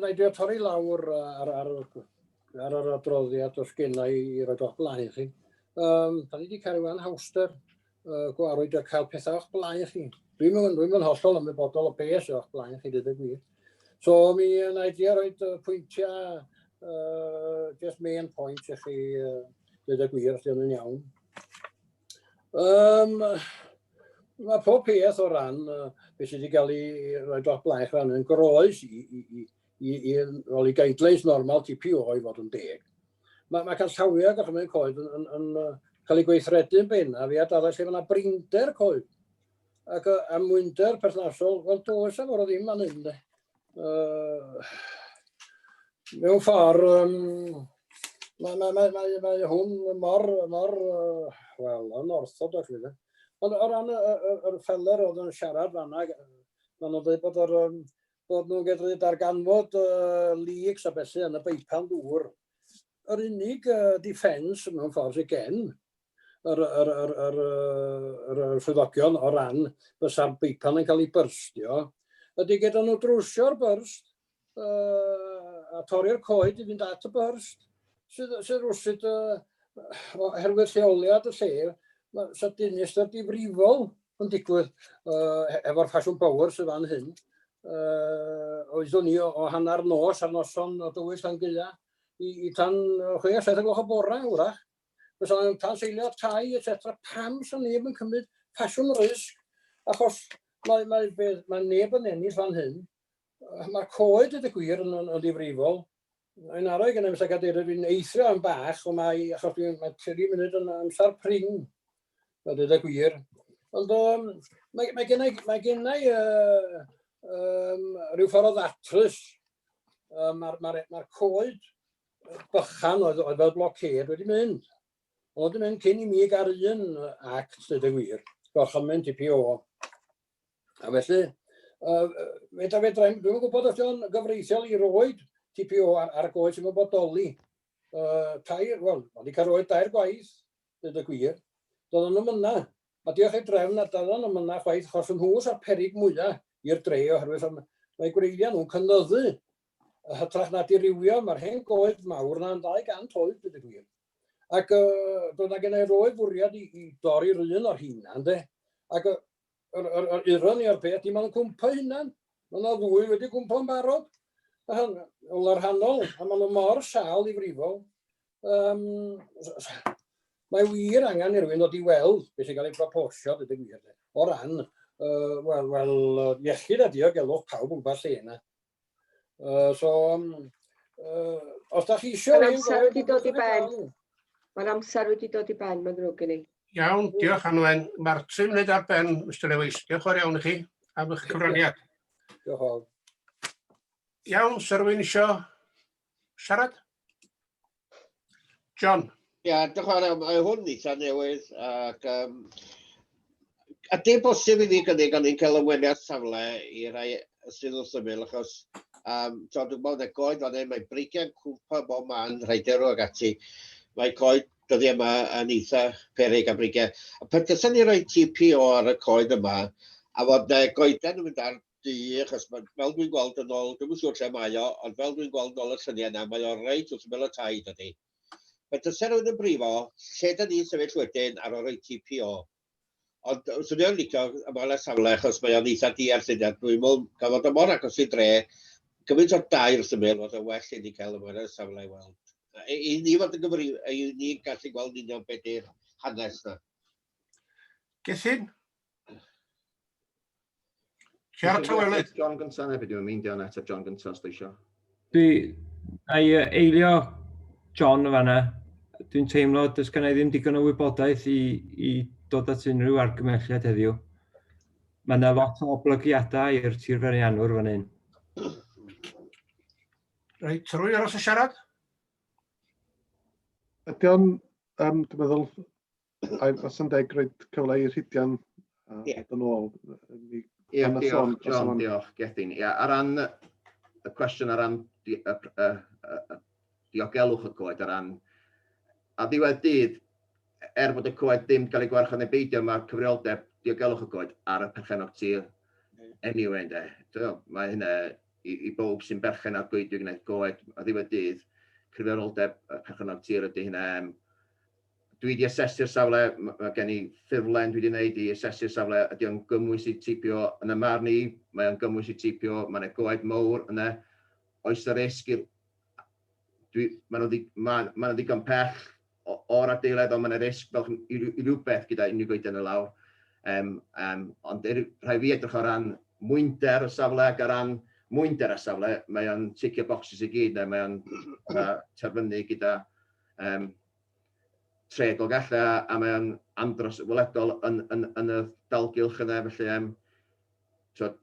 Na i drio torri lawr ar, ar, ar yr adroddiad os genna i i roed o'ch blaen chi. Da ni wedi cael rhyw anhawster gwarwyd a cael pethau o'ch blaen chi. Dwi'n mynd, dwi'n mynd hollol ymwybodol o beth sydd o'ch blaen chi, dweud y gwir. So mi na i drio roed pwyntiau, just main point i chi, dweud y gwir, os di hynny'n iawn. Mae pob peth o ran beth sydd wedi cael ei roi dros blaen chi fan yn groes i, i, i, i, i, well, i guidelines normal TPO i fod yn deg. Mae, mae canllawiau gorchymyn coed yn, yn, yn, yn cael ei gweithredu'n bennaf i ardaloedd lle mae yna brinder coed. Ac amwynder perthnasol, wel does am fawr o ddim fan hyn, de. Mewn ffordd, mae, mae, mae, mae, mae hwn mor, mor, wel, yn orthodox, felly. Ond o ran y, y, y, y feller oedd yn siarad fanna, maen nhw'n dweud bod, yr, bod nhw'n gallu darganfod leaks a felly yn y beipan ddŵr. Yr unig defence mewn ffordd sydd gen yr, yr, yr, yr, yr, yr swyddogion o ran fysa'r beipan yn cael ei byrstio, ydy gyda nhw drwsio'r byrst a torri'r coed i fynd at y byrst, sydd, sydd rwsut oherwydd lleoliad y lle, mae sa dinistr difrifol yn digwydd efo'r ffasiwn power sydd fan hyn. oeddwn i o, o hanner nos ar noson o dywyll tan gaea i, i tan 6, 7 gloch o bora, wrach. Fysa nhw'n tanseilio tai, etc. Pam sy'n neb yn cymryd ffasiwn risg? Achos mae, mae, mae, mae neb yn ennill fan hyn. Mae'r coed, ydy gwir, yn, yn, yn ddifrifol. Mae'n arau gen i, Mr Cadeirydd, fi'n eithrio am bach, ond mae, achos dwi'n, mae 3 munud yn amser prin, a dweud y gwir. Ond um, mae, mae gennau, mae gennau uh, um, rhyw ffordd o ddatrys. Um, Mae'r mae, mae coed bychan oedd, oedd fel blocêd wedi mynd. Oedd wedi mynd cyn i mi gael un act, dweud y gwir, gorchymyn TPO. A felly, uh, fedra, fedra, dwi'n gwybod os yw'n gyfreithiol i roed TPO ar, ar y goed sy'n bodoli. Uh, tair, wel, mae wedi cael roed dair gwaith, dweud y gwir. Doedden nhw'n yna. A diolch i'r drefn a doedden nhw'n yna chwaith, achos nhw sy'r perig mwyaf i'r dre, oherwydd mae gwreiddiau nhw'n cynnyddu y hytrach na dirywio, mae'r hen goed mawr yna yn 200 oed, dweud y gwir. Ac uh, doedd na gennau roed fwriad i, i dorri'r un o'r rheina, ynddo. Ac yr, yr, yr, yr ironi o'r peth, di maen nhw'n cwmpo hunan. Mae yna ddwy wedi cwmpo yn barod. Wel, ar rhannol, a maen nhw mor sâl ddifrifol. Um, mae wir angen i rywun ddod i weld beth sy'n cael ei proposio, dweud y gwir, o ran uh, wel, wel, iechyd a diogelwch pawb yn gwybod lle yna. Uh, so, um, uh, os da chi eisiau... Mae'r amser wedi dod i ben. Mae'r amser wedi dod i ben, mae'n ddrwg gen i. Iawn, diolch Anwen. Mae'r tri munud ar ben, Mr Lewis. Diolch fawr iawn i chi am eich cyfraniad. Diolch fawr. Iawn, sir rhywun eisiau siarad? John. Ia, diolch yn fawr iawn. Mae hwn eitha newydd ac um, a dim bosib i fi gynnig o'n i'n cael ymweliad safle i rai sydd wrth ymyl achos um, so, dwi'n gwybod y goed fan hyn, mae breigiau'n cwmpa bob man, rhai derw ag ati. Mae coed dyddiau yma yn eitha peryg a breigiau. A pe tasen ni roi TPO ar y coed yma, a fod na goeden yn mynd ar du, achos ma, fel dwi'n gweld yn ôl, dwi'm yn siŵr lle mae o, ond fel dwi'n gweld yn ôl y lluniau yna, mae o reit wrth ymyl y tai, dydy. Pe tase rhywun yn brifo, lle da ni'n sefyll wedyn ar ôl rhoi TPO? Ond swn i yn licio ymweld â'r safle, achos mae o'n eitha diarth hynna. Dwi'n meddwl, gan fod o mor agos i dre, gymaint o dai wrth ymyl, fod o'n well i ni cael ymweld â'r safle i weld. I, i ni fod yn gyfri, i ni gallu gweld union beth yw'r hanes na. Gethin? Siarad tawelydd. John gyntaf neu beth dwi'n meindio yn ateb John gyntaf os dwi eisiau. Dwi, na i eilio John yn fanna. Dwi'n teimlo does gen i ddim digon o wybodaeth i, i dod at unrhyw argymhelliad heddiw. Mae yna lot o oblygiadau i'r tirferiannwr fan hyn. Reit, rwy'n aros y siarad? Ydy o'n, um, dwi'n meddwl, os yn deg rhoi cyfle i Rhidian a yeah. yn ôl. Ie, yeah, diolch, John, diolch, Gethin. Ie, ar ran y cwestiwn ar ran di, y, y, y, y, diogelwch y coed, ar ran a ddiwedd dydd, er bod y coed ddim cael ei gwarchod neu beidio, mae'r cyfrioldeb diogelwch y coed ar y perchennog tir anyway, ynde. Mae hynna i, i bob sy'n berchen ar goedwig neu goed, a ddiwedd dydd, cyfrioldeb y perchennog tir ydy hynna. Dwi wedi asesu'r safle, mae gen i ffurflen dwi wedi gwneud i asesu'r safle, ydy o'n gymwys i TPO yn y marn i, mae o'n gymwys i TPO, mae yna goed mowr yna, oes y risg i'r... Dwi, mae nhw'n ma, ma nhw ddigon pell o'r adeilad, ond mae yna risg fel i, i rhywbeth gyda unrhyw goeden y lawr. Um, um, ond er, rhaid fi edrych o ran mwynder y safle ac o ran mwynder y safle, mae o'n ticio boxes i gyd, neu mae o'n terfynu gyda um, tre Dolgellau a mae o'n andros weledol yn, yn, yn y dalgylch yna, felly um, so,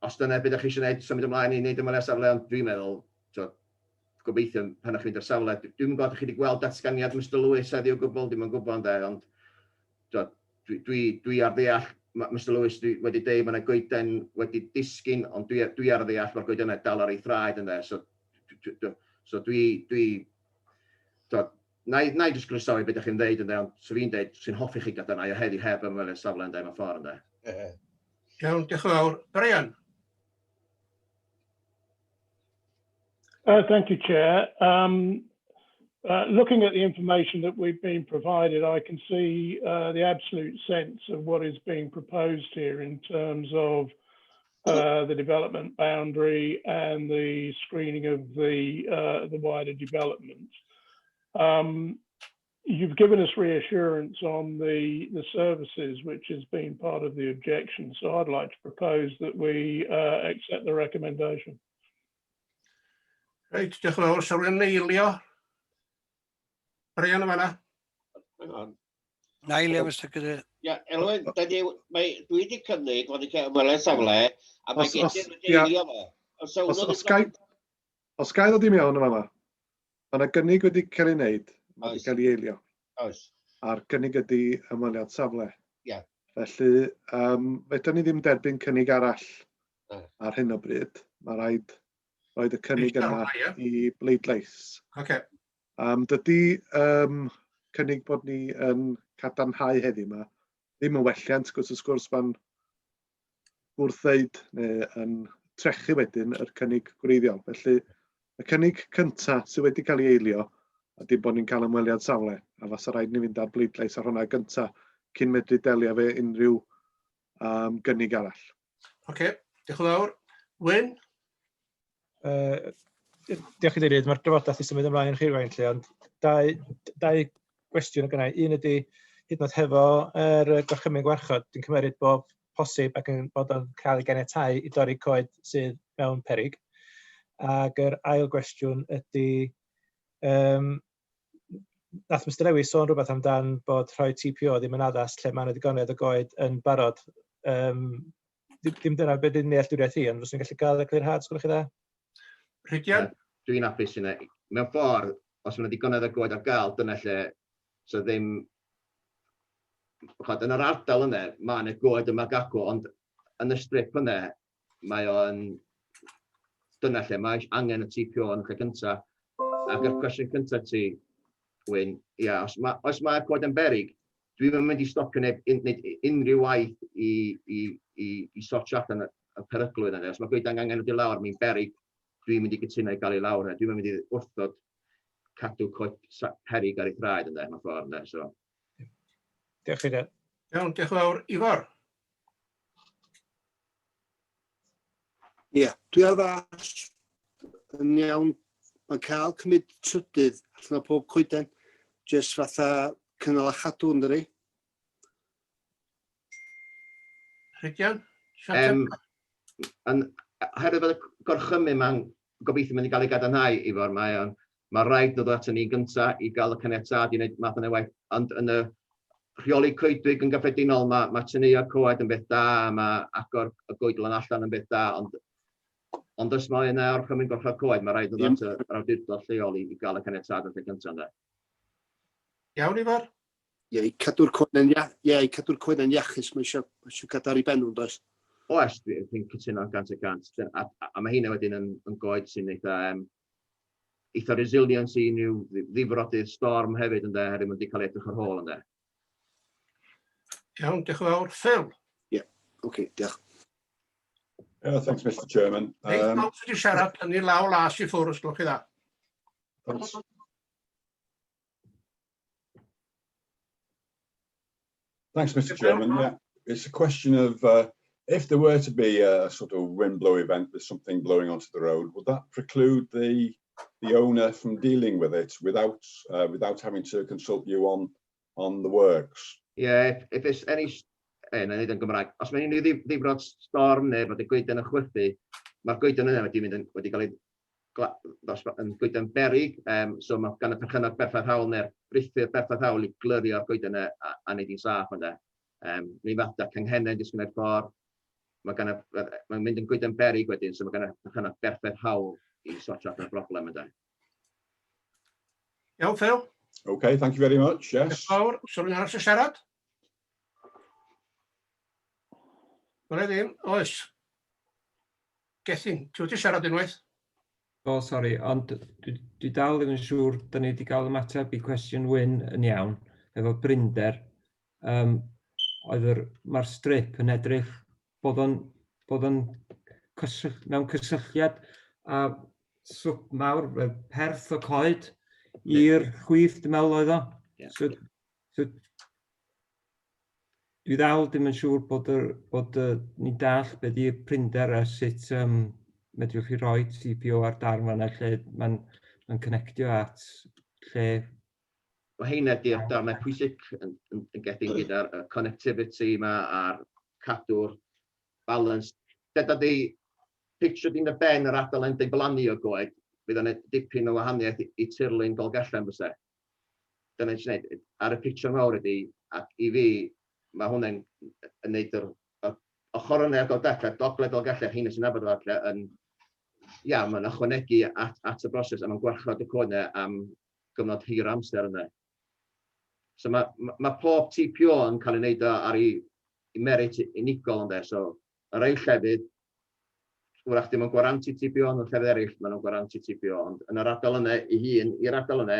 os dyna beth ydych chi eisiau gwneud, symud ymlaen i wneud ymweliad safle, ond dwi'n meddwl, so, gobeithio pan ydych chi'n mynd i'r safle, dwi'n gwybod chi wedi gweld datganiad Mr Lewis heddiw o gwbl, dwi'n gwybod ynde, ond so, dwi, dwi, dwi ar ddeall, Mr Lewis dwi wedi deud mae yna goeden wedi disgyn, ond dwi, dwi ar ddeall mae'r goeden yna dal ar ei thraed ynde, so, so dwi, dwi, so, na i, na i jyst groesawu beth ydych chi'n dweud ynde, ond so fi'n dweud, sy'n hoffi chi gadarnhau o heddiw heb ymweliad safle ynde, mewn ffordd ynde. Iawn, diolch yn fawr. Brian? Thank you, Chair. Looking at the information that we've been provided, I can see the absolute sense of what is being proposed here in terms of the development boundary and the screening of the the wider development. You've given us reassurance on the, the services, which has been part of the objection. So I'd like to propose that we accept the recommendation. Reit, diolch yn fawr. Sa rhywun yn eilio? Brian yn fanna. Hang on. Na eilio, Mr Cadeirydd. Ia, Elwyn, da ni, mae, dwi wedi cynnig fod i cael ymweliad safle, a mae Os- Gethin wedi ia. eilio fo. Os Os, hwnnw os, gai, os gai ddod i mewn yn fama, mae yna gynnig wedi cael ei wneud, mae wedi Oes. cael ei eilio. Oes. A'r gynnig ydy ymweliad safle. Ia. Felly, fedrwn ni ddim derbyn cynnig arall Na. ar hyn o bryd. Mae rhaid roed y cynnig Reit, yna ie. i bleidlais. Oce. Dydy cynnig bod ni yn cadarnhau heddiw yma ddim yn welliant, gwrs wrth gwrs mae'n gwrthdeud neu yn trechu wedyn yr cynnig gwreiddiol. Felly, y cynnig cyntaf sydd wedi cael ei eilio ydy bod ni'n cael ymweliad safle, a fasa rhaid ni fynd ar bleidlais ar hwnna gyntaf cyn medru delio efo unrhyw gynnig arall. Oce, diolch yn fawr. Wyn? Diolch i ddweud, mae'r drafodaeth i symud ymlaen rhywfaint lle, ond dau, dau gwestiwn o gynna i. Un ydy, hyd yn oed hefo yr gorchymyn gwarchod, dwi'n cymeryd bob posib ac yn bod o'n cael ei ganiatáu i dorri coed sydd mewn peryg. Ac yr ail gwestiwn ydy, nath Mr Lewis sôn rhywbeth amdan bod rhoi TPO ddim yn addas lle mae yna ddigonedd o goed yn barod. Dim dyna beth ydy'n nealltwriaeth i, ond fyswn i'n gallu gael eglurhad, os gwelwch chi dda? Rhydian? Dwi'n hapus yna. Mewn ffordd, os mae yna ddigonedd o goed ar gael, dyna lle, so ddim... Chod, yn yr ardal yna, mae yna goed yma ac acw, ond yn y strip yna, mae o'n... Dyna lle mae angen y TPO yn y lle cyntaf. Ac yr cwestiwn cyntaf ti, Wyn, ia, os mae, os mae coed yn berig, dwi'm yn mynd i stopio neb wneud unrhyw waith i sortio allan y peryglwydd yna. Os mae coed angen dod i lawr, mae'n berig, dwi'n mynd i gytuno i gael ei lawr yna. Dwi'n mynd i wrthod cadw coed perig ar ei thraed yna, mewn ffordd yna. So. Diolch i chi. Iawn, diolch yn fawr. Ifor? Ie, dwi ar ddallt yn iawn. Mae'n cael cymryd trydydd allan o pob coeden, jyst fatha cynnal a chadw, yn dydi? Rhydian? Oherwydd bod y gorchymyn ma'n gobeithio mynd i gael ei gadarnhau, Ifor, mae rhaid nhw ddod ato ni gynta i gael y caniatâd i wneud math yna o waith, ond yn y rheoli coedwig yn gyffredinol, mae tynnu coed yn beth da, mae agor y goedlan allan yn beth da, ond os mae yna orchymyn gwarchod coed, mae rhaid nhw ddod at yr awdurdod lleol i gael y caniatâd yn lle gyntaf, ynde. Iawn, Ifor? Ie, i cadw'r coeden ia, i cadw'r coeden iachus, mae eisiau cadw ar ei ben nhw'n does? Oes, dwi'n cytuno 100%. A mae hynna wedyn yn goed sy'n eitha resilient i unrhyw ddifrodydd storm hefyd, ynde, oherwydd mae'n wedi cael ei edrych ar ôl, ynde. Iawn, diolch yn fawr. Phil? Ie, oce, diolch. Yeah, thanks, Mr Chairman. Reit, pawb sydd wedi siarad, tynnu law las i ffwrdd, os gwelwch chi dda. Thanks. Thanks, Mr Chairman. Yeah, it's a question of if there were to be a sort of windblow event with something blowing onto the road, would that preclude the owner from dealing with it without having to consult you on the works? Yeah, if it's any, na i ddeud yn Gymraeg, os mae unrhyw ddifrod storm neu bod y goeden yn chwythu, mae'r goeden yna wedi mynd yn, wedi cael ei yn goeden berig, so mae gan y perchennog berffaith hawl neu'r brithyr berffaith hawl i glirio'r goeden yna a wneud hi'n saff ynde. Ni fath â canghennau yn disgyn i'r ffordd, mae'n mynd yn goeden berig wedyn, so mae gan y perchennog berffaith hawl i sortio allan y broblem ynde. Iawn, Phil? Okay, thank you very much, yes. Diolch yn fawr. Oes rhywun arall eisiau siarad? Wna i ddim, oes. Gethin, ti wedi siarad unwaith? O, sori, ond dwi dal ddim yn siŵr, da ni wedi cael ymateb i cwestiwn Wyn yn iawn, efo brinder. Mae'r strip yn edrych bod o'n mewn cysylltiad â swp mawr, perth o coed i'r chwith, dwi'n meddwl oedd o. So, Dwi ddal ddim yn siŵr bod, yr, bod ni'n dall be di'r prinder a sut um, medrwch chi roi TPO ar darn fanna lle mae'n ma connectio at lle... Mae heina di'r darnau pwysig yn, yn, yn gethin gyda'r connectivity yma a'r cadw'r balance. Dyda di picture di'n y ben yr ardal yn diflannu o goed, fydd o'n dipyn o wahaniaeth i, i tirlun Dolgellau fyse. Dyna eisiau gwneud. Ar y picture mawr ydy, ac i fi, mae hwnna'n yn neud yr, y ochr yna o Dolgellau, gogledd Dolgellau, rheina sy'n nabod o falle, yn, ia, mae'n ychwanegu at, at y broses a mae'n gwarchod y coed yna am gyfnod hir amser yna. So mae, ma, ma pob TPO yn cael ei wneud ar ei, ei merit unigol ynde, so y rhai llefydd, wrach ddim yn gwarantu TPO, ond yn llefydd eraill maen nhw'n gwarantu TPO, ond yn yr ardal yna ei hun, i'r ardal yna,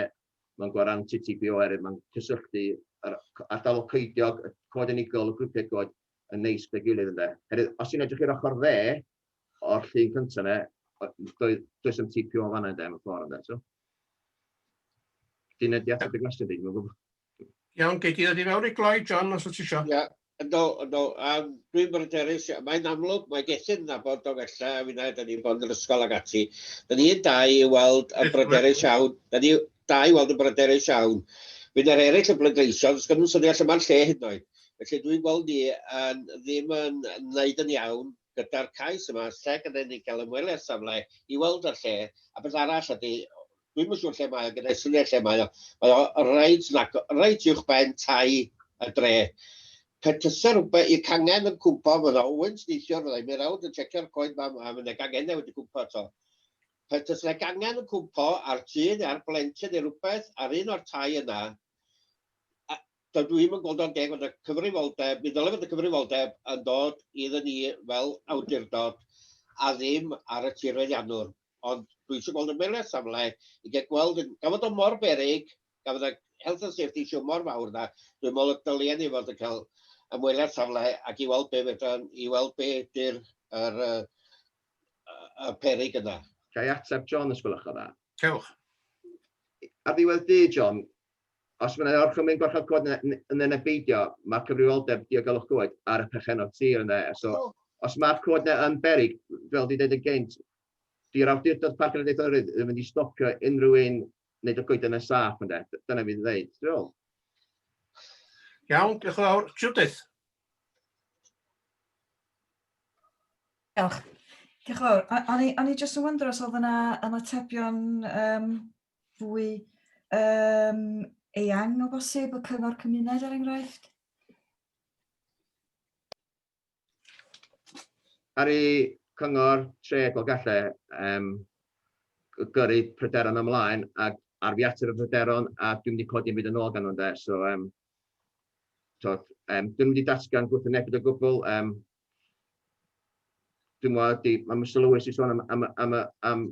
mae'n gwarantu TPO eraill, mae'n cysylltu yr ardal o coediog, y coed unigol, y grwpiau coed, yn neis gyda'i gilydd ynde. Herwydd, os ti'n edrych i'r ochr dde o'r llun cyntaf yna, does, does am TPO yn fanna ynde, mewn ffordd ynde, so. Dwi'n edrych at y gwestiwn di, dwi'n gwybod. Iawn, gei di ddod i fewn i gloi, John, os wyt ti isio. Ia, ynddo, ynddo. Um, dwi'n bryderus, mae'n amlwg, mae Gethin yn nabod o felly, a finna, da ni'n bod yn yr ysgol ag ati. Da ni'n dau i weld yn bryderus iawn, da ni dau i weld yn bryderus iawn. Fydd yr eraill yn bleidleisio, does gen nhw'n syniad lle mae'r lle hyd yn oed. Felly dwi'n gweld ni yn, ddim yn wneud yn iawn gyda'r cais yma, lle gyda ni gael ymweliad safle i weld y lle, a beth arall ydy, Dwi'm yn siŵr lle mae o, gyda'i syniad lle mae o. Mae o reit, nac, reit uwch ben tai y dre. Petysa rhywbeth i'r cangen yn cwmpo, fydda Owens neithiwr, fydda i'n mynd rownd yn checio'r coed ma, a fydd y gangennau wedi cwmpo eto. Petysa gangen yn cwmpo ar tŷ neu ar blentyn neu rhywbeth ar un o'r tai yna, a dydw i'm yn gweld o'n deg fod y cyfrifoldeb, mi ddylai fod y cyfrifoldeb yn dod iddyn ni fel awdurdod a ddim ar y tirfeddiannwr. Ond dwi eisiau gweld ymweliad safle i gael gweld, gan fod o mor beryg, gan fod y health and safety issue mor fawr na, dwi'n meddwl y dylien ni fod yn cael ymweliad safle ac i weld be fedran, i weld be ydy'r yr, y, y peryg yna. Ga i ateb John os gwelwch yn dda? Cewch. Ar ddiwedd dydd, John, os mae yna orchymyn gwarchod coed yna neu beidio, mae cyfrifoldeb diogelwch coed ar y perchennog tir yna. So, os mae'r coed yna yn beryg, fel di dweud yn gynt, di'r awdurdod Parc Cenedlaethol Eryri ddim yn mynd i stopio unrhyw un wneud y goeden yn saff ynde. Dyna fi'n dweud. Dwi'n meddwl. Iawn, diolch yn fawr. Judith. Diolch. Diolch yn fawr. O'n i, o'n i jyst yn wondro os oedd yna ymatebion um, fwy um, eang o bosib, y cyngor cymuned er enghraifft? Ar ei cyngor tre Dolgellau um, gyrru pryderon ymlaen ac ar fi ateb y pryderon a dwi'n mynd i codi yn byd yn ôl gan nhw'n de. So, um, tod, um, dwi'n mynd i datgan gwrthwynebiad o gwbl. Um, dwi'n meddwl, di, mae Mr Lewis i sôn am, am, am, am,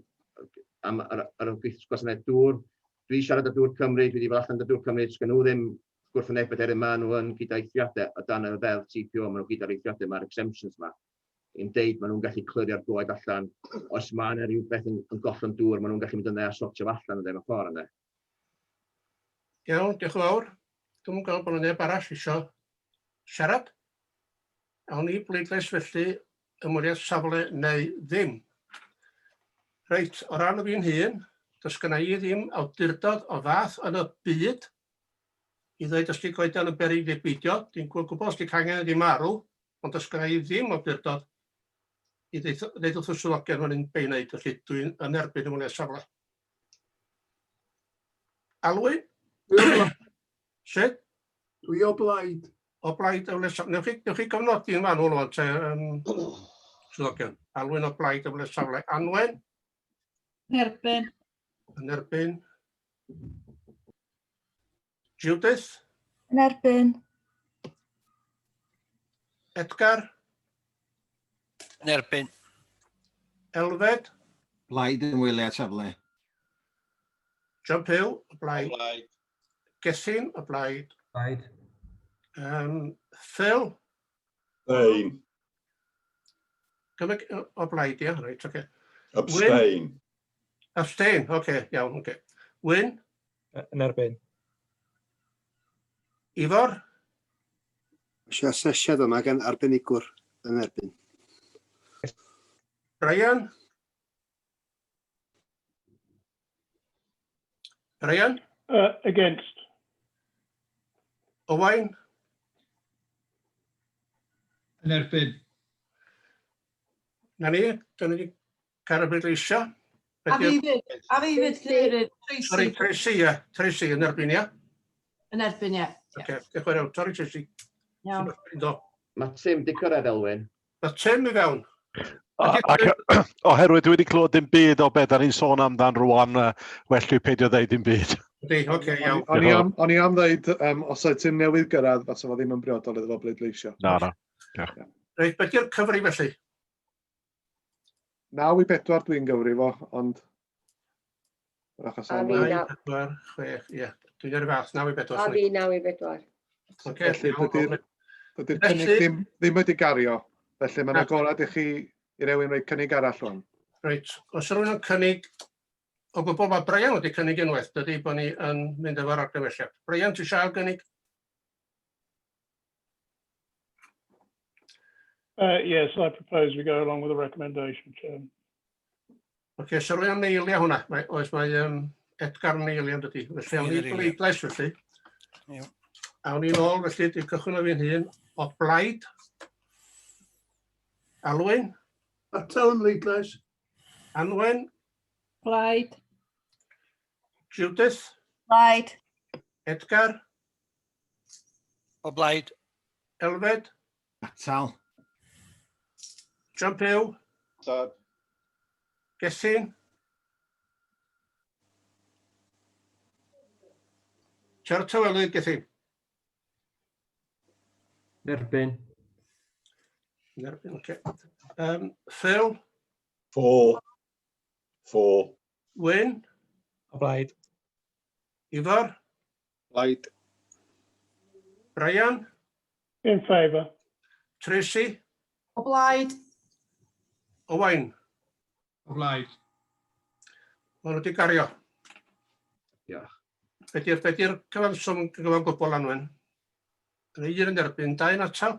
am yr, yr gwasanaeth dŵr. Dwi siarad â Dŵr Cymru, dwi wedi bod allan â Dŵr Cymru, sgan nhw ddim gwrthwynebiad er maen nhw yn gyda eithriadau o dan y ddeddf TPO, maen nhw gyda'r eithriadau, mae'r exemptions yma yn deud maen nhw'n gallu clirio'r goed allan. Os mae yna rhywbeth yn, yn gollwng dŵr, maen nhw'n gallu mynd yna a sortio fo allan ynddo, mewn ffordd ynddo. Iawn, diolch yn fawr. Dwi'm yn gweld bod yna neb arall isio siarad. Awn ni bleidlais felly ymweliad safle neu ddim. Reit, o ran y fi'n hun, does gynna i ddim awdurdod o fath yn y byd i ddweud os 'di goedan yn beryg neu beidio. Dwi'n gwybod os 'di cangen wedi marw, ond does gynna i ddim awdurdod i ddeud wrth y swyddogion fan hyn be i wneud, felly dwi'n yn erbyn ymweliad safle. Alwyn? Sut? Dwi o blaid. O blaid ymweliad safle. Newch chi, newch chi gofnodi yn fanwl o'n te, um, swyddogion. Alwyn o blaid ymweliad safle. Anwen? Yn erbyn. Yn erbyn. Judith? Yn erbyn. Edgar? Yn erbyn. Elfed? Blaid ymweliad safle. John Pugh, o blaid. O blaid. Gethin, o blaid. Blaid. Um, Phil? Abstain. Gymryd o blaid, ia, reit, oce. Okay. Abstain. Abstain, oce, okay, iawn, oce. Okay. Wyn? Yn erbyn. Ifor? Eisiau asesiad yma gan arbenigwr yn erbyn. Brian? Brian? Against. Owain? Yn erbyn. Na ni, dyna ni cael y bleidleisio. A fi fyd, a fi fyd, Cadeirydd, Tracy. Sorry, Tracy, ie. Tracy, yn erbyn, ie. Yn erbyn, ie. Oce, diolch yn fawr iawn. Sorry, Tracy. Iawn. Mae Tim di cyrraedd, Elwyn. Mae Tim i fewn. Ac oherwydd dwi wedi clywed dim byd o beth da ni'n sôn amdan rwan, well dwi peidio ddeud dim byd. Ydy, oce, iawn. O'n i am, o'n i am ddeud, os oedd Tim newydd gyrraedd, fasa fo ddim yn briodol iddo fo bleidleisio. Na, na. Diolch. Reit, beth yw'r cyfri felly? 9 i 4 dwi'n gyfri fo, ond... Wrach os A am- fi 9, naw. 4, 6, ie. Dwi'n yr fath, 9 i 4. A fi 9 i 4. Oce, Felly iawn, dydy'r cynnig ddim wedi gario. Felly mae'n Na. agorad i chi i rywun roi cynnig arall rwan. Reit, os rhywun yn cynnig, o gwbl mae Brian wedi cynnig unwaith, dydy bod ni yn mynd efo'r argymhelliad. Brian, ti eisiau gynnig? Yes, I propose we go along with the recommendation, Chairman. Oce, so rhywun am eilio hwnna? Mae, oes, mae Edgar yn eilio yn dydy. Felly, awn ni Dwi'n eilio. bleidlais felly. Iawn. Awn ni nôl felly, dwi'n cychwyn o fi'n hun, o blaid. Alwyn, Atal ym mhleidlais. Anwen, Blaid. Judith, Blaid. Edgar, O blaid. Elfed, Atal. John Pugh, So, Gethin. Siarad tawelu, Gethin. Erbyn. Erbyn, oce. Phil, For. For. Wyn, O blaid. Ifor, Blaid. Brian, In favour. Tracy, O blaid. Owain. O blaid. Maen nhw wedi gario. Diolch. Be di'r cyfanswm gyfan gwbl, Anwen? Yn un yn erbyn, dau yn atal.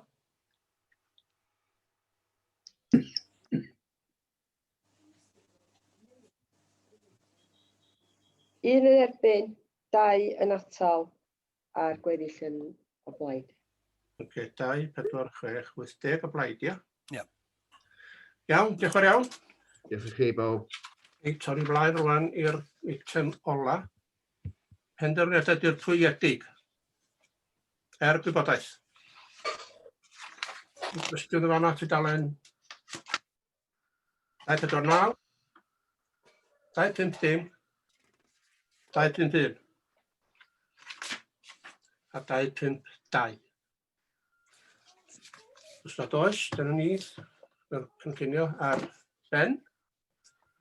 Un yn erbyn, dau yn atal, a'r gweddill yn o blaid. Oce, 2, 4, 6, 8, 10 o blaid, ia? Ia. Iawn, diolch yn fawr iawn. Diolch i chi, bawb. Ei, torri mlaen rwan i'r eitem ola. Penderfyniadau dirprwyedig. Er gwybodaeth. Cwestiwn yn fanna, tudalen 249, 250, 251 a 252. Os nad oes, dyna ni, mae'r cynllunio ar ben.